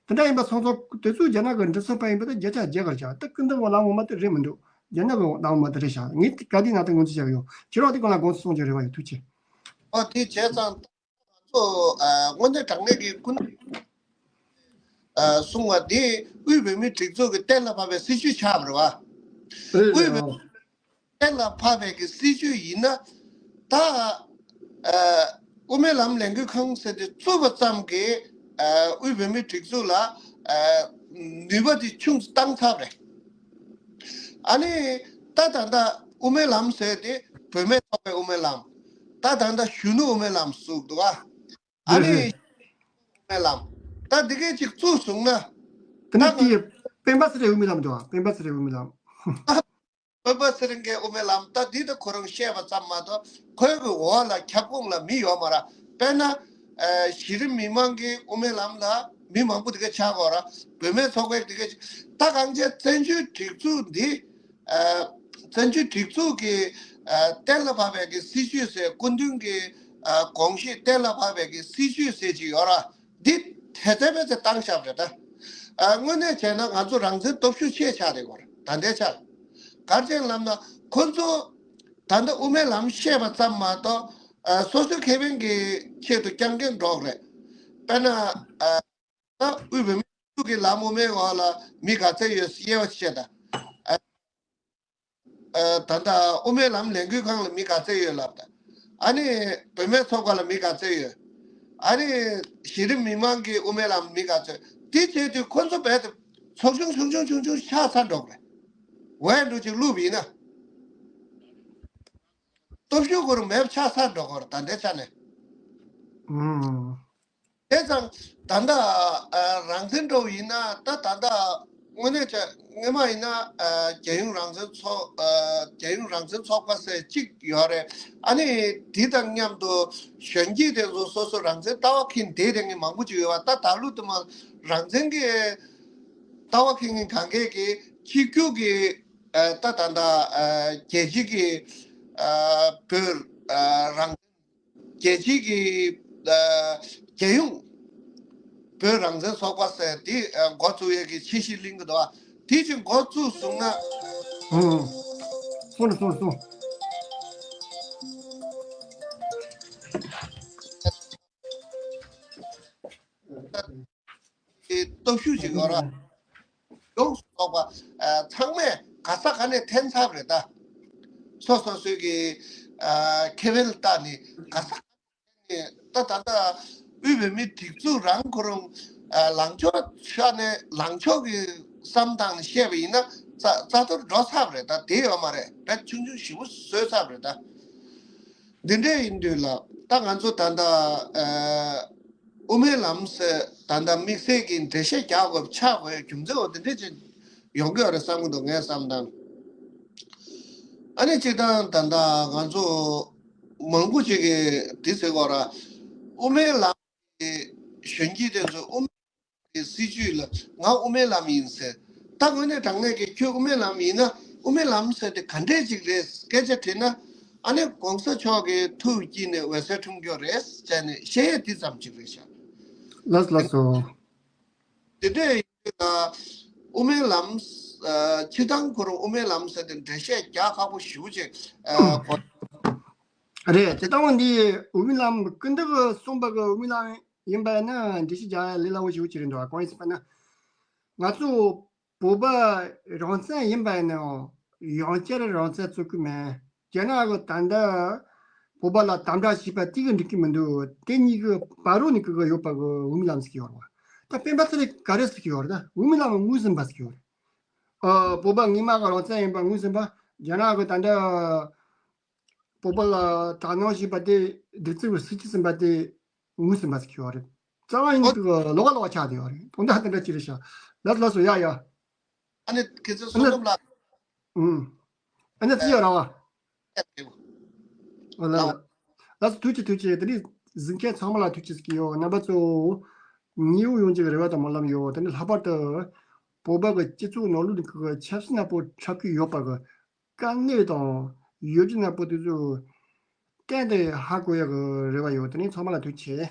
དེ་འདྲ་ཡིན་པ་སོང་ཙང་དེ་ཚོ་རྒྱ་ནག་གི་མགྲིན་ཚབ་པ་ཡིན་པ་དང་བརྒྱ་ཆ་བརྒྱ་གར་བཞག་ད་སྐུ་མདུན་གྱི་ལམ་ངོ་མ་དེ་རེད་མི་འདུག་རྒྱ་ནག་གི་ལམ་ངོ་མ་དེ་རེད་བཞག་ངས་ག་དུས་ན་ད་ངོས་འཛིན་བྱ་གི་ཡོད། ཁྱེད་རང་དེ་སྒང་ལ་དགོངས་ཚུལ་གསུང་རྒྱུ་རེ་བ་ཡོད། ཐུགས་རྗེ་ཆེ། ཨོ་དེ་བྱས་ཙང་ད་ང་ཚོ་ཨ་དངོས་གནས་དྲང་གནས་ཀྱི་ཀུན་ཨ་གསུང་བ་འདི་དབུས་བོད་མིའི་སྒྲིག་འཛུགས་ཀྱི་གཏན་ལ་ཕབ་པའི་སྲིད་བྱུས་ཆགས་པ་རེད་བ། ཨེ་དབུས་བོད་ཨོ། གཏན་ལ་ཕབ་པའི་གི་སྲིད་བྱུས་ཡིན་ན་ད་ཨ་དབུ་མའི་ལམ་ལས་འགུལ་ཁང་ཟེར་དེ་བཙུགས་པ་ཙམ་གྱིས་ཨ་དབུས་བོད་མིའི་སྒྲིག་འཛུགས་ལ་ཨ་ནུས་པ་དེ་ཆུང་ཙམ་བཏང་ཚར་བ་རེད། ཨ་ནི་ད་ད་ལྟ་དབུ་མའི་ལམ་ཟེར་དེ་བུད་མེད་ཚོགས་པའི་དབུ་མའི་ལམ། ད་ད་ལྟ་གཞོན་ནུ་དབུ་མའི་ལམ་བཙུགས་འདུག་ཨ། ཨ་ནི་དབུ་མའི་ལམ་ད་འདི་གས་ཅིག་བཙུགས་སོང་ན་ད་ད་ནི་དེ་སྤེན་པ་ཚེ་རིང་དབུ་མའི་ལམ་འདུག་ཨ། སྤེན་པ་ཚེ་རིང་དབུ་མའི་ལམ། སྤེན་པ་ཚེ་རིང་གི་དབུ་མའི་ལམ་ད་འདི་ད་ཁོ་རང་བཤད་པ་ཙམ་མ་གཏོགས་ཁོའི་གི་འོག་ལ་ཁྱབ་ཁོངས་ལ་མི་ཡོད་མ་རེད། དཔེར་ན་ཨ་གཞི་རིམ་མི་མང་གི་དབུ་མའི་ལམ་ལ་མི་མང་པོ་དེ་ག་ཆགས་ཀྱི་ཡོད་རེད། བུད་མེད་ཚོགས་པའི་དེ་ག་ད་གང་བྱས་བཙན་བྱོལ་སྒྲིག་འཛུགས་འདི་ཨ་བཙན་བྱོལ་སྒྲིག་འཛུགས་ཀྱི་ཨ་གཏན་ལ་ཕབ་པའི་གི་སྲིད་བྱུས་ཟེར་སྐུ་མདུན་གྱི་ཨ་དགོངས་གཞི་གཏན་ལ་ཕབ་པའི་གི་སྲིད་བྱུས་ཟེར་གྱི་ཡོད་རེད། འདི་དེ་ཚད་མེད་ཚད་བཏང་བཞག་པ་རེད་ད། ཨ་དངོས་གནས་བྱས་ན་ང་ཚོ་རང་བཙན་སྟོབས་ཤུགས་ཆེ་ཆགས་རེད་བ། ད་ལྟའི་ཆར་ག་རེ་བྱས་ལབ་ན་ཁོ་ཚོ་ད་ལྟ་དབུ་མའི་ལམ་བཤད་པ་ཙམ་མ་གཏོགས་ཨ་སོ་སོའི་ཁེ་ཕན་གྱི་ཆེད་དུ་རྐྱང་རྐྱང་འགྲོ་གི་རེད། དཔེར་ན་ཨ་ད་དབུས་བོད་མིའི་སྒྲིག་འཛུགས་ཀྱི་ལམ་དབུ་མའི་འོག་ལ་མི་ག་ཚད་ཡོད་དབྱེ་བ་ཕྱེ་ད། ཨ་ད་ལྟ་དབུ་མའི་ལམ་ལས་འགུལ་ཁང་ལ་མི་ག་ཚད་ཡོད་ལབ་ད། ཨ་ནི་བུད་མེད་ཚོགས་པ་ལ་མི་ག་ཚད་ཡོད། ཨ་ནི་གཞི་རིམ་མི་མང་གི་དབུ་མའི་ལམ་མི་ག་ཚད་དེ་བྱས་དུས་ཁོ་ཚོ་རྦད་དེ་ཚོགས་ཆུང་ཆུང་ཆུང་ཆུང་ཆུང་ཆགས་ཚར་འགྲོ་གི་རེད། འོས་འགྲོ་ཅིག་བླུགས་པ་ཡིན་ན་སྟོབས་ཤུགས་ཁོ་རང་མེད་པ་ཆགས་ཚར་འགྲོ་གི་རེད་ད་ལྟའི་ཆ་ནས། ཨང་། བྱས་ཙང་ད་ལྟ་ཨ་རང་བཙན་འགྲོ་བ་ཡིན་ན་ད་ད་ལྟ་དངོས་གནས་བྱས་སྔོན་མ་ཡིན་ན་ཨ་རྒྱལ་ཡོངས་རང་བཙན་ཚོགས་ཨ་རྒྱལ་ཡོངས་རང་བཙན་ཚོགས་པ་ཟེར་གཅིག་ཡོད་རེད། ཨ་ནི་དེ་དང་མཉམ་དུ་གཞོན་སྐྱེས་དེ་ཚོ་སོ་སོ་རང་བཙན་ལྟ་བ་འཁྱེར་བསྡད་མཁན་མང་པོ་ཅིག་ཡོད་པ། ད་ད་ལོ་དུ་མ་རང་བཙན་གྱི་ལྟ་བ་འཁྱེར་མཁན་གང་གས་ཀྱིས་གཅིག་གྱུར་གྱི་ཨ་ད་ད་ལྟ་ཨ་རྒྱལ་སྤྱི་གི་ཨ་བོད་ཨ་རང་རྒྱལ་སྤྱིའི་གི་ཨ་རྒྱལ་ཡོངས་བོད་རང་བཙན་ཚོགས་པ་ཟེར་དེ་ཨ་འགོ་བཙུགས་ཡས་ཀྱི་འཆར་གཞི་གླེང་གི་འདུག་བ། དེ་ཅིག་འགོ་བཙུགས་སོང་ན། ཨང་། སོང་སོང་སོང་། སྟོབས་ཤུགས་ཅིག་ཡོད་ར། ཡོངས་སུ་རྫོགས་པ་ཨ་ཚང་མས་ག་ས་ག་ནས་འཐེན་ཚར་རེད་ད། སོ་སོ་སོའི་གི་ཨ་ཁེ་ཕན་ལྟ་ནས་ག་ས་ག་ནས་ད་ད་ལྟ་དབུས་བོད་མིའི་སྒྲིག་འཛུགས་རང་ཁོ་རང་ཨ་ལངས་ཕྱོགས་ཆ་ནས་ལངས་ཕྱོགས་ཀྱི་བསམ་སྟངས་ནས་བཤད་པ་ཡིན་ན་རྩ་རྩ་གཏོར་འགྲོ་ཚར་རེད་ད། དེ་ཡོད་མ་རེད། བེད་ཆུང་ཆུང་ཞེ་པོ་བཟོས་ཚར་རེད་ད། འདི་འདྲ་ཡིན་དུས་ལ་ད་ང་ཚོ་ད་ལྟ་ཨ་དབུ་མའི་ལམ་ཟེར་ད་ལྟ་དམིགས་བསལ་གྱི་འགྲེལ་བཤད་རྒྱག་དགོས་ཆགས་དགོས་རྒྱུ་མཚན་འོ་དེ་འདྲ་ཅིག་ཡོང་གི་ཡོད་རེད་བསམ་གྱི་འདུག་ངའི་བསམ་སྟངས། ཨ་ནི་སྤྱིར་བཏང་ད་ལྟ་ང་ཚོ་མང་པོ་ཅིག་གིས་འདི་ཟེར་གོ་ར། དབུ་མའི་ལམ་གྱི་གཞོན་སྐྱེས་དེ་ཚོ་དབུ་མའི་ལམ་གྱི་སྲིད་བྱུས་ལ་ང་དབུ་མའི་ལམ་ཡིན་ཟེར། ད་དངོས་གནས་དྲང་གནས་ཀྱི་ཁྱོད་དབུ་མའི་ལམ་ཡིན་ན་དབུ་མའི་ལམ་ཟེར་དེ་ག་འདྲས་ཅིག་རེད་སྐད་ཆ་དྲིས་ན། ཨ་ནི་གོང་ས་མཆོག་གི་ཐུགས་དཀྱིལ་ནས་འོད་ཟེར་འཁྲུངས་རྒྱུ་རེད་ཟེར་ནས་བཤད་ཡས་འདི་ཙམ་ཅིག་རེད་ཤག་ལགས་སོ་ལགས་སོ། དེ་འདྲས་ཡིན་དུས་ད་དབུ་མའི་ལམ་ཨ་སྤྱིར་བཏང་ཁོ་རང་དབུ་མའི་ལམ་ཟེར་དེ་འགྲེལ་བཤད་རྒྱག་ཁག་པོ་ཞེ་པོ་ཅིག་ཨ་གོ། རེད། དེ་ལྟ་བུ་འདི་དབུ་མའི་ལམ་ཀུན་བཏུས་གསུངས་པ་གི་དབུ་མའི་ལམ་ཡིན་པ་ན་འགྲེལ་བཤད་རྒྱག་ཡ་ལས་སླ་བོ་ཞེ་པོ་ཅིག་རེད་འདུག་གང་ཡིན་ཟེར་བ་ན། ང་ཚོ་བོད་པ་རང་བཙན་ཡིན་པ་ཡིན་ནའང་ཡང་བསྐྱར་རང་བཙན་རྩོད་ཀྱི་མེད། རྒྱ་ནག་གི་ད་ལྟ་བོད་པ་ལ་དམ་དྲག་བྱས་པ་དེ་གི་འགྲིག་གི་མི་འདུག་དེ་གཉིས་ཀྱི་བར་རོ་ནས་ཀྱི་ཡོད་པ་གི་དབུ་མའི་ལམ་ཟེར་གྱི་ཡོད་རེད་བ། ད་སྤེན་པ་ཚེ་རིང་ག་རེ་ཟེར་གྱི་ཡོད་རེད། ད་དབུ་མའི་ལམ་ངོས་ཟིན་པ་ཟེར་གྱི་ཡོད་རེད། ཨ་བོད་པ་སྔོན་མ་གི་རང་བཙན་ཡིན་པ་ངོས་ཟིན་པ། རྒྱ་ནག་གི་ད་ལྟ་བོད་པ་ལ་དག་སྣང་བྱས་པ་དེ་སྡིགས་ཚིག་གི་སྲིད་ཇུས་ཟིན་པ་དེ་ངོས་ཟིན་པ་ཟེར་གྱི་ཡོད་རེད། རྩ་བ་ཡིན་ཨོ། གི་ལོགས་ཀ་ལོགས་ཀ་ཆགས་བསྡད་ཡོད་རེད། དོན་དག་དེ་འདྲ་ཅིག་རེད་ཤག་ལགས་སོ་ལགས་སོ། ཡ་ཡ། ཨ་ནི་ཁྱེད་ཚོ་ཨ་ནི་བསོད་ནམས་ལགས། ཨུམ། ཨ་ནི་ཅི་ཡོད་རང་བ། ཨོ་ལ་ལ། ལགས་སོ་ཐུགས་རྗེ་ཐུགས་རྗེ། དེ་ནི་གཟིགས་མཁན་ཚང་མ་ལ་ཐུགས་རྗེ་ཆེ་ཡོད། རྣམ་པ་ཚོ་ཉེ་བོ་ཡོང་ཅིག་རེ་བ་དང་སྨོན་ལམ་ཡོད། དེ་ནི་ལྷག་པར་དུ་བོད་པ་གི་སྤྱི་ཚོགས་ནང་ལོགས་ནས་གི་ཆབ་སྲིད་ནག་པོ་འཁྲབ་ཀྱི་ཡོད་པ་གི་དཀའ་གནད་དང་ཡོ་བྱད་ནག་པོ་དེ་ཚོ་གཏན་དུ་ཧ་གོ་ཡག་གི་རེ་བ་ཡོད། དེ་ནི་ཚང་མ་ལ་ཐུགས་རྗེ་ཆེ།